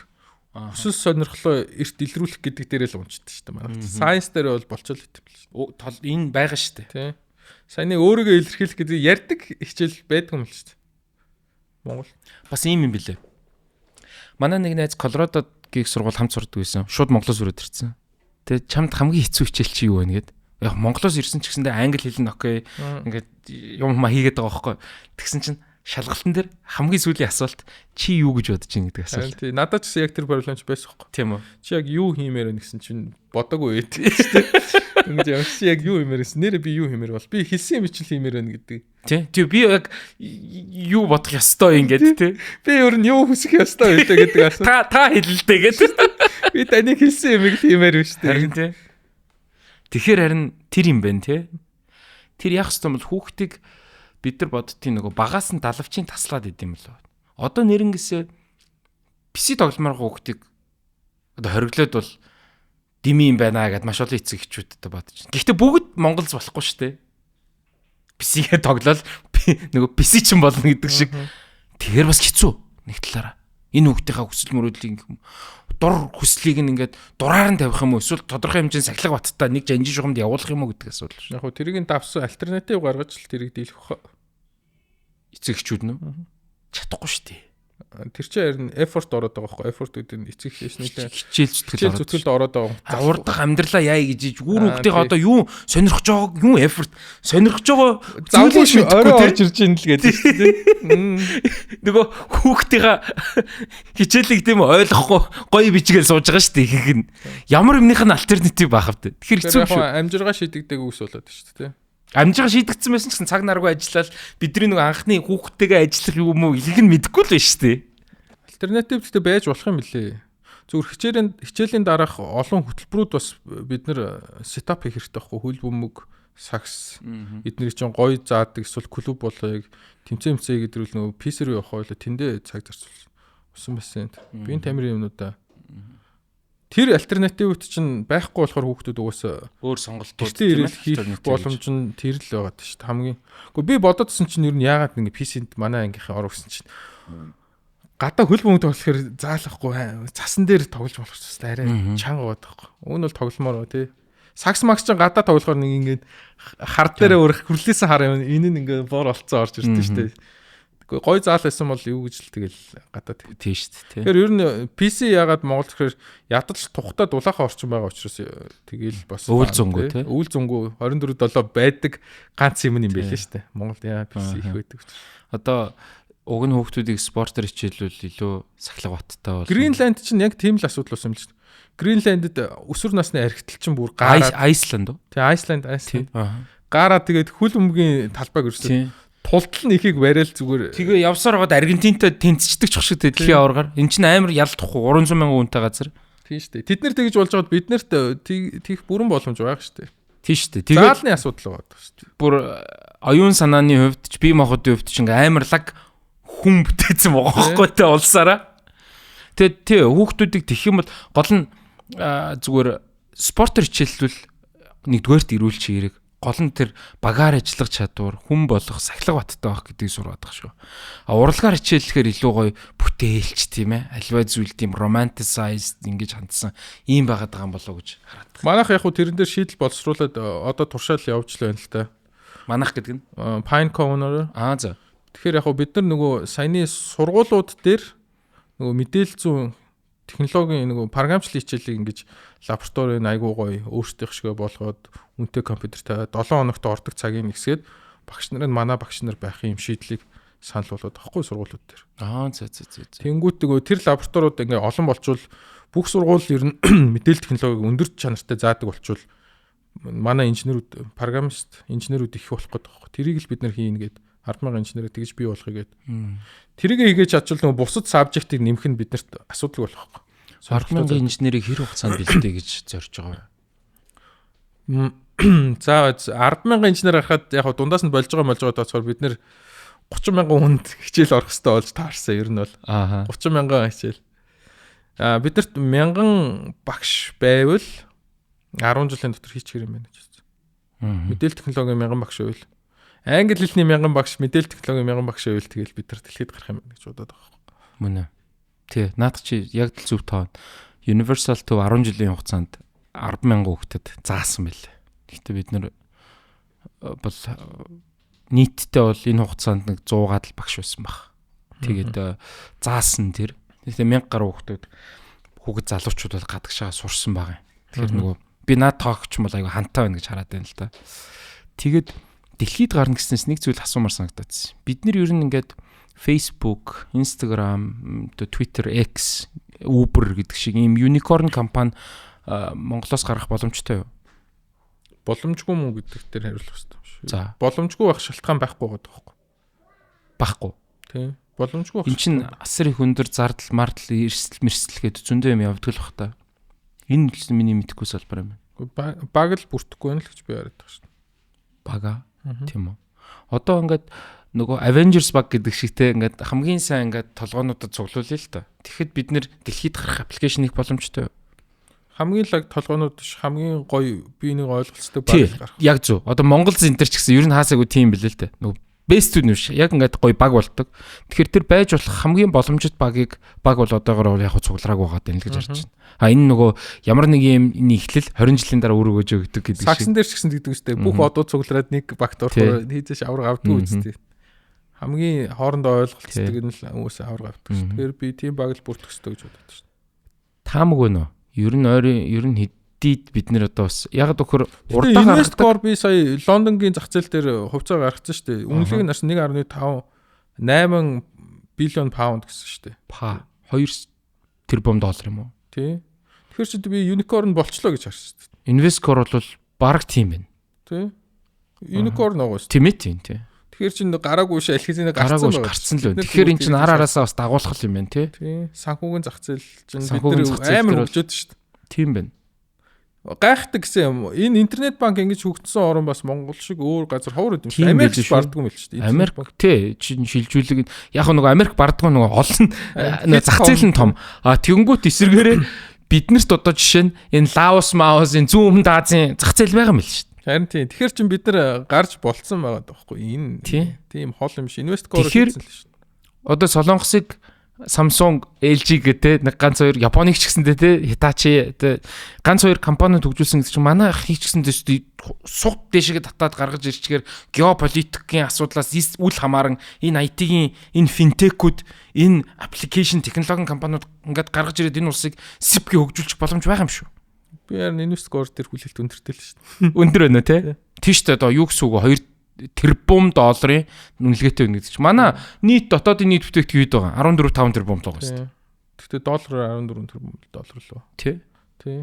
Speaker 1: хүсэл сонирхлоо эрт илрүүлэх гэдэг дээрээ л унцдаг шүү дээ. Манай science дээр бол болчихол итгэв.
Speaker 3: Тол энэ байгаа шүү дээ.
Speaker 1: Тийм. Саяны өөрийгөө илэрхийлэх гэдэг ярьдаг хичээл байдаг юм л шүү дээ. Монгол.
Speaker 3: Бас ийм юм билээ. Манай нэг найз Колорадод гих сургууль хамт сурдаг байсан. Шууд Монголоос өрөөд ирсэн. Тэгээ чамд хамгийн хэцүү хичээл чи юу вэ гэд. Яг Монголоос ирсэн ч гэсэндээ англи хэл нь okay. Ингээд юм ма хийгээд байгаа байхгүй. Тэгсэн чинь шалгалтан дээр хамгийн сүүлийн асуулт чи юу гэж бодож байна гэдэг асуулт.
Speaker 1: Тий, надад ч гэсэн яг тэр проблем ч байсан байхгүй.
Speaker 3: Тийм үү?
Speaker 1: Чи яг юу хиймээр байна гэсэн чинь бодоогүй байт шүү дээ. Ингэж ямар чи яг юу хиймээр байсан. Нэрээ би юу хиймээр бол би хэлсэн юм чинь хиймээр байна гэдэг.
Speaker 3: Тий. Тий, би яг юу бодох ёстой ингээд тий.
Speaker 1: Би ер нь юу хүсэх ёстой байлаа гэдэг асуулт.
Speaker 3: Та хэлэлдэ гэдэг.
Speaker 1: Би таныг хэлсэн юмыг л хиймээр байна шүү дээ.
Speaker 3: Харин тий. Тэгэхээр харин тэр юм байна те. Тэр яг хэвээр бол хүүхдийг бид нар боддtiin нөгөө багаас нь далавчийн таслаад идэм лөө. Одоо нэрнгэсээ PC тогломоор хүүхдийг одоо хориглоод бол дими юм байна гэд маш олон эцэг эхчүүд одоо бодож байна. Гэхдээ бүгд Монголз болохгүй шүү дээ. PC-гээ тоглол нөгөө PC ч юм болно гэдэг шиг. Тэгэхээр бас хэцүү нэг талаараа. Энэ хүүхдийнхаа хүсэл мөрөөдлийг дур хүслийг нь ингээд дураар нь тавих юм уу эсвэл тодорхой хэмжээний сахилга баттай нэг жанжин шугамд явуулах юм уу гэдэг асуудал шүү.
Speaker 1: Яг хөө тэрийг нь давсан альтернатив гаргаж л тэрийг дийлэх.
Speaker 3: Эцэг эхчүүд нь чадахгүй шүү дээ.
Speaker 1: Тэр чинь харин effort ороод байгаа байхгүй effort гэдэг нь эцэг эхээс нэлээ
Speaker 3: хичээл зүтгэл
Speaker 1: ороод зүтгэлд ороод байгаа.
Speaker 3: Урдах амьдралаа яа гэж иж гүр хүүхдийн одоо юу сонирхож байгааг юу effort сонирхож байгаа
Speaker 1: зүйлээ мэдэхгүй орж ирж ийн л гэдэг шүү дээ.
Speaker 3: Нөгөө хүүхдийнхаа хичээлийг тийм ойлгохгүй гоё бичгээл сууж байгаа шүү дээ ихэнх нь. Ямар юмных нь альтернатив байх вэ? Тэгэхээр хэцүү
Speaker 1: шүү. Амжиргаа шийдэгдэг үс болоод шүү дээ.
Speaker 3: Амжиргаа шийдэгдсэн байсан ч гэсэн цаг наргүй ажиллаад бидний нэг анхны хүүхдтэйгээ ажиллах юм уу ихэнх нь мэдэхгүй л байна шүү дээ.
Speaker 1: Альтернатив гэхдээ байж болох юм лээ. Зүгээр хичээлийн дараах олон хөтөлбөрүүд бас бид нэр сетап хийх хэрэгтэй байхгүй хөл бөмбөг, сакс эднэрийг чинь гоё заадаг эсвэл клуб болоог тэмцээн мцээ гэдэрвэл нөгөө PC рүү явах байлаа тэндээ цаг зарцуулсан байсан. Би энэ тамирын юмнуудаа тэр альтернативууд чинь байхгүй болохоор хүүхдүүд угаасаа
Speaker 3: өөр сонголтууд
Speaker 1: тийм хийх боломж нь тэр л байгаа шүү дээ хамгийн. Гэхдээ би бодоодсэн чинь ер нь яагаад ингэ PC-нд манай ангийнхын орох гэсэн чинь гадаа хөл бөмбөг тоглохоор заалахгүй цасан дээр тоглож болох ч бас арай чанга байгаа байхгүй. Үүн бол тогломоор тий. Сакс макс чинь гадаа тоглохоор нэг ингээд хар дээрээ өрөх хүрлээсэн хар юм энэ нь ингээд бор олцсон орж ирдэ шүү дээ. Гой заал байсан бол юу гэж л тэгэл гадаа
Speaker 3: тий шүү дээ.
Speaker 1: Тэгэхээр ер нь PC яагаад Монгол тэгэхээр ядал тухтай дулаахан орчин байгаа учраас тэгэл бас
Speaker 3: өвөл зөнгөө тий.
Speaker 1: Өвөл зөнгөө 24/7 байдаг ганц юм юм байлээ шүү дээ. Монголд яа PC их байдаг учраас.
Speaker 3: Одоо уг нь хүүхдүүдийг спортоор хичээлвэл илүү сахилга баттай бол.
Speaker 1: Гринланд чинь яг тийм л асуудал болсон юм л шүү дээ. Гринландд өсвөр насны архитал чинь бүр гаараа
Speaker 3: Айсланд уу?
Speaker 1: Тий, Айсланд. Гаараа тэгээд хөл бөмбөгийн талбайг өрсөн. Тултал нь ихийг барайл зүгээр.
Speaker 3: Тэгээ явсаар байгаад Аргентинтай тэнцчихдэг ч шиг дэлхийн аваргаар. Эн чинь амар ялдахгүй 300 мянган хүнтэй газар.
Speaker 1: Тийм шүү дээ. Тэд нэр тэгж болж байгаад бид нарт тийх бүрэн боломж байгаа шүү дээ.
Speaker 3: Тийм шүү дээ.
Speaker 1: Тэгээд заалны асуудал байгаа шүү дээ.
Speaker 3: Бүр оюун санааны хувьд ч бие махбодын хувьд ч ингээм амар лаг хүн бүтээсэн байгаа байхгүй те улсаараа. Тэгээд тий хүүхдүүдийг тэгэх юм бол гол нь зүгээр спортоор хичээллвэл нэгдүгээрт эрүүл чиглэг гол нь тэр багаар ажиллах чадвар, хүн болох, сахилга баттай байх гэдгийг сураад байгаа шүү. А урлагаар хичээллэхээр илүү гоё бүтээлч тийм ээ. Альва зүйл тийм romanticized ингэж хандсан ийм байгаад байгаа юм болоо гэж хараад.
Speaker 1: Манайх яг хуу тэрэн дээр шийдэл боловсруулад одоо туршаал явж л байна л та.
Speaker 3: Манайх гэдэг нь
Speaker 1: Pine Cone-оор.
Speaker 3: Аа за.
Speaker 1: Тэгэхээр яг хуу бид нар нөгөө саяны сургуулиуд дээр нөгөө мэдээлэл зүйн технологийн нөгөө програмчлалын хичээлийг ингэж лабораторийн айгуу гоё өөрсдийнх шигэ болгоод үнэтэй компьютертэй 7 хоногт ордог цагийг нэгсгээд багш нар нь манай багш нар байх юм шийдлийг санал болгоод байхгүй сургуулиуд дээр.
Speaker 3: Аа зэ зэ зэ.
Speaker 1: Тэнгүүт нөгөө тэр лабораториуд ингээ олон болчвол бүх сургууль ер нь мэдээлэл технологиг өндөр чанартай заадаг болчвол манай инженерүүд, программист инженерүүд их болох гэдэг байхгүй. Тэрийг л бид нар хийнэ гээд 10,000 инженерийг тэгж бий болгоё гээд. Тэрийг хийгээд чадвал нөгөө бусад сабжектыг нэмэх нь биднэрт асуудал болох байхгүй.
Speaker 3: 10,000 инженерийг хэр хугацаанд бэлдээ гэж зорж байгаа
Speaker 1: вэ? За 10,000 инженер гарахад яг дундаас нь болж байгаа тооцохоор бид нэр 30,000 хүнд хичээл орох хэрэгтэй болж таарсан ер нь бол. 30,000 хичээл. А биднэрт 1,000 багш байвал 10 жилийн дотор хийчих юм байна гэж бодсон. Мэдээлэл технологийн 1,000 багш байвал англи хэлний 1,000 багш, мэдээлэл технологийн 1,000 багш байвал тэгэл бид нар дэлхийд гарах юм байна гэж бодоод байгаа байхгүй.
Speaker 3: Мөн үү. Тий, наадах чи яг л зөв тоон. Universal төв 10 жилийн хугацаанд 10,000 хүүхдэд заасан байлээ. Гэхдээ бид нар бол нийтдээ бол энэ хугацаанд нэг 100-аад л багш байсан баг. Тэгээд заасан тэр. Тэгэхээр 1000 гаруй хүүхэд залуучууд бол гадагшаа сурсан байгаа юм. Тэгэхээр нөгөө би наад тоогч юм бол айгүй хантай байна гэж хараад байна л да. Тэгээд дэлхийд гарна гэснээс нэг зүйл асуумар санагдаад. Бид нар ер нь ингээд Facebook, Instagram, Twitter, X, Uber гэдэг шиг ийм unicorn компани Монголоос гарах боломжтой юу?
Speaker 1: Боломжгүй мүү гэдэг дээр хариулах хэрэгтэй юм шүү.
Speaker 3: За.
Speaker 1: Боломжгүй байх шалтгаан байхгүй байгаа байхгүй.
Speaker 3: Байхгүй.
Speaker 1: Тийм. Боломжгүй байх.
Speaker 3: Энд чинь асар их өндөр зардал, мардал, эрсдэл, мэрсдэл гэдэг зөндөө юм явдаг л бах та. Энэ л миний мэдэхгүй салбар юм.
Speaker 1: Баг л бүртгэхгүй байна л гэж би яриад байгаа шүү дээ.
Speaker 3: Бага. Тийм үү. Одоо ингээд нөгөө Avengers баг гэдэг шигтэй ингээд хамгийн сайн ингээд толгоонуудад цуглуулъя л та. Тэгэхэд бид нэр дэлхийд гарах application хийх боломжтой юу?
Speaker 1: Хамгийн лаг толгоонууд биш, хамгийн гоё би нэг ойлголцтой баг гарах.
Speaker 3: Яг зөв. Одоо Монгол Зинтер ч гэсэн ер нь хаасаагүй тийм билээ л дээ. Нөгөө best үү биш. Яг ингээд гоё баг болдог. Тэгэхээр тэр байж болох хамгийн боломжит багийг баг бол одоогоор яг цуглараагүй байгаа даа л гэж харж байна. А энэ нөгөө ямар нэг юм энэ эхлэл 20 жилийн дараа үр өгөөж өгдөг гэдэг
Speaker 1: шиг. Саксан дээр ч гэсэн гэдэг үстэй. Бүх одууд цуглараад нэг багт орохоор хийзээш авраг авдгүй үстэй. Хамгийн хоорондоо ойлголцдог нь л хүмүүсээ авраг авдаг шүү. Тэгэхээр би тийм баг л бүртгэх ёстой гэж бодод шүү.
Speaker 3: Таамаг вэ нөө? Ер нь ойрын ер нь хэдийд бид нэр одоо бас яг төхөр
Speaker 1: урдаа гаргадаг. Би сая Лондонгийн зах зээл дээр хувьцаа гаргацсан шүү дээ. Үнэлгээ нь 1.5 8 billion pound гэсэн шүү дээ.
Speaker 3: Па 2 тэрбум доллар юм уу?
Speaker 1: Тий. Тэгэхээр чи би unicorn болчлоо гэж харсан шүү
Speaker 3: дээ. Investcore бол бараг тийм байна.
Speaker 1: Тий. Unicorn байгаа шүү.
Speaker 3: Тийм ээ тийм тий.
Speaker 1: Тэгэхээр чин гараагүй ш аль хэзээ гарцсан
Speaker 3: байгаа. Гарцсан л байна. Тэгэхээр эн чин ар араасаа бас дагуулах юм байна тий.
Speaker 1: Тий. Санхүүгийн зах зээл чин бид нар амар хөгжөөд шүү дээ.
Speaker 3: Тийм байна.
Speaker 1: Гайхдаг гэсэн юм. Энэ интернет банк ингэж хөгжсөн орн бас Монгол шиг өөр газар ховор юм шиг. Америк бардгүй юм л шүү дээ.
Speaker 3: Америк тий чин шилжүүлэг яг нөгөө Америк бардгүй нөгөө олон нөгөө зах зээл нь том. А тэгэнгүүт эсэргээрээ биднэрт одоо жишээ нь энэ Лаос, Маосын зүүн өмнөд Азийн зах зээл байгаа юм л шүү дээ.
Speaker 1: Харин тийм. Тэгэхээр чин бид нар гарч болцсон байгаа даахгүй. Энэ тийм хол юм шиг. Investcore
Speaker 3: хийсэн л шүү дээ. Одоо Солонгосыг Samsung, LG гэдэг нэг ганц хоёр Японыг ч гэсэндээ те Hitachi те ганц хоёр компаниуд хөгжүүлсэн гэдэг чинь манай хийч гэсэндээ суг дээшгээ татаад гаргаж ирчгээр геополитикийн асуудлаас үл хамааран энэ IT-ийн энэ финтекүүд энэ application технологийн компаниуд ингээд гаргаж ирээд энэ улсыг сэвгээ хөгжүүлчих боломж байгаа юм шүү.
Speaker 1: Би харин Investcore дээр хүлээлт өндөртэй л шүү дээ.
Speaker 3: Өндөр байна уу те? Тийш үү одоо юу гэсэн үг вэ? 2 тэрбум долларын үнэлгээтэй байна гэдэг чинь. Манай нийт дотоодын нийт бүтээгдэхүүн хэд байгаа? 14.5 тэрбум байгаа шүү дээ.
Speaker 1: Гэхдээ доллараар 14 тэрбум доллар лөө.
Speaker 3: Тий.
Speaker 1: Тий.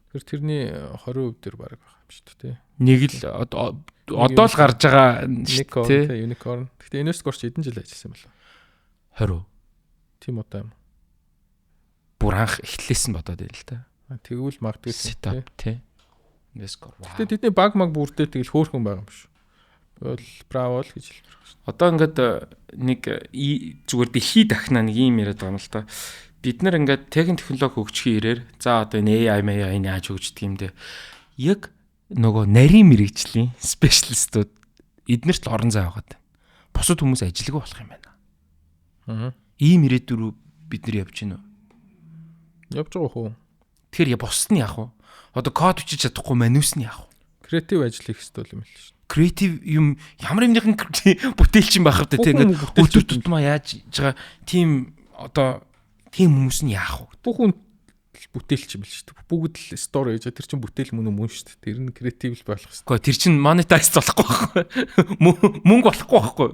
Speaker 1: Тэгэхээр тэрний 20% дээр баг байгаа юм шүү дээ, тий.
Speaker 3: Нэг л одоо л гарч байгаа
Speaker 1: шүү дээ, unicorn. Гэхдээ Investcore ч хэдэн жил ажилласан юм бэлээ?
Speaker 3: 20.
Speaker 1: Тийм удаа юм.
Speaker 3: Бүр анх эхлээсэн бодоод байна л та.
Speaker 1: Тэгвэл магадгүй
Speaker 3: setup тий. Investcore.
Speaker 1: Гэхдээ тэдний баг маг бүрдээ тэгэл хөөрхөн байгаа юм шүү. Бол браво л гэж хэлмээр байна.
Speaker 3: Одоо ингээд нэг зүгээр дэлхийд дахна нэг юм яриад байгаа юм л та. Бид нар ингээд технологи хөгжихийн ирээр за одоо энэ AI энэ яаж хөгждөг юм бэ? Яг нөгөө нарийн мэрэгжлийн спешиалистууд эднэрт л орон зай аваад байна. Бусад хүмүүс ажилгүй болох юм байна.
Speaker 1: Аа.
Speaker 3: Ийм ирээдүй рүү бид нар явж гинөө.
Speaker 1: Явж байгаа хөө.
Speaker 3: Тэгэхээр бусд нь яах вэ? Одоо код бичиж чадахгүй манус нь яах вэ?
Speaker 1: Креатив ажил хийх хэрэгтэй юм л шүү.
Speaker 3: Креатив юм ямар юмныхан бүтээлч юм байх вэ те ингээд өдөр тутмаа яаж байгаа тийм одоо тийм хүмүүс нь яах вэ?
Speaker 1: Бүх хүн бүтээлч юм л шүү дээ. Бүгд л story хийж тэр чинь бүтээл мөн мөн шүү дээ. Тэр нь креатив л байх хэрэгтэй.
Speaker 3: Гэхдээ тэр чинь monetize болохгүй байхгүй. Мөнгө болохгүй байхгүй.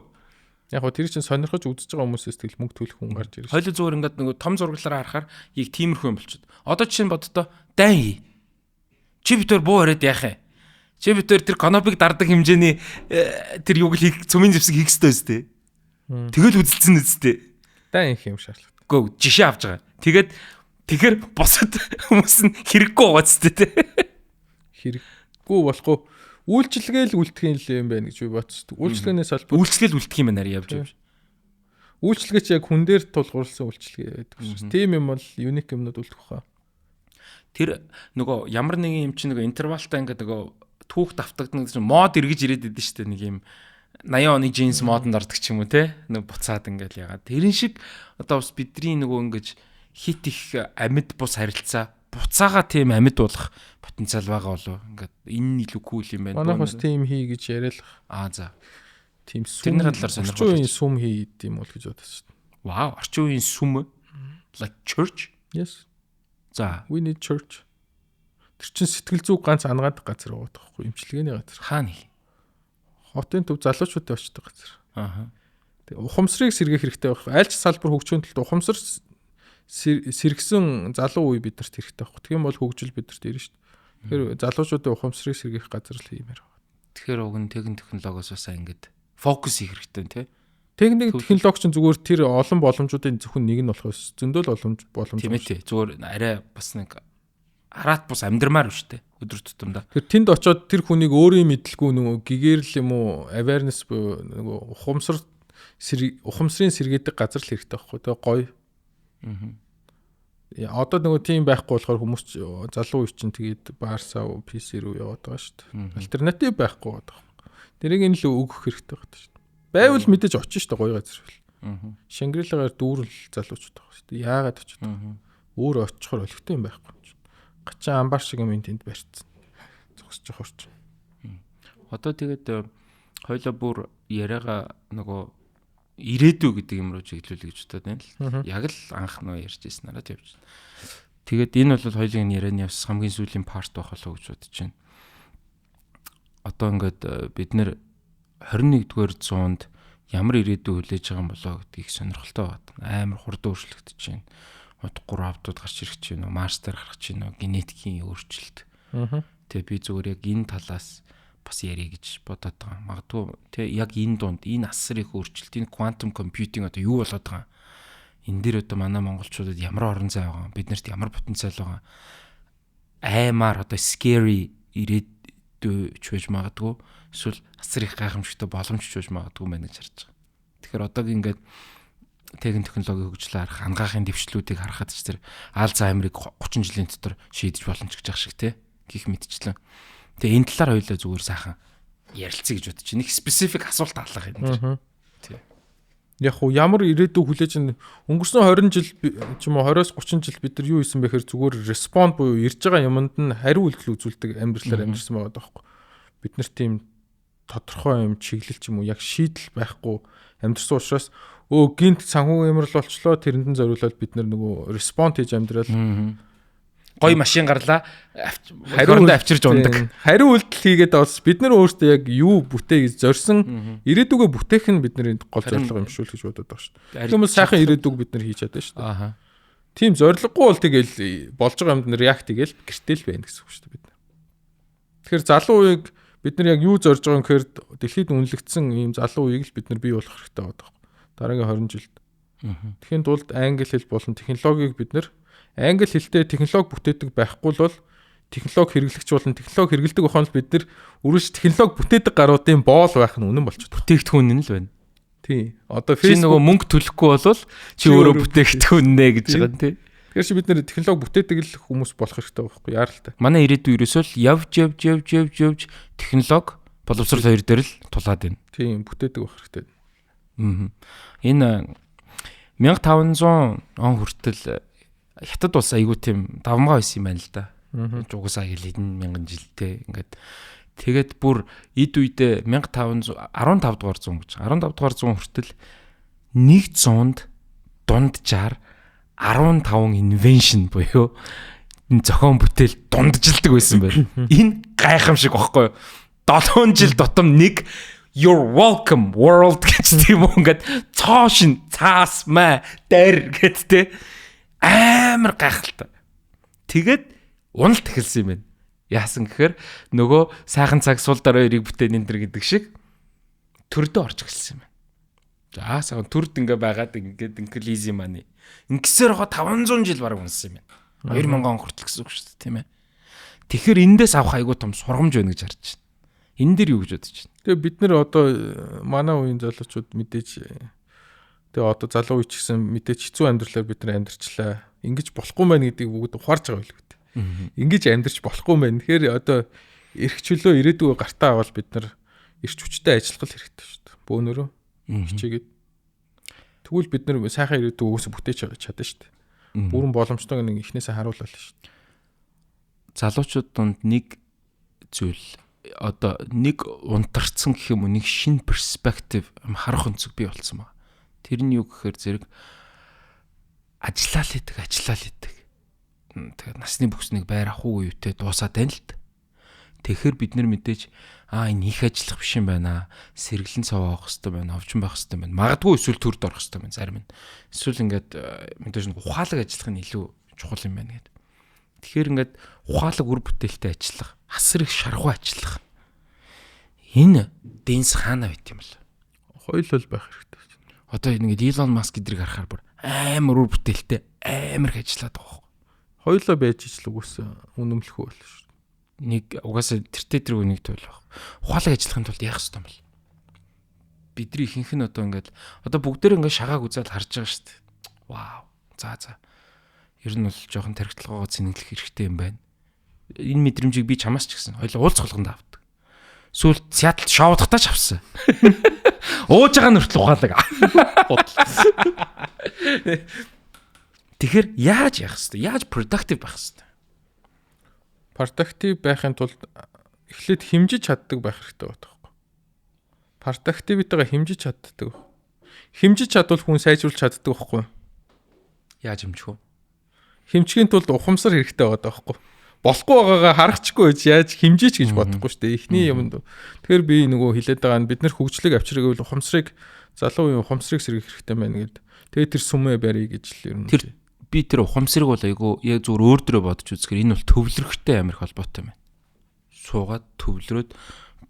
Speaker 1: Яг гоо тэр чинь сонирхож үзэж байгаа хүмүүсээс тэгэл мөнгө төлөх хүн гарч ирж.
Speaker 3: Хойло зүгээр ингээд нөгөө том зураглалаар харахаар яг тиймэрхүү юм болчиход. Одоо жишээ нь боддоо дайн хий. Чи битээр буу яриад яах юм? Чи битээр тэр конопыг дардаг хэмжээний тэр юуг л хийх цөмийн зэвсэг хийх ёстой үстэй. Тэгэл үзэлцэн үстэй.
Speaker 1: Дайн их юм шаардлагатай.
Speaker 3: Гөө жишээ авч байгаа. Тэгээд тэгэхээр бусад хүмүүс нь хэрэггүй байгаа үстэй те.
Speaker 1: Хэрэггүй болохгүй. Үйлчилгээ л үлдэх юм байна гэж би бодсон. Үйлчилгээний салбар
Speaker 3: үйлчилгээл үлдэх юм байна явж явж.
Speaker 1: Үйлчилгээ чи яг хүн дээр тулгуурласан үйлчилгээ байдаг шүү. Тийм юм бол unique юмнууд үлдэх баха.
Speaker 3: Тэр нөгөө ямар нэгэн юм чи нөгөө интервалтай ингээд нөгөө түүх давтагдана гэсэн мод эргэж ирээд идэв шүү дээ. Нэг юм 80 оны джинс модонд ордог ч юм уу те. Нэг буцаад ингээл ягаад. Тэрэн шиг одоо бас бидний нөгөө ингэж хит их амьд бус харилцаа буцаага тийм амьд болох потенциал байгаа болов. Ингээд энэ илүү кул юм байна.
Speaker 1: Манайх бас тийм хий гэж яриад.
Speaker 3: Аа за.
Speaker 1: Тийм сүм.
Speaker 3: Тэрний талаар сонирхол.
Speaker 1: Орчин үеийн сүм хий гэдэм бол гэж бодсон шүү дээ.
Speaker 3: Вау, орчин үеийн сүм like church?
Speaker 1: Yes.
Speaker 3: За.
Speaker 1: We need church. Тэр чин сэтгэл зүйн ганц ангаадах газар байгаа байхгүй эмчилгээний газар.
Speaker 3: Хаана хий?
Speaker 1: Хотын төв залуучуудын очдог газар.
Speaker 3: Аа.
Speaker 1: Тэгээ ухамсарыг сэргээх хэрэгтэй байх. Аль ч салбар хөгжихийн тулд ухамсар сэргсэн залуу үе бидэрт хэрэгтэй байхгүй. Тэгэх юм бол хөгжил бидэрт ирнэ шүү дээ. Тэгэхээр залуучуудын ухамсарыг сэргээх газар л хиймээр байна.
Speaker 3: Тэгэхээр уг нь технологиос бас ингээд фокус хийх хэрэгтэй тий.
Speaker 1: Техник технологи чинь зүгээр тэр олон боломжуудын зөвхөн нэг нь болохоос зөндөл боломж.
Speaker 3: Тийм ээ тий. Зүгээр арай бас нэг хараат бус амьдрмаар биш тий. Өдөр тутамдаа.
Speaker 1: Тэр тэнд очоод тэр хүнийг өөрийн мэдлгүй нөгөө гэгэрэл юм уу awareness буюу нөгөө ухамсар ухамсрын сэргээдэг газар л хэрэгтэй байхгүй. Тэгээ гоё. Аа. Одоо нөгөө тийм байхгүй болохоор хүмүүс залуу үе чинь тэгээд Барса PC рүү яваад байгаа шүү дээ. Альтернатив байхгүй байгаа. Тэрийг нь л өгөх хэрэгтэй байна шүү дээ. Байвал мэдээж очно шүү дээ гоё газар бол. Шангрилагаар дүүрэл залуучууд байгаа шүү дээ. Яагаад очиод байгаа? Өөр очихор олигтой юм байхгүй юм чинь. Гачин амбар шиг юм энэ тэнд барьцсан. Зогсож явах орчин.
Speaker 3: Одоо тэгээд хоёлоо бүр яриагаа нөгөө ирээдүй гэдэг юм руу чиглүүлэх гэж бодоод байна л. Яг л анх нөө ярьж ирсэн нараад явж байна. Тэгээд энэ бол хоёулын ярианы бас хамгийн сүүлийн part байх болоо гэж бодож байна. Одоо ингээд бид нэр 21-р зуунд ямар ирээдүй хүлээж байгаа юм болоо гэдгийг сонирхолтой байна. Амар хурдан өөрчлөгдөж байна. Удахгүй роботууд гарч ирэх чинь үү, Марс дээр гарах чинь үү, генетикийн өөрчлөлт. Тэгээ би зүгээр яг энэ талаас бас ярих гэж бодоод байгаа. Магадгүй тэг яг энэ дунд энэ асар их өөрчлөлт, энэ quantum computing одоо юу болоод байгаа. Энэ дээр одоо манай монголчуудад ямар орон зай байгаа, биднэрт ямар потенциал байгаа. Аймаар одоо scary ирээдүй ч байж магадгүй. Эсвэл асар их гайхамшигтай боломж ч байж магадгүй байна гэж харж байгаа. Тэгэхээр одоогийн ингээд техник технологийн хөгжлөө харах, анагаахын дэвшлүүдийг харахад ч тэр Альцгеймерыг 30 жилийн дотор шийдэж болно ч гэж ах шиг те гих мэтчлэн. Тэгээ энэ талаар хоёлаа зүгээр сайхан ярилцъя гэж бодож байна. Нэг specific асуулт алга юм дээр. Тий.
Speaker 1: Яг уу ямар ирээдүй хүлээж өнгөрсөн 20 жил ч юм уу 20-оос 30 жил бид нар юу хийсэн бэ гэхээр зүгээр respond буюу ирж байгаа юмд нь хариу үйлдэл үзүүлдэг амьдралаар амьдарсан байгаа даахгүй. Бид нар тийм тодорхой юм чиглэл ч юм уу яг шийдэл байхгүй амьдарсан учраас өө гинт санхүүгийн юмрал болчлоо, тэрэнд нь зориулаад бид нар нөгөө respond хийж амьдрал
Speaker 3: гоё машин гарлаа, хариунд авчирж ундаг.
Speaker 1: Хариу үйлдэл хийгээд бас бид нар өөрсдөө яг юу бүтээ гэж зорьсон ирээдүгөө бүтээх нь бидний гол зорилго юм шүү л гэж бодод байгаа шүү дээ. Тэгмэл сайхан ирээдүг бид нар хийж чадна шүү дээ. Тийм зорилгогүй бол тэгэл болж байгаа юмд нь react хийгээл гэртэл байна гэсэн үг шүү дээ бид нар. Тэгэхээр залуу үеийг бид нар яг юу зорж байгаа юм гэхээр дэлхийд үнэлэгдсэн ийм залуу үеийг л бид нар бий болох хэрэгтэй байгаа. Дараагийн 20 жилд. Тэгэхийн тулд англи хэл болон технологиг бид нар англи хэлтэй технологи бүтээдэг байхгүй л бол технологи хэрэглэгч болон технологи хэрэглэдэг байхад бид нар үргэлж технологи бүтээдэг гаруудын боол байх нь үнэн болчиход.
Speaker 3: Бүтээгдэхүүн нь л байна.
Speaker 1: Тий. Одоо
Speaker 3: Facebook нөгөө мөнгө төлөхгүй болвол чи өөрөө бүтээгдэхүүн нэ гэж байгаа юм тий.
Speaker 1: Тэгэхээр чи бид нэр технологи бүтээдэг л хүмүүс болох хэрэгтэй байхгүй яаралтай.
Speaker 3: Манай ирээдүй ерөөсөө л явж явж явж явж явж технологи боловсрол хоёр дээр л тулаад байна.
Speaker 1: Тийм, бүтээдэг байх хэрэгтэй.
Speaker 3: Энэ 1500 он хүртэл Хятад улс айгүй тийм давмгай байсан юм байна л да. Угсаа гэл хэдэн мянган жилтэй ингээд тэгээд бүр эд үедээ 1515 дугаар зуун гэж 15 дугаар зуун хүртэл нэг зуунд дунджаар 15 invention буюу зохион бүтээл дунджилдаг байсан байна. Энэ гайхамшиг багхгүй юу? 7 жил тутам нэг "You're welcome world" гэж тийм үү, ингээд цоо шин цаас маа дээр гэт те амар гайхалтай. Тэгээд уналт эхэлсэн юм байна. Яасан гэхээр нөгөө сайхан цаг сул дараа хоёрыг бүтээн энэ төр гэдэг шиг төрдөө орж эхэлсэн юм байна. За сайхан төрд ингээ байгаад ингээд ингээл easy money. Ингэсээр хоо 500 жил бараг унсан юм байна. 2000 он хүртэл гэсэн үг шүү дээ, тийм ээ. Тэгэхээр эндээс авах айгуу том сургамж байна гэж харж байна. Энэ дээр юу гэж бодож байна?
Speaker 1: Тэгээ бид нэр одоо манай үеийн залуучууд мэдээж тэгээ одоо залуу үе ч гэсэн мэдээж хэцүү амьдралаар бид нар амьдарчлаа. Ингэж болохгүй мэн гэдгийг бүгд ухаарч байгаа байлгүй дээ. Ингэж амьдарч болохгүй мэн. Тэгэхээр одоо эрх чөлөө ирээдүгөө гартаа авал бид нар эрч хүчтэй ажиллах хэрэгтэй шүү дээ. Бөөнөрөө хичээгээд. Тэгвэл бид нар сайхан ирээдүг үүсэ бүтээж чадна шүү дээ. Бүрэн боломжтойг нэг эхнээсээ харуулвал шүү дээ.
Speaker 3: Залуучууд дунд нэг зүйл одоо нэг унтарцсан гэх юм уу, нэг шин перспектив харах өнцөг бий болсон байна. Тэр нь юу гэхээр зэрэг ажиллаа л хийдэг, ажиллаа л хийдэг. Тэгээд насны бүхснийг байр авах уу юутэй дуусаад байна л да. Тэгэхээр бид нар мэдээж энэ их ажиллах биш юм байна. Сэргэлэн цав авах хэрэгтэй байна, овчин байх хэрэгтэй байна. Магадгүй эсвэл төрд орох хэрэгтэй байна зарим нь. Эсвэл ингээд мэдээж нэг ухаалаг ажиллах нь илүү чухал юм байна гэдэг. Тэгэхээр ингээд ухаалаг үр бүтээлтэй ажиллах, асар их шаргуу ажиллах. Энэ дэнс хаана байт юм бол?
Speaker 1: Хоёул бол байх хэрэгтэй.
Speaker 3: Одоо ингээд Илон Маск гэдрийг харахаар бүр амар үр бүтээлтэй амар их ажиллаад байгаа байхгүй.
Speaker 1: Хоёулаа байж ижил угсаа үнэмлэхүү болно шүү.
Speaker 3: Нэг угаасаа тэртээ тэргүй нэг туйл баг. Ухаалаг ажиллахын тулд яах ёстой юм бол? Бидний ихэнх нь одоо ингээд одоо бүгдээр ингээд шагааг үзэл харж байгаа шүү дээ. Вау. За за. Ер нь бол жоохон тархитлагоо цэнэглэх хэрэгтэй юм байна. Энэ мэдрэмжийг би чамаас ч гэсэн хоёул уулз болгонд авдаг. Сүүлд Сиэтлд шоудахтаа ч авсан. Ууж байгаа нүртэл ухаалаг. Тэгэхээр яаж яах хэвтэй? Яаж productive байх хэвтэй?
Speaker 1: Productive байхын тулд эхлээд хэмжиж чаддаг байх хэрэгтэй байдаг байхгүй. Productivity-га хэмжиж чаддаг. Хэмжиж чадвал хүн сайжруулж чаддаг байхгүй.
Speaker 3: Яаж хэмжих вэ?
Speaker 1: Хэмжихийн тулд ухамсар хэрэгтэй байгаа байхгүй. Болохгүй байгаагаа харахчгүй байж яаж хэмжээч гэж бодохгүй шүү дээ. Эхний юмд. Тэгэхээр би нөгөө хилээд байгаа нь бид нар хөгжлийг авчрыг гэвэл ухамсарыг залуу үеийн ухамсарыг сэргийх хэрэгтэй байна гэд. Тэгээд тэр сүмээ барья гэж л ер нь.
Speaker 3: Тэр би тэр ухамсарыг бол айгүй яг зүгээр өөр дөрөө бодож үзэхээр энэ бол төвлөрөхтэй амар их холбоотой юм байна. Суугаад төвлөрөөд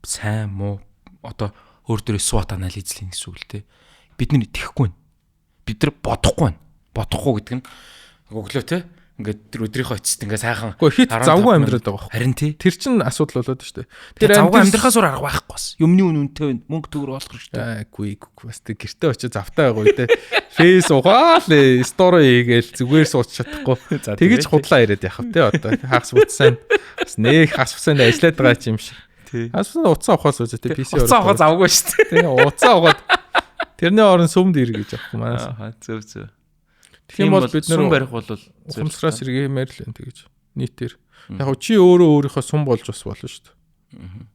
Speaker 3: сайн муу одоо өөр дөрөө SWOT анализ хийн гэсэн үг л дээ. Бид нар итгэхгүй байна. Бид нар бодохгүй байна. Бодохгүй гэдэг нь өглөө те ингээд тэр өдрийнхөө эцэст ингээд сайхан
Speaker 1: хит завгүй амьдраад байгаа байхгүй.
Speaker 3: Харин тий.
Speaker 1: Тэр чинь асуудал болоод шүү дээ.
Speaker 3: Тэр завгүй амьдрахаас өөр арга байхгүй бас. Юмны үн үнэтэй байна. Мөнгө төгрөг олох хэрэгтэй.
Speaker 1: Аагүй бас тэг гэртээ очиж завтай байгаа үе те. Фейс угаал стори хийгээл зүгээр сууч чадахгүй. Тэгэж худлаа яриад явах те одоо хагас бүтсэн. Бас нэг хагас бүтсэн ажиллаад байгаа юм шиг. Хагас бүтсэн уцаа ухаас үзээ те PC
Speaker 3: ороо. Уцаа ухаа завгүй шүү дээ.
Speaker 1: Тий уцаа ухаад тэрний орон сүмд ир гэж аахгүй манаас.
Speaker 3: Аа зөв зөв.
Speaker 1: Тэгэх юм бол бид нэр
Speaker 3: сүм барих бол
Speaker 1: ухамсараас сэргээмээр л энэ тэгэж нийтээр. Яг хөө чи өөрөө өөрийнхөө сүм болж бас болно шүү дээ.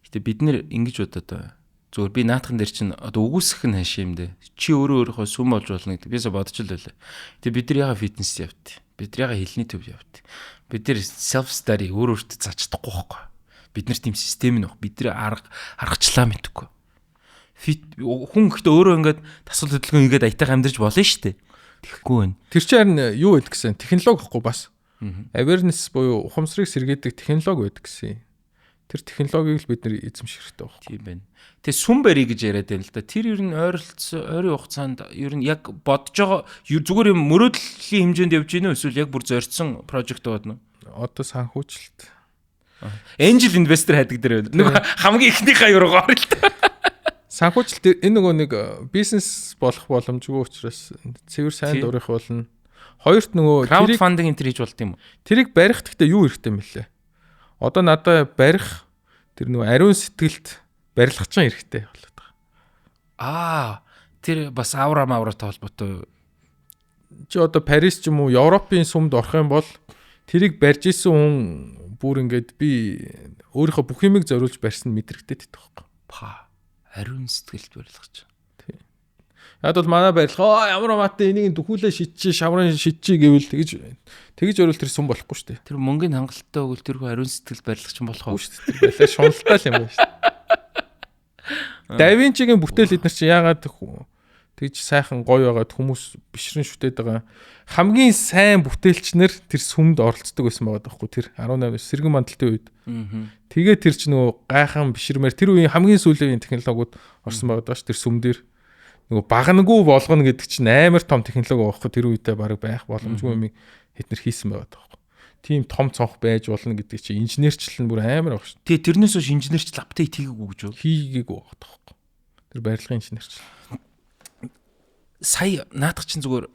Speaker 3: Гэтэ бид нэр ингэж бодоод байгаа. Зүгээр би наатхан дээр чинь одоо үгүйсэх нь хаш юм дээ. Чи өөрөө өөрийнхөө сүм болж болно гэдэг бисаа бодож л байлаа. Гэтэ бид нар яга фитнес явт. Бид нар яга хилний төв явт. Бид нар self study өөр өөртөө зааж чадахгүй байхгүй. Бид нар тийм систем нь баг. Бид нар аргачлаа мэдхгүй. Фит хүн гэхдээ өөрөө ингээд тасал хөдөлгөөн хийгээд аятайхан амьдарч болно шүү дээ. Тэгэхгүй байна.
Speaker 1: Тэр чинь харин юу байдаг гэсэн технологи гэхгүй бас. Awareness буюу ухамсарыг сэргээдэг технологи байдаг гэсэн. Тэр технологиг л бид нэр эзэмших хэрэгтэй байхгүй.
Speaker 3: Тийм байна. Тэгээ сүм барья гэж яриад байна л да. Тэр ер нь ойролцоо ойрын хугацаанд ер нь яг бодож байгаа зүгээр юм мөрөөдлийн хэмжээнд явж гинэ үү эсвэл яг бүр зорьсон прожект байна уу?
Speaker 1: Одоо санхүүжилт.
Speaker 3: Angel investor хайдаг дээр байна. Нөгөө хамгийн эхнийхээ юуруу орё л да.
Speaker 1: Санхүүжилт энэ нөгөө нэг бизнес болох боломжгүй учраас цэвэр сайн дурих болно. Хоёрт нөгөө
Speaker 3: crowdfunding энэ хийж болд юм уу?
Speaker 1: Тэрийг барих гэхдээ юу хэрэгтэй юм бэлээ? Одоо надад барих тэр нөгөө ариун сэтгэлд барилгачин хэрэгтэй болоод байгаа.
Speaker 3: Аа, тэр бас аура мауратай холбоотой.
Speaker 1: Чи одоо Парис ч юм уу Европын сүмд орох юм бол тэрийг барьж исэн хүн бүр ингээд би өөрийнхөө бүх юмыг зориулж барьсан мэдрэгдээд идэх байхгүй.
Speaker 3: Па. Ариун сэтгэлд барилгач.
Speaker 1: Тий. Яг бол манай барилга ямар амаатай энийг дөхүүлээ шидчи, шаврын шидчи гэвэл тэгэж өрөөл тэр сүм болохгүй шүү дээ.
Speaker 3: Тэр мөнгөний хангалттай өгөл тэр хүн ариун сэтгэлд барилгач юм болох уу
Speaker 1: шүү дээ. Тэр байлаа шуналтай л юм байна шүү дээ. Да Винчигийн бүтээл эднэр чи яагаад тэгж сайхан гоё байгаад хүмүүс бишрэн шүтээд байгаа хамгийн сайн бүтээлчнэр тэр сүмд оролцдог байсан байгаа даахгүй тэр 18 сэргэн мандалтын үед. Тэгээ тэр чи нөгөө гайхан бишрмээр тэр үеийн хамгийн сүүлийн технологиуд орсон байгаа даа ш тэр сүм дээр нөгөө багнаггүй болгоно гэдэг чинь амар том технологи байхгүй тэр үедээ баг байх боломжгүй юм эднэр хийсэн байгаа даахгүй. Тийм том цонх байж болно гэдэг чинь инженерчлэл нь бүр амар баг ш.
Speaker 3: Тэгээ тэрнээс хойш инженерчл апдейт хийгээгүй гэж юу?
Speaker 1: Хийгээгүй байгаа даахгүй. Тэр барилгын инженерчл.
Speaker 3: Сая наадах чинь зүгээр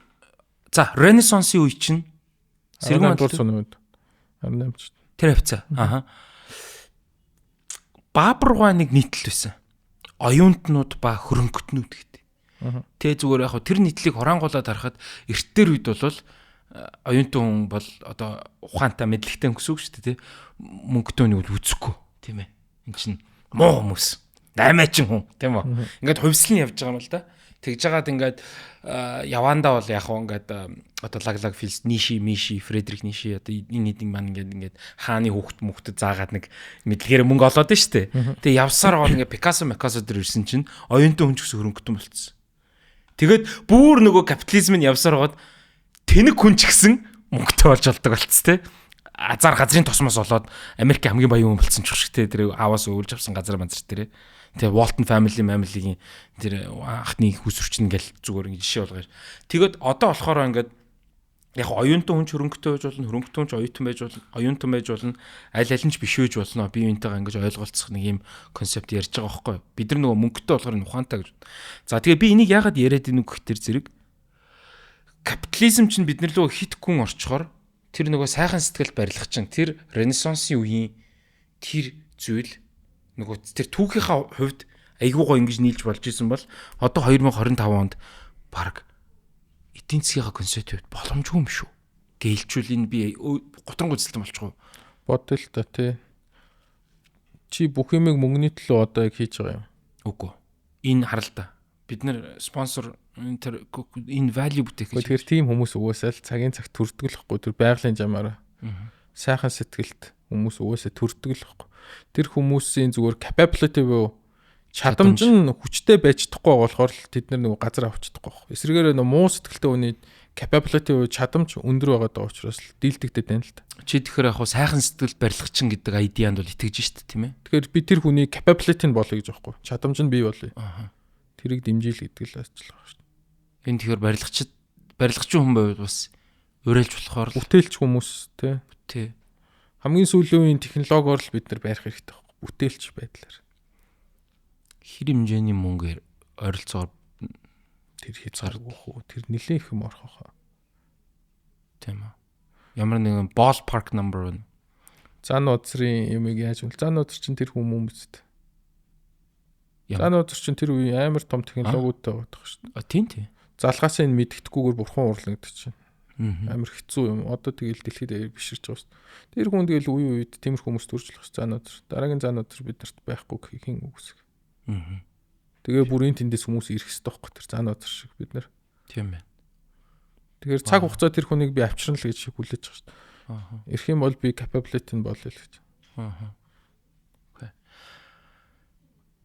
Speaker 3: за Ренессансын үе чинь
Speaker 1: сэргэн мандал үед 18 ч
Speaker 3: тэр хавцаа. Аха. Баабргаа нэг нийтлэл байсан. Оюунтнууд ба хөрөнгөтнүүд гэдэг. Тэ зүгээр яг тэр нийтлэлийг хураангуулаад харахад эртээр үед бол оюунтан хүн бол одоо ухаантай мэдлэгтэй гэсэн үг шүү дээ, тэ. Мөнгөтэй нэг үзэхгүй, тийм ээ. Эн чинь муу хүмүүс. Наймаачин хүн, тийм үү? Ингээд хувьслан явж байгаа юм л да. Тэгж жагаад ингээд явандаа бол яг хоо ингээд одоо лаглаг филс Ниши Миши Фредерик Ниши одоо энэ хэдийн маань ингээд хааны хүүхд мөхдөд заагаад нэг мэдлэгээр мөнгө олоод нь штэ. Тэгээ явсаар гоо ингээд Пикассо Микассо дээр ирсэн чинь оюунтай хүн ч гэсэн хөрөнгөтөн болцсон. Тэгээд бүр нөгөө капитализм нь явсаар гоод тэнэг хүн ч гэсэн мөнгөтэй болж болдог болцсон те. Азар газрын тосмос олоод Америкийн хамгийн баян хүн болцсон ч шиг те. Тэр ааваас өвлж авсан газар манзар тэр. Тэгээ Walton family family-гийн тэр анхны хүсвэрчин ингээл зүгээр ингэ жишээ болгоё. Тэгээд одоо болохоор ингээд Яг оюунтан хүн ч хөрөнгөтэй байж болно, хөрөнгөтэй хүн ч оюутан байж болно, оюунтан байж болно, аль аль нь ч биш байж болно. Би юунтайгаа ингэж ойлголцох нэг юм концепт ярьж байгаа байхгүй юу? Бид нар нөгөө мөнгөтэй болохоор нь ухаантай гэж. За, тэгээ би энийг яагаад яриад ийнү гэхтэр зэрэг капитализм чинь бид нар лөө хит гүн орчхоор тэр нөгөө сайхан сэтгэл барилга чинь, тэр ренессансын үеийн тэр зүйл, нөгөө тэр түүхийнхаа хувьд айгуу гоо ингэж нийлж болж исэн бол одоо 2025 онд баг эдийн засгийн концепт хувьд боломжгүй юм шүү. Гэлчүүл энэ би гутранг үзэлтэн болчихоо.
Speaker 1: Бодъё л та, тий. Чи бүх юмыг мөнгөний төлөө одоо яг хийж байгаа юм.
Speaker 3: Үгүй. Энэ харал та. Бид нар спонсор, энэ тэр энэ value бүтээх
Speaker 1: гэж. Тэгэхээр тийм хүмүүс угаасаа л цагийн цагт төрдөг л хгүй, тэр байгалийн жамаараа. Сайхан сэтгэлт хүмүүс угаасаа төрдөг л хгүй. Тэр хүмүүсийн зүгээр capability буюу чадамж нь хүчтэй байж чадахгүй болохоор л тэд нар нөгөө газар авч чадахгүй байхгүй. Эсвэргээрээ нөгөө муу сэтгэлтэй хүний capability буюу чадамж өндөр байгаа даа учраас л дийлдэгтэй байна л та.
Speaker 3: Чи тэгэхээр яг хуу сайхан сэтгэл барилгачин гэдэг idea-нд бол итгэж штэ, тийм ээ?
Speaker 1: Тэгэхээр би тэр хүний capability нь болъё гэж байхгүй. Чадамж нь бий болъё. Тэрийг дэмжийл гэдэг л ажиллага байна шүү
Speaker 3: дээ. Энэ тэгэхээр барилгачид, барилгачин хүн байвал бас уриалж болохоор
Speaker 1: л бүтээлч хүмүүс, тий.
Speaker 3: Тий.
Speaker 1: Хамгийн сүүлийн үеийн технологиор л бид нар барих хэрэгтэй байхгүй. Бүтээлч байдлаар.
Speaker 3: Хэр хэмжээний мөнгөөр ойролцоогоор
Speaker 1: тэр хязгааргүй хөө. Тэр нэлээд их юм орох хаа.
Speaker 3: Тийм үү. Ямар нэгэн ballpark number байна.
Speaker 1: Зан уцрын юмыг яаж вэ? Зан уцар чинь тэр хүмүүст. Зан уцар чинь тэр үеийн амар том технологиудтай байгаа шүү
Speaker 3: дээ. А, тийм тийм.
Speaker 1: Залхаасаа энэ мэддэхгүйгээр бурхан уурлана гэдэг чинь. Амар хэцүү юм. Одоо тэгэл дэлхийд биширч байгаа шүү дээ. Тэр хүн тэгэл үе үед тиймэрхүү хүмүүс төрж болох зан уцар. Дараагийн зан уцар биднэрт байхгүй гэхийг хэн үгүйсэг. Тэгээ бүрийн тэндээс хүмүүс ирэх хэрэгтэй байхгүй, тэр зан уцар шиг бид нар.
Speaker 3: Тийм байна.
Speaker 1: Тэгэхээр цаг хугацаа тэр хүнийг би авчирна л гэж хүлээж байгаа шүү дээ. Ирэх юм бол би capability нь болъё л гэж.
Speaker 3: Аа. Okay.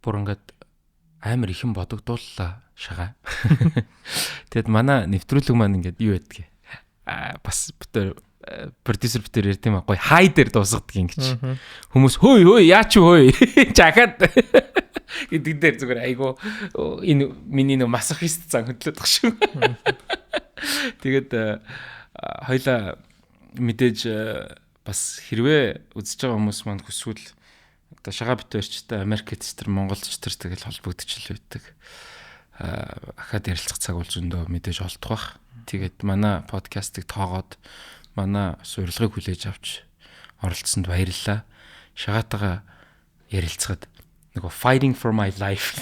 Speaker 3: Бүр ингээд амар ихэн бодогдууллаа шагаа. Тэгэд манай нэвтрүүлэг маань ингээд юу байдгийг аа бас битэр продюсер битэр ярьд юм а, гой хай дээр дуусгадаг ингэж. Хүмүүс хөөй хөөй яач хөөй жахаад гэдэг дээр зүгээр айгу энэ миний нөө масохист зан хөдлөд байгаа шүү. Тэгээд хоёлаа мэдээж бас хэрвээ үзэж байгаа хүмүүс маань хүсвэл одоо шагаа бит хоёрчтой Америкт тэр Монголч тэр тэгэл холбогдчихл байдаг. Ахаад ярилцах цаг бол зөндөө мэдээж олдох бах. Тэгээд манай подкастыг тоогоод, манай урилгыг хүлээж авч оролцсонд баярлалаа. Шагаатайгаа ярилцахад нөгөө fighting for my life,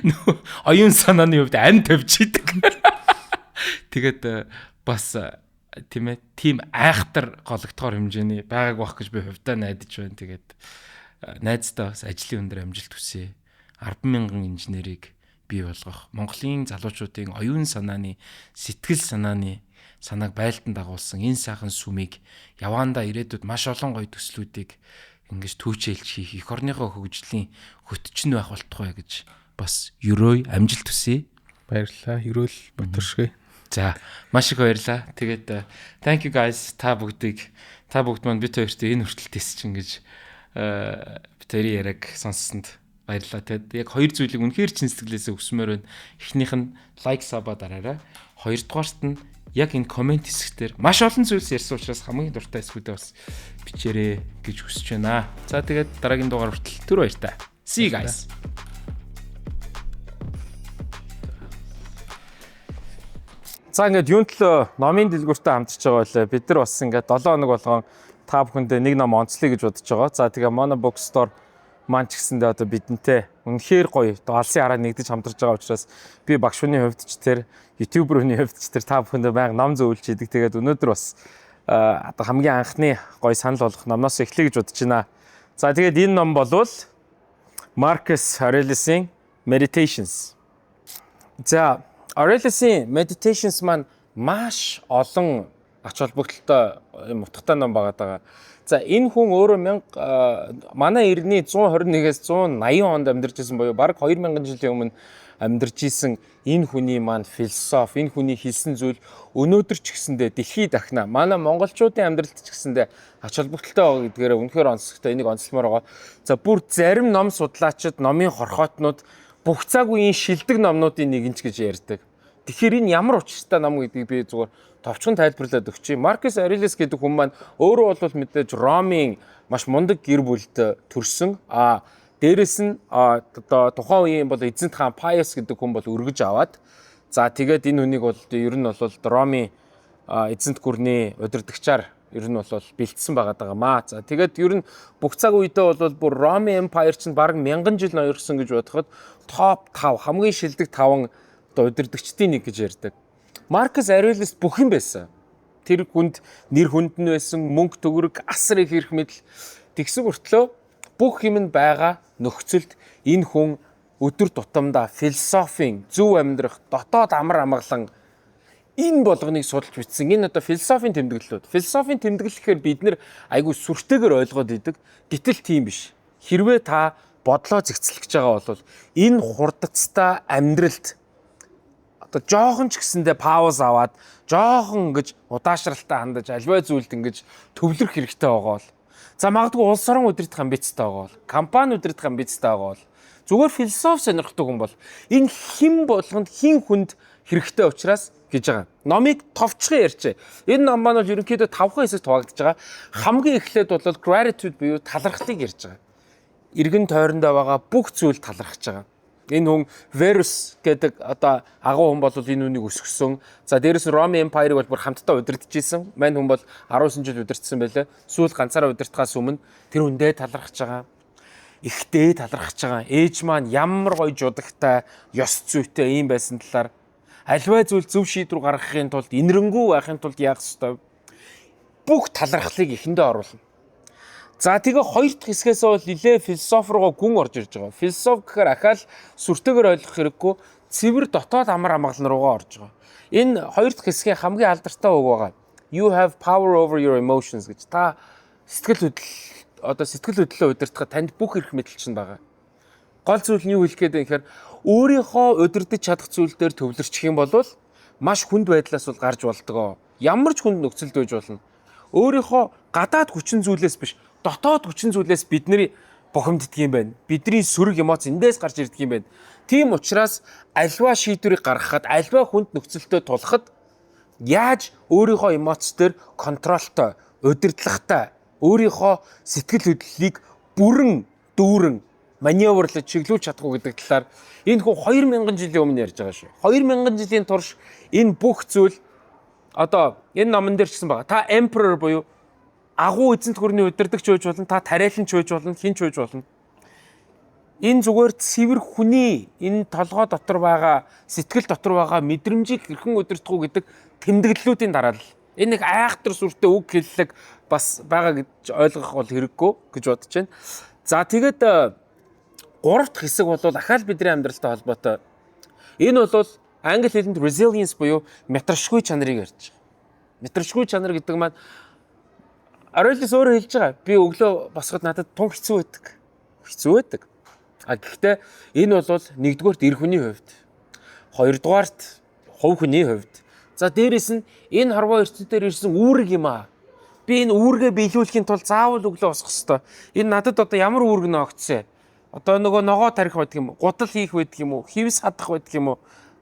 Speaker 3: нөгөө оюун санааны хувьд ам тавьж идэг. Тэгээд бас тийм ээ, тийм айхтар гологдохоор хэмжээний байгааг бах гэж би хувьдаа найдаж байна. Тэгээд найздаа бас ажлын өндөр амжилт хүсье. 10,000 инженерийг бий болгох, Монголын залуучуудын оюун санааны, сэтгэл санааны санааг байлдан дагуулсан энэ сайхан сүмийг яваандаа ирээдүйд маш олон гоё төслүүдийг ингэж түүчээлж хийх эх орныхоо хөгжлийн хөтчин байх болтугай гэж бас ерөөе, амжилт хүсье.
Speaker 1: Баярлалаа. Ерөөл Батаршгэ.
Speaker 3: За, маш их баярлалаа. Тэгээд thank you guys, та бүгдийг, та бүгд маань бит хоёрт энэ хүртэл тэсч ингэж бит хоёрын яриаг сонссонд баярлалаа. Тэгээд яг хоёр зүйлийг үнэхээр чин сэтгэлээсээ хүсмээр байна. Эхнийх нь like, sub дараарай. Хоёрдугаарт нь яг энэ comment хэсгээр маш олон зүйлс ярьсан учраас хамгийн дуртай хэсгүүдээ бас бичээрэй гэж хүсэж байна. За, тэгээд дараагийн дугаар хүртэл түр баяртай. See you guys.
Speaker 2: За, ингээд юун төлөө номын дэлгүүртэй хамтарч байгаа байлаа. Бид нар бас ингээд 7 хоног болгон та бүхэндээ нэг ном онцлоё гэж бодож байгаа. За, тэгээ Mono Bookstore маань ч гэсэндээ одоо бидэнтэй үнэхээр гоё одоо алсын хараа нэгдэж хамтарч байгаа учраас би багш хүний хувьд ч тэр YouTuber хүний хувьд ч тэр та бүхэндээ байнга ном зөвлөж идэг. Тэгээд өнөөдөр бас одоо хамгийн анхны гоё санал болгох номноос эхлэе гэж бодож байна. За, тэгээд энэ ном болвол Marcus Aurelius-ийн Meditations. За, Aurelius-ийн Meditations маань маш олон ач холбогдолтой юм утгатай ном байгаа даа. За, энэ хүн өөрөө манай эртний 121-ээс 180 онд амьдарч ирсэн буюу бараг 2000 жилийн өмнө амьдарч исэн энэ хүний маань философи, энэ хүний хэлсэн зүйл өнөөдөр ч гэсэндээ дэлхийд дахина. Манай монголчуудын амьдралд ч гэсэндээ ач холбогдолтой байгаа гэдгээрээ үнэхээр онцлогтой, энийг онцлмоор байгаа. За, бүр зарим ном судлаачид, номын хорхоотнууд бүх цаг үеийн шилдэг номнуудын нэг нь ч гэж ярьдаг. Тэгэхээр энэ ямар учиртай ном гэдгийг би зүгээр товчхон тайлбарлаад өгчий. Маркус Аурелиус гэдэг хүн маань өөрөө бол мэдээж Ромын маш мундаг гэр бүлд төрсөн. Дээрэс нь одоо тухайн үеийн бол эзэнт хаан Pius гэдэг хүн бол өргөж аваад, за, тэгээд энэ хүнийг бол ер нь бол Ромын эзэнт гүрний удирдагчаар ер нь бол бэлдсэн байгаа даа маа. За, тэгээд ер нь бүх цаг үедээ бол бүр Ромын Empire чинь бараг мянган жил ноёрсон гэж бодоход топ 5, хамгийн шилдэг 5 одоо удирдагчдын нэг гэж ярьдаг. Маркус Аурелиус бүх юм байсан. Тэр хүнд нэр хүнд нь байсан, мөнгө төгрөг, асар их эрх мэдэл. Тэгсэн мөртлөө бүх юм нь байгаа нөхцөлд энэ хүн өдөр тутамдаа философийн, зөв амьдрах, дотоод амар амгалан, энэ болгоныг судалж бичсэн. Энэ одоо философийн тэмдэглэлүүд. Философийн тэмдэглэл гэхээр бид нэр айгүй сүртэйгээр ойлгоод идэг. Гэтэл тийм биш. Хэрвээ та бодлоо зэгцлэх гэж байгаа бол энэ хурдацтай амьдралд одоо жоохон ч гэсэндээ pause аваад, жоохон ингэж удаашралтай хандаж, альваа зүйлд ингэж төвлөрөх хэрэгтэй байгаа бол, за, магадгүй улс орон удирдах амбицтай байгаа бол, компани удирдах амбицтай байгаа бол, зүгээр философи сонирхдаг хүн бол энэ хэн болгонд, хэн хүнд хэрэгтэй учраас гэж байгаа. Номыг товчхон ярьчээ. Энэ ном маань бол ерөнхийдөө тавхан хэсэгт хуваагдаж байгаа. Хамгийн эхлээд бол gratitude буюу талархлыг ярьж байгаа. Эргэн тойрондоо байгаа бүх зүйл талархаж байгаа. Энэ хүн Verus гэдэг одоо агуу хүн бол энэ үнийг өсгсөн. За, дээрэс нь Roman Empire-ыг бол бүр хамтдаа удирдах ийсэн. Мань хүн бол 19 жил удирдсан байлаа. Сүүл ганцаараа удирдахаас өмнө тэр хүндээ талархаж байгаа. Ихтэй талархаж байгаа. Ээж маань ямар гоё жудагтай, ёс зүйтэй ийм байсан талаар, альваа зүйл зөв шийдвэр гаргахын тулд, энэрэнгүй байхын тулд яах ёстой, бүх талархлыг эхэндээ оруулна. За, тэгээ хоёр дахь хэсгээс бол нилээ философи руугаа гүн орж ирж байгаа. Философи гэхээр ахаал сүртэйгээр ойлгох хэрэггүй, цэвэр дотоод амар амгалан руугаа орж байгаа. Энэ хоёр дахь хэсгийн хамгийн алдартай үг байгаа. "You have power over your emotions" гэж. Та сэтгэл хөдлөл, одоо сэтгэл хөдлөлөө удирдахад танд бүх эрх мэдэл чинь байгаа. Гол зүйл нь юу хэлэх гээд байна гэхээр өөрийнхөө удирдах чадах зүйл дээр төвлөрчих юм бол маш хүнд байдлаас бол гарч болдгоо. Ямар ч хүнд нөхцөлд байж болно. Өөрийнхөө гадаад хүчин зүйлээс биш, дотоод хүчин зүйлээс бидний бухимддаг юм байна. Бидний сөрөг эмоц эндээс гарч ирдэг юм байна. Тийм учраас альва шийдвэрийг гаргахад, альва хүнд нөхцөлтөд тулахад яаж өөрийнхөө эмоц дээр control той, удирдлагатай, өөрийнхөө сэтгэл хөдлөлийг бүрэн дүүрэн маневрлаж чиглүүлж чадах уу гэдэг талаар энэ хүн 2000 жилийн өмнө ярьж байгаа шүү. 2000 жилийн турш энэ бүх зүйл одоо энэ номон дээр ч гэсэн байгаа. Та emperor буюу агуу эзэнт гүрний удирдагч байж болно, та тариаланч байж болно, хэн ч байж болно. Энэ зүгээр цэвэр хүний энэ толгой дотор байгаа, сэтгэл дотор байгаа мэдрэмжийг хэрхэн удирдах уу гэдэг тэмдэглэлүүдийн дараалал. Энэ нэг айхтар сүртэй үг хэллэг бас байгаа гэж ойлгох бол хэрэггүй гэж бодож байна. За, тэгээд гурав дахь хэсэг бол ахаал бидний амьдралтай холбоотой. Энэ бол англи хэлэнд resilience буюу метршгүй чанарыг ярьж байгаа. Метршгүй чанар гэдэг маань Аурелиус өөрөө хэлж байгаа. Би өглөө босоход надад тун хэцүү байдаг. Хэцүү байдаг. А гэхдээ энэ бол нэгдүгээрт эр хүний хувьд, хоёрдугаарт хувь хүний хувьд. За, дээрэс нь энэ хорвоо ертөнцөөр ирсэн үүрэг юм аа. Би энэ үүргээ биелүүлэхийн тулд заавал өглөө босох хэвээр. Энэ надад одоо ямар үүрэг ногдсон? Одоо нөгөө ногоо тарих байдаг юм уу? Гудал хийх байдаг юм уу? Хивс хадах байдаг юм уу?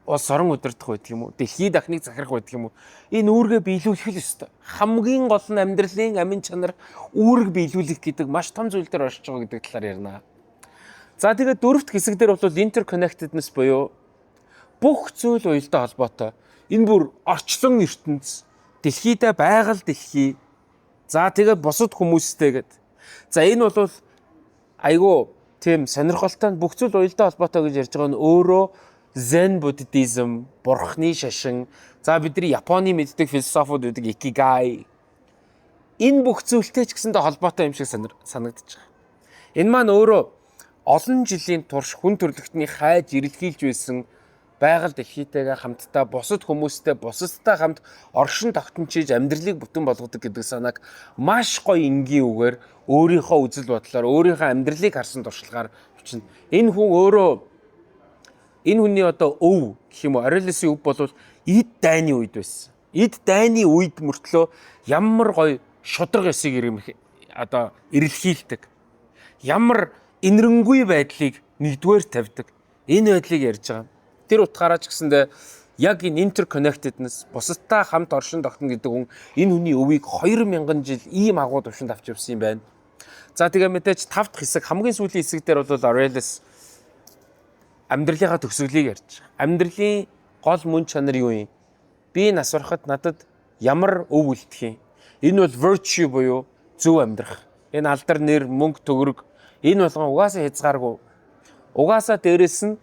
Speaker 2: Улс орон удирдах байдаг юм уу? Дэлхий дахныг захирах байдаг юм уу? Энэ үүргээ биелүүлэх л ёстой. Хамгийн гол нь амьдралын амин чанар үүрэг биелүүлэх гэдэг маш том зүйл дээр оршиж байгаа гэдэг талаар ярина. За, тэгээд дөрөвт хэсэг дээр бол interconnectedness буюу бүх зүйл уялдаа холбоотой. Энэ бүр орчлон ертөнц, дэлхийдээ байгаль дэлхий. За, тэгээд бусад хүмүүстэй гэд. За, энэ бол айгүй тийм сонирхолтой нь бүх зүйл уялдаа холбоотой гэж ярьж байгаа нь өөрөө Zen Buddhism, бурхны шашин, за, бидний Японы мэддэг философууд байдаг икигай. Энэ бүх зүйлтэй ч гэсэндээ холбоотой юм шиг санагдаж байгаа. Энэ маань өөрөө олон жилийн турш хүн төрөлхтний хайж эрэлхийлж байсан байгаль дэлхийтэйгээ хамтдаа, бусад хүмүүстэй, бусадтай хамт оршин тогтнож амьдралыг бүтэн болгодог гэдэг санааг маш гоё энгийн үгээр өөрийнхөө үзэл бодлоор, өөрийнхөө амьдралыг харсан туршлагаар бичнэ. Энэ хүн өөрөө, энэ хүний одоо өв гэх юм уу, Аурелиусын өв бол эд дайны үед байсан. Эд дайны үед мөртлөө ямар гоё шударга ёсыг ирэмх одоо эрэлхийлдэг. Ямар энэрэнгүй байдлыг нэгдүгээр тавьдаг. Энэ байдлыг ярьж байгаа. Тэр утгаараа ч гэсэндээ Яг энэ interconnectedness, бусадтай хамт оршин тогтно гэдэг хүн, энэ хүний өвийг 2000 жил ийм агуу төвшөнд авч явсан юм байна. За, тэгээ мэдээж тав дахь хэсэг, хамгийн сүүлийн хэсэг дээр бол Aurelius амьдралынхаа төгсгөлийг ярьж байгаа. Амьдралын гол мөн чанар юу юм? Би нас барахад надад ямар өв үлдэх юм? Энэ бол virtue буюу зөв амьдрах. Энэ алдар нэр, мөнгө төгрөг, энэ болгон угаасаа хязгааргүй. Угаасаа дээрэс нь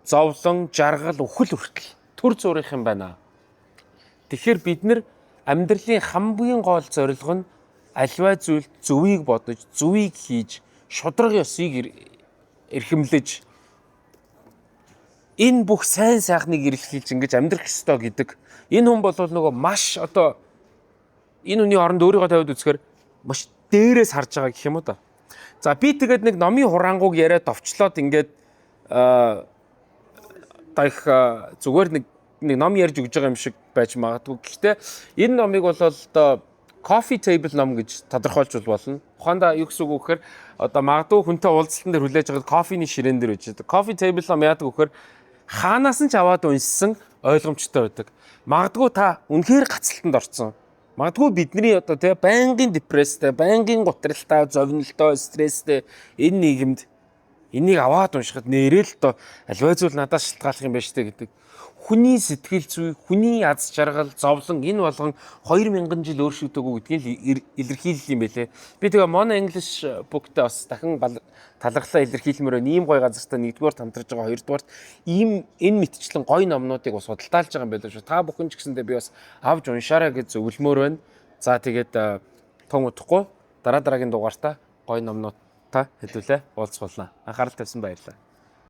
Speaker 2: зовлон, жаргал, үхэл хүртэл түр зуурынх юм байна. Тэгэхээр бид нар амьдралын хамгийн гол зорилго нь аливаа зүйлд зөвийг бодож, зөвийг хийж, шударга ёсыг эрхэмлэж, энэ бүх сайн сайхныг эрэлхийлж ингэж амьдрах ёстой гэдэг. Энэ хүн бол нөгөө маш одоо энэ хүний оронд өөрийгөө тавиад үзэхээр маш дээрээс харж байгаа гэх юм уу да. За, би тэгээд нэг номын хураангуг яриад товчлоод ингээд одоо их зүгээр нэг ном ярьж өгж байгаа юм шиг байж магадгүй. Гэхдээ энэ номыг бол одоо coffee table ном гэж тодорхойлж болно. Ухаандаа юу гэсэн үг вэ гэхээр одоо магадгүй хүнтэй уулзалтан дээр хүлээж байгаа кофений ширээн дээр байж байгаа. Coffee table ном яадаг вэ гэхээр хаанаас нь ч аваад уншсан ойлгомжтой байдаг. Магадгүй та үнэхээр гацалтанд орцсон. Магадгүй бидний одоо тий байнгын депресстэй, байнгын гутралтай, зовнилтой, стресстэй энэ нийгэмд энийг аваад уншихад нэрээ л одоо аливаа зүйл надаас шалтгааллах юм байна штэ гэдэг. Хүний сэтгэл зүй, хүний аз жаргал, зовлон, энэ болгон 2000 жил өөрчлөгдөөгүй гэдгийг л илэрхийлэл юм байлээ. Би тэгээ Mono English Book-тэй бас дахин талархлаа илэрхийлмээр байна. Ийм гоё газартай нэгдүгээр хамтарж байгаа, хоёрдугаарт ийм энэ мэтчлэн гоё номнуудыг бас худалдаалж байгаа юм байлаа шүү. Та бүхэн ч гэсэндээ би бас авч уншаарай гэж зөвлөмөөр байна. За, тэгээд тун удахгүй дараа дараагийн дугаартаа гоё номнуудтай хэдүүлээ уулзах болно. Анхаарал тавьсан баярлалаа.